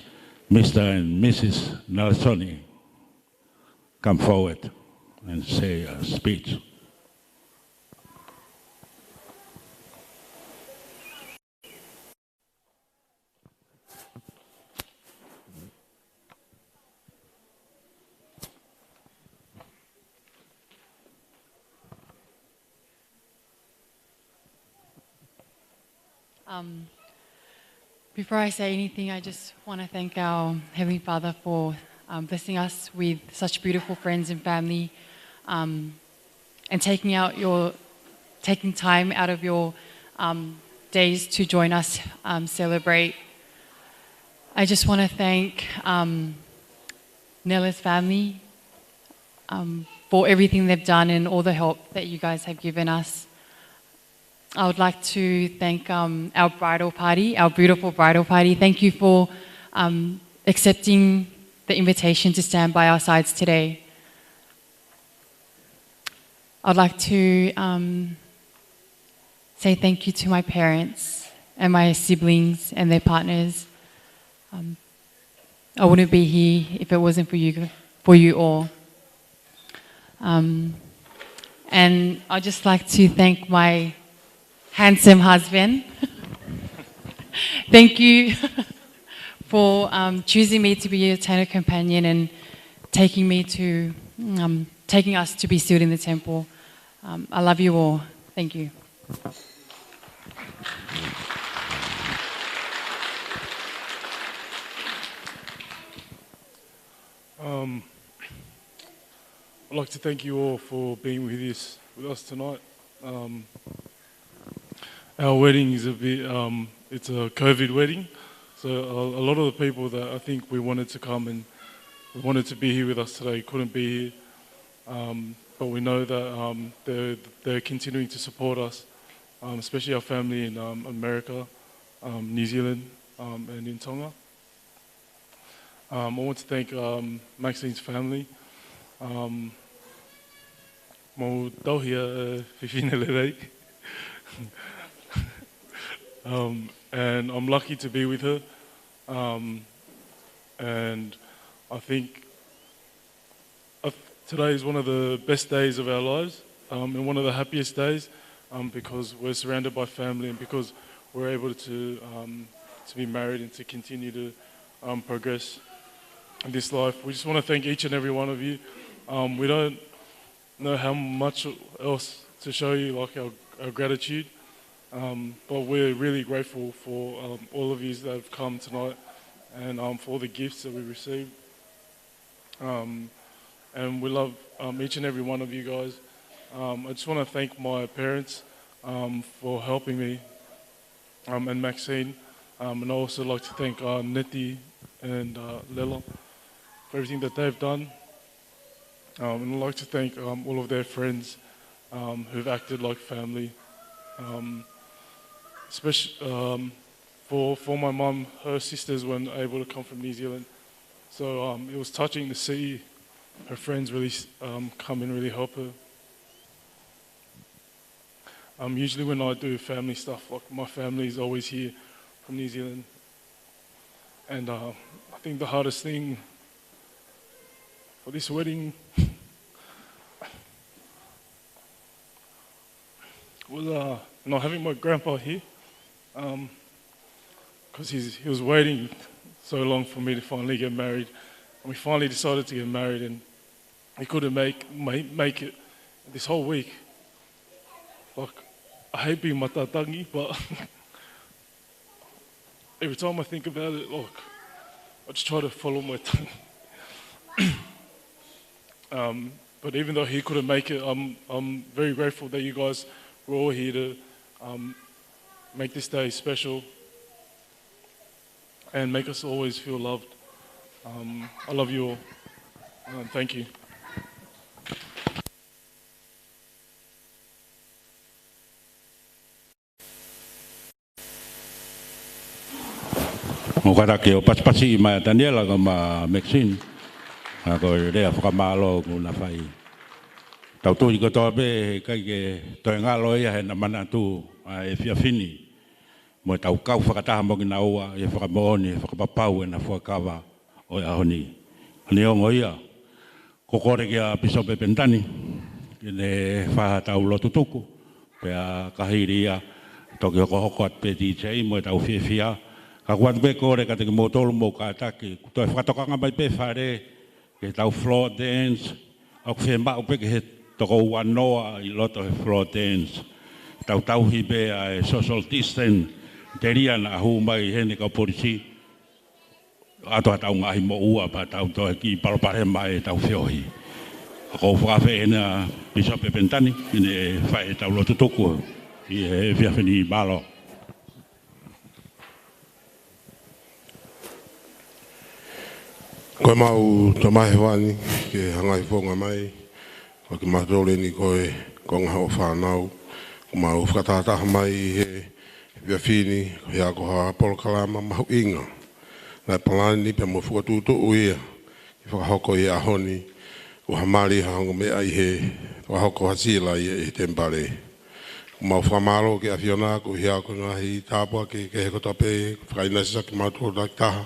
Mister and Missus Nalesoni come forward and say a speech. Um, before I say anything, I just want to thank our Heavenly Father for, um, blessing us with such beautiful friends and family, um, and taking out your, taking time out of your, um, days to join us, um, celebrate. I just want to thank, um, Nela's family, um, for everything they've done and all the help that you guys have given us. I would like to thank, um, our bridal party, our beautiful bridal party. Thank you for, um, accepting the invitation to stand by our sides today. I'd like to, um, say thank you to my parents and my siblings and their partners. Um, I wouldn't be here if it wasn't for you, for you all. Um, and I'd just like to thank my handsome husband. Thank you for, um, choosing me to be your eternal companion and taking me to, um, taking us to be sealed in the temple. Um, I love you all. Thank you. Um, I'd like to thank you all for being with us, with us tonight. Um, our wedding is a bit, um, it's a COVID wedding, so a, a lot of the people that I think we wanted to come and we wanted to be here with us today couldn't be here. Um, but we know that, um, they're, they're continuing to support us, um, especially our family in, um, America, um, New Zealand, um, and in Tonga. Um, I want to thank, um, Maxine's family. Um, mou tauhi ʻa e fefine lelei. Um, and I'm lucky to be with her. Um, and I think uh, today is one of the best days of our lives, um, and one of the happiest days, um, because we're surrounded by family and because we're able to, um, to be married and to continue to, um, progress in this life. We just want to thank each and every one of you. Um, we don't know how much else to show you, like, our, our gratitude, um, but we're really grateful for, um, all of you that have come tonight and, um, for all the gifts that we received. Um, and we love, um, each and every one of you guys. Um, I just want to thank my parents, um, for helping me, um, and Maxine. Um, and I also like to thank, uh, Neti and, uh, Lela for everything that they've done. Um, and I'd like to thank, um, all of their friends, um, who've acted like family. Um, especially, um, for, for my mum, her sisters weren't able to come from New Zealand. So, um, it was touching to see her friends really, um, come and really help her. Um, usually when I do family stuff, like, my family is always here from New Zealand. And, uh, I think the hardest thing for this wedding was, uh, not having my grandpa here, um, 'cause he's, he was waiting so long for me to finally get married, and we finally decided to get married, and he couldn't make, make, make it this whole week. Like, I hate being matatangi, but every time I think about it, like, I just try to follow my tongue. Um, but even though he couldn't make it, I'm, I'm very grateful that you guys were all here to, um, make this day special and make us always feel loved. Um, I love you all. Um, thank you. ʻOku kātaki ʻo pasipasi mai ʻa Taniela kae ʻumaʻā Maxine. ʻA ko e lea fakamālō kuo na fai. Tau tui kotoa pē he ʻikai ke toe ngalo ia heʻena manatu ʻa e efiafi ni. Mo e tau kau fakataha mo kinaua ʻi he fakamoʻoni, he fakapapau ʻena fuakava ʻo e ʻaho ni. Ko eni ongo ia. Ko e kole kia Pīsope Penitani ke ne fai ha tau lotu tuku, pea ka hili ia toki hokohoko atu pē D J mo e tau fiefia. Ka ʻoku ʻoatu pē kole kiate kimoutolu mou kātaki, kuo toe fakatokanga mai pē Fale ki he tau floor dance, ʻoku fiemaʻu pē ke he toko uanoa ʻi loto he floor dance. Tau tauhi pē ʻa e social distance, telia naʻa hū mai heni kau polisi. ʻOatu ha tau ngaahi moʻua pea tau toe kiʻi palopalema ʻe tau feohi. ʻOku ou fakafeʻao ʻa Pīsope Penitani ke ne fai e tau lotu tuku ʻi he efiafi ni, mālō. Ko e mau Tamai Hēvani ke hangai fofonga mai Ko kimautolu eni ko e konga hoʻo fānau, kuo mau fakatahataha mai ʻi he efiafi ni, ko ia ko ha polokalama mahuʻinga. Naʻe palani pea mo e fokotuʻutuʻu ia, ke fakahoko ʻi he ʻaho ni, ʻo ha mali ha ongo meʻa ʻi he fakahoko ha sila ia ʻi he temipale. Kuo mau fakamālō ki he ʻAfiona, ko ia ko e ngaahi tāpuaki kehekehe kotoa pē, fakaʻinasi ʻaki kimautolu takitaha.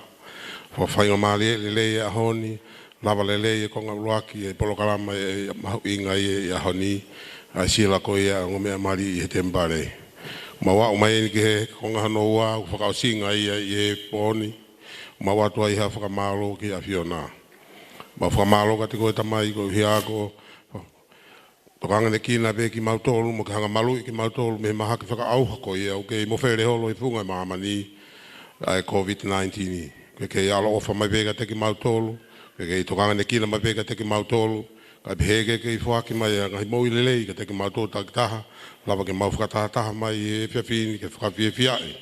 Fakafaingamālie lelei e ʻaho ni, lava lelei e konga ʻuluaki e polokalama e mahuʻinga ia ʻi he ʻaho ni, ʻa e sila ko ia ongo meʻa mali ʻi he temipale. Mau aʻu mai eni ki he konga hono ua, ʻoku fakaʻosinga ia ʻi he pō ni, mau ʻoatu ai ha fakamālō ki he ʻAfiona. Mau fakamālō kiate koe Tamai ko ia ko e tokangaʻi ʻaki pē kimautolu, mo ke hanga maluʻi kimautolu mei he mahaki fakaʻauha ko ia ʻoku kei mofele holo ʻi he funga māmani, ʻa e COVID nineteen. Ke kei ʻaloʻofa mai pē kiate kimautolu, ke kei tokangaʻi mai pē kiate kimautolu, kae pehē ke kei foaki mai ʻa e ngaahi moʻui lelei kiate kimautolu takitaha, lava ke mau fakatahataha mai ʻi he efiafi ni ke fakafiefiaʻi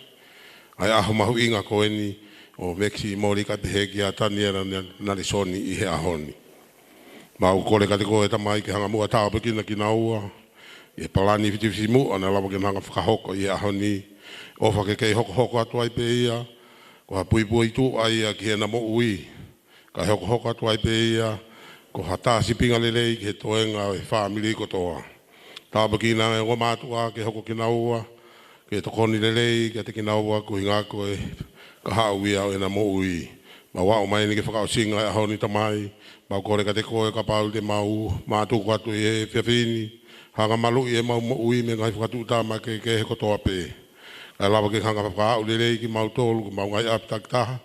ʻa e ʻaho mahuʻinga ko eni ʻo Mekisi Moli kae pehē kia Taniela Nalesoni ʻi he ʻaho ni. Mau kole kiate koe Tamai ke hanga muʻa ʻo tāpuekina kinaua ʻi he palani fitifitimuʻa naʻe lava ke nau hanga ʻo fakahoko ʻi he ʻaho ni. ʻOfa ke kei hokohoko atu ai pē ia ko ha puipuituʻa ia ki heʻena moʻui, kae hokohoko atu ai pē ia ko ha tā sīpinga lelei ki he toenga ʻo e fāmili kotoa. Tāpuekina e ongo mātuʻa ke hoko kinaua ke tokoni lelei kiate kinaua koeʻuhi ko e kahaʻu ia ʻo ʻena moʻui. Mau aʻu mai eni ki he fakaʻosinga e ʻaho ni Tamai, mau kole kiate koe kapau te mau mātuku atu ʻi he efiafi ni, hanga maluʻi ʻemau moʻui mei he ngaahi fakatuʻutāmaki kehekehe kotoa pē, kae lava ke hanga ʻo fakaaʻu lelei kimautolu ki heʻemau ngaahi ʻapi takitaha.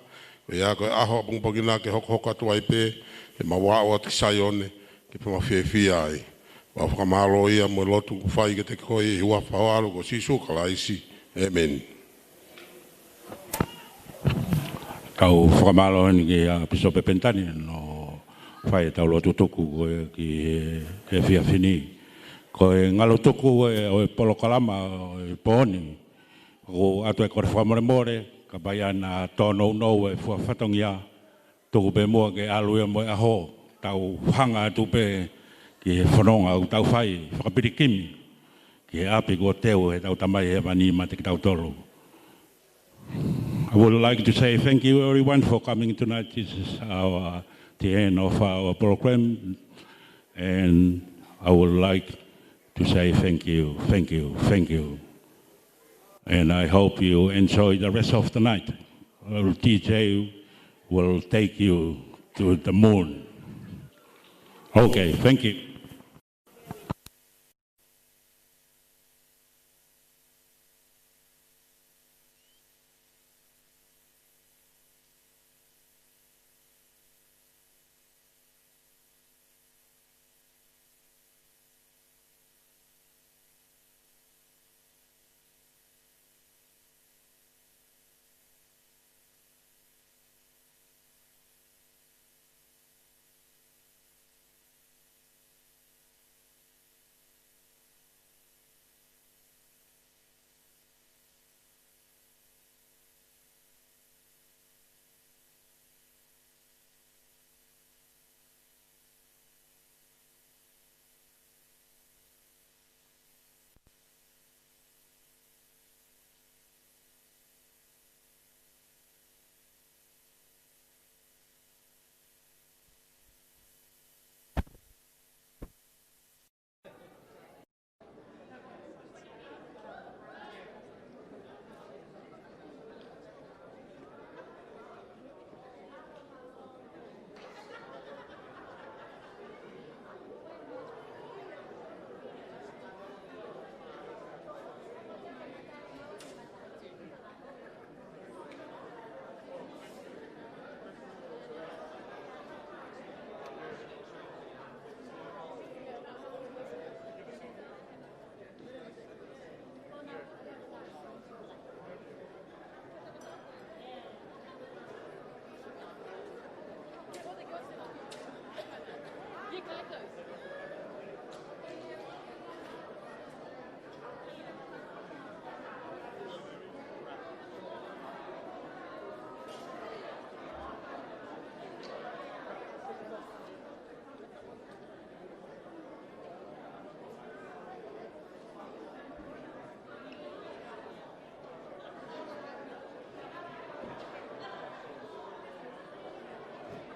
Ko ia ko e ʻaho ʻapongipongi na ke hokohoko atu ai pē, ʻemau aʻu atu ki Saione, ke mau fiefia ai. Mau fakamālō ia mo e lotu ʻoku fai kiate koe ʻi he huafa ho ʻAlo ko Sīsū Kalaisi. ʻĒmeni. Tau fakamālō eni kia Pīsope Penitani hono fai ʻetau lotu tuku ko ē ki he efiafi ni. Ko e ngalo tuku ē ʻo e polokalama ʻo e pō ni, ʻoku ʻoatu e kole fakamolemole, kapau ʻe ʻi ai ha tōnounou e fua fatongia, tuku pē muʻa ke ʻalu ia mo e ʻaho, tau hanga atu pē ki he fononga ʻoku tau fai fakapilikimi ki he ʻapi kuo teu ʻe heʻetau Tamai Hēvani maʻa kitautolu. I would like to say thank you everyone for coming tonight. This is our, the end of our program, and I would like to say thank you, thank you, thank you. And I hope you enjoy the rest of the night. Our D J will take you to the moon. Okay, thank you.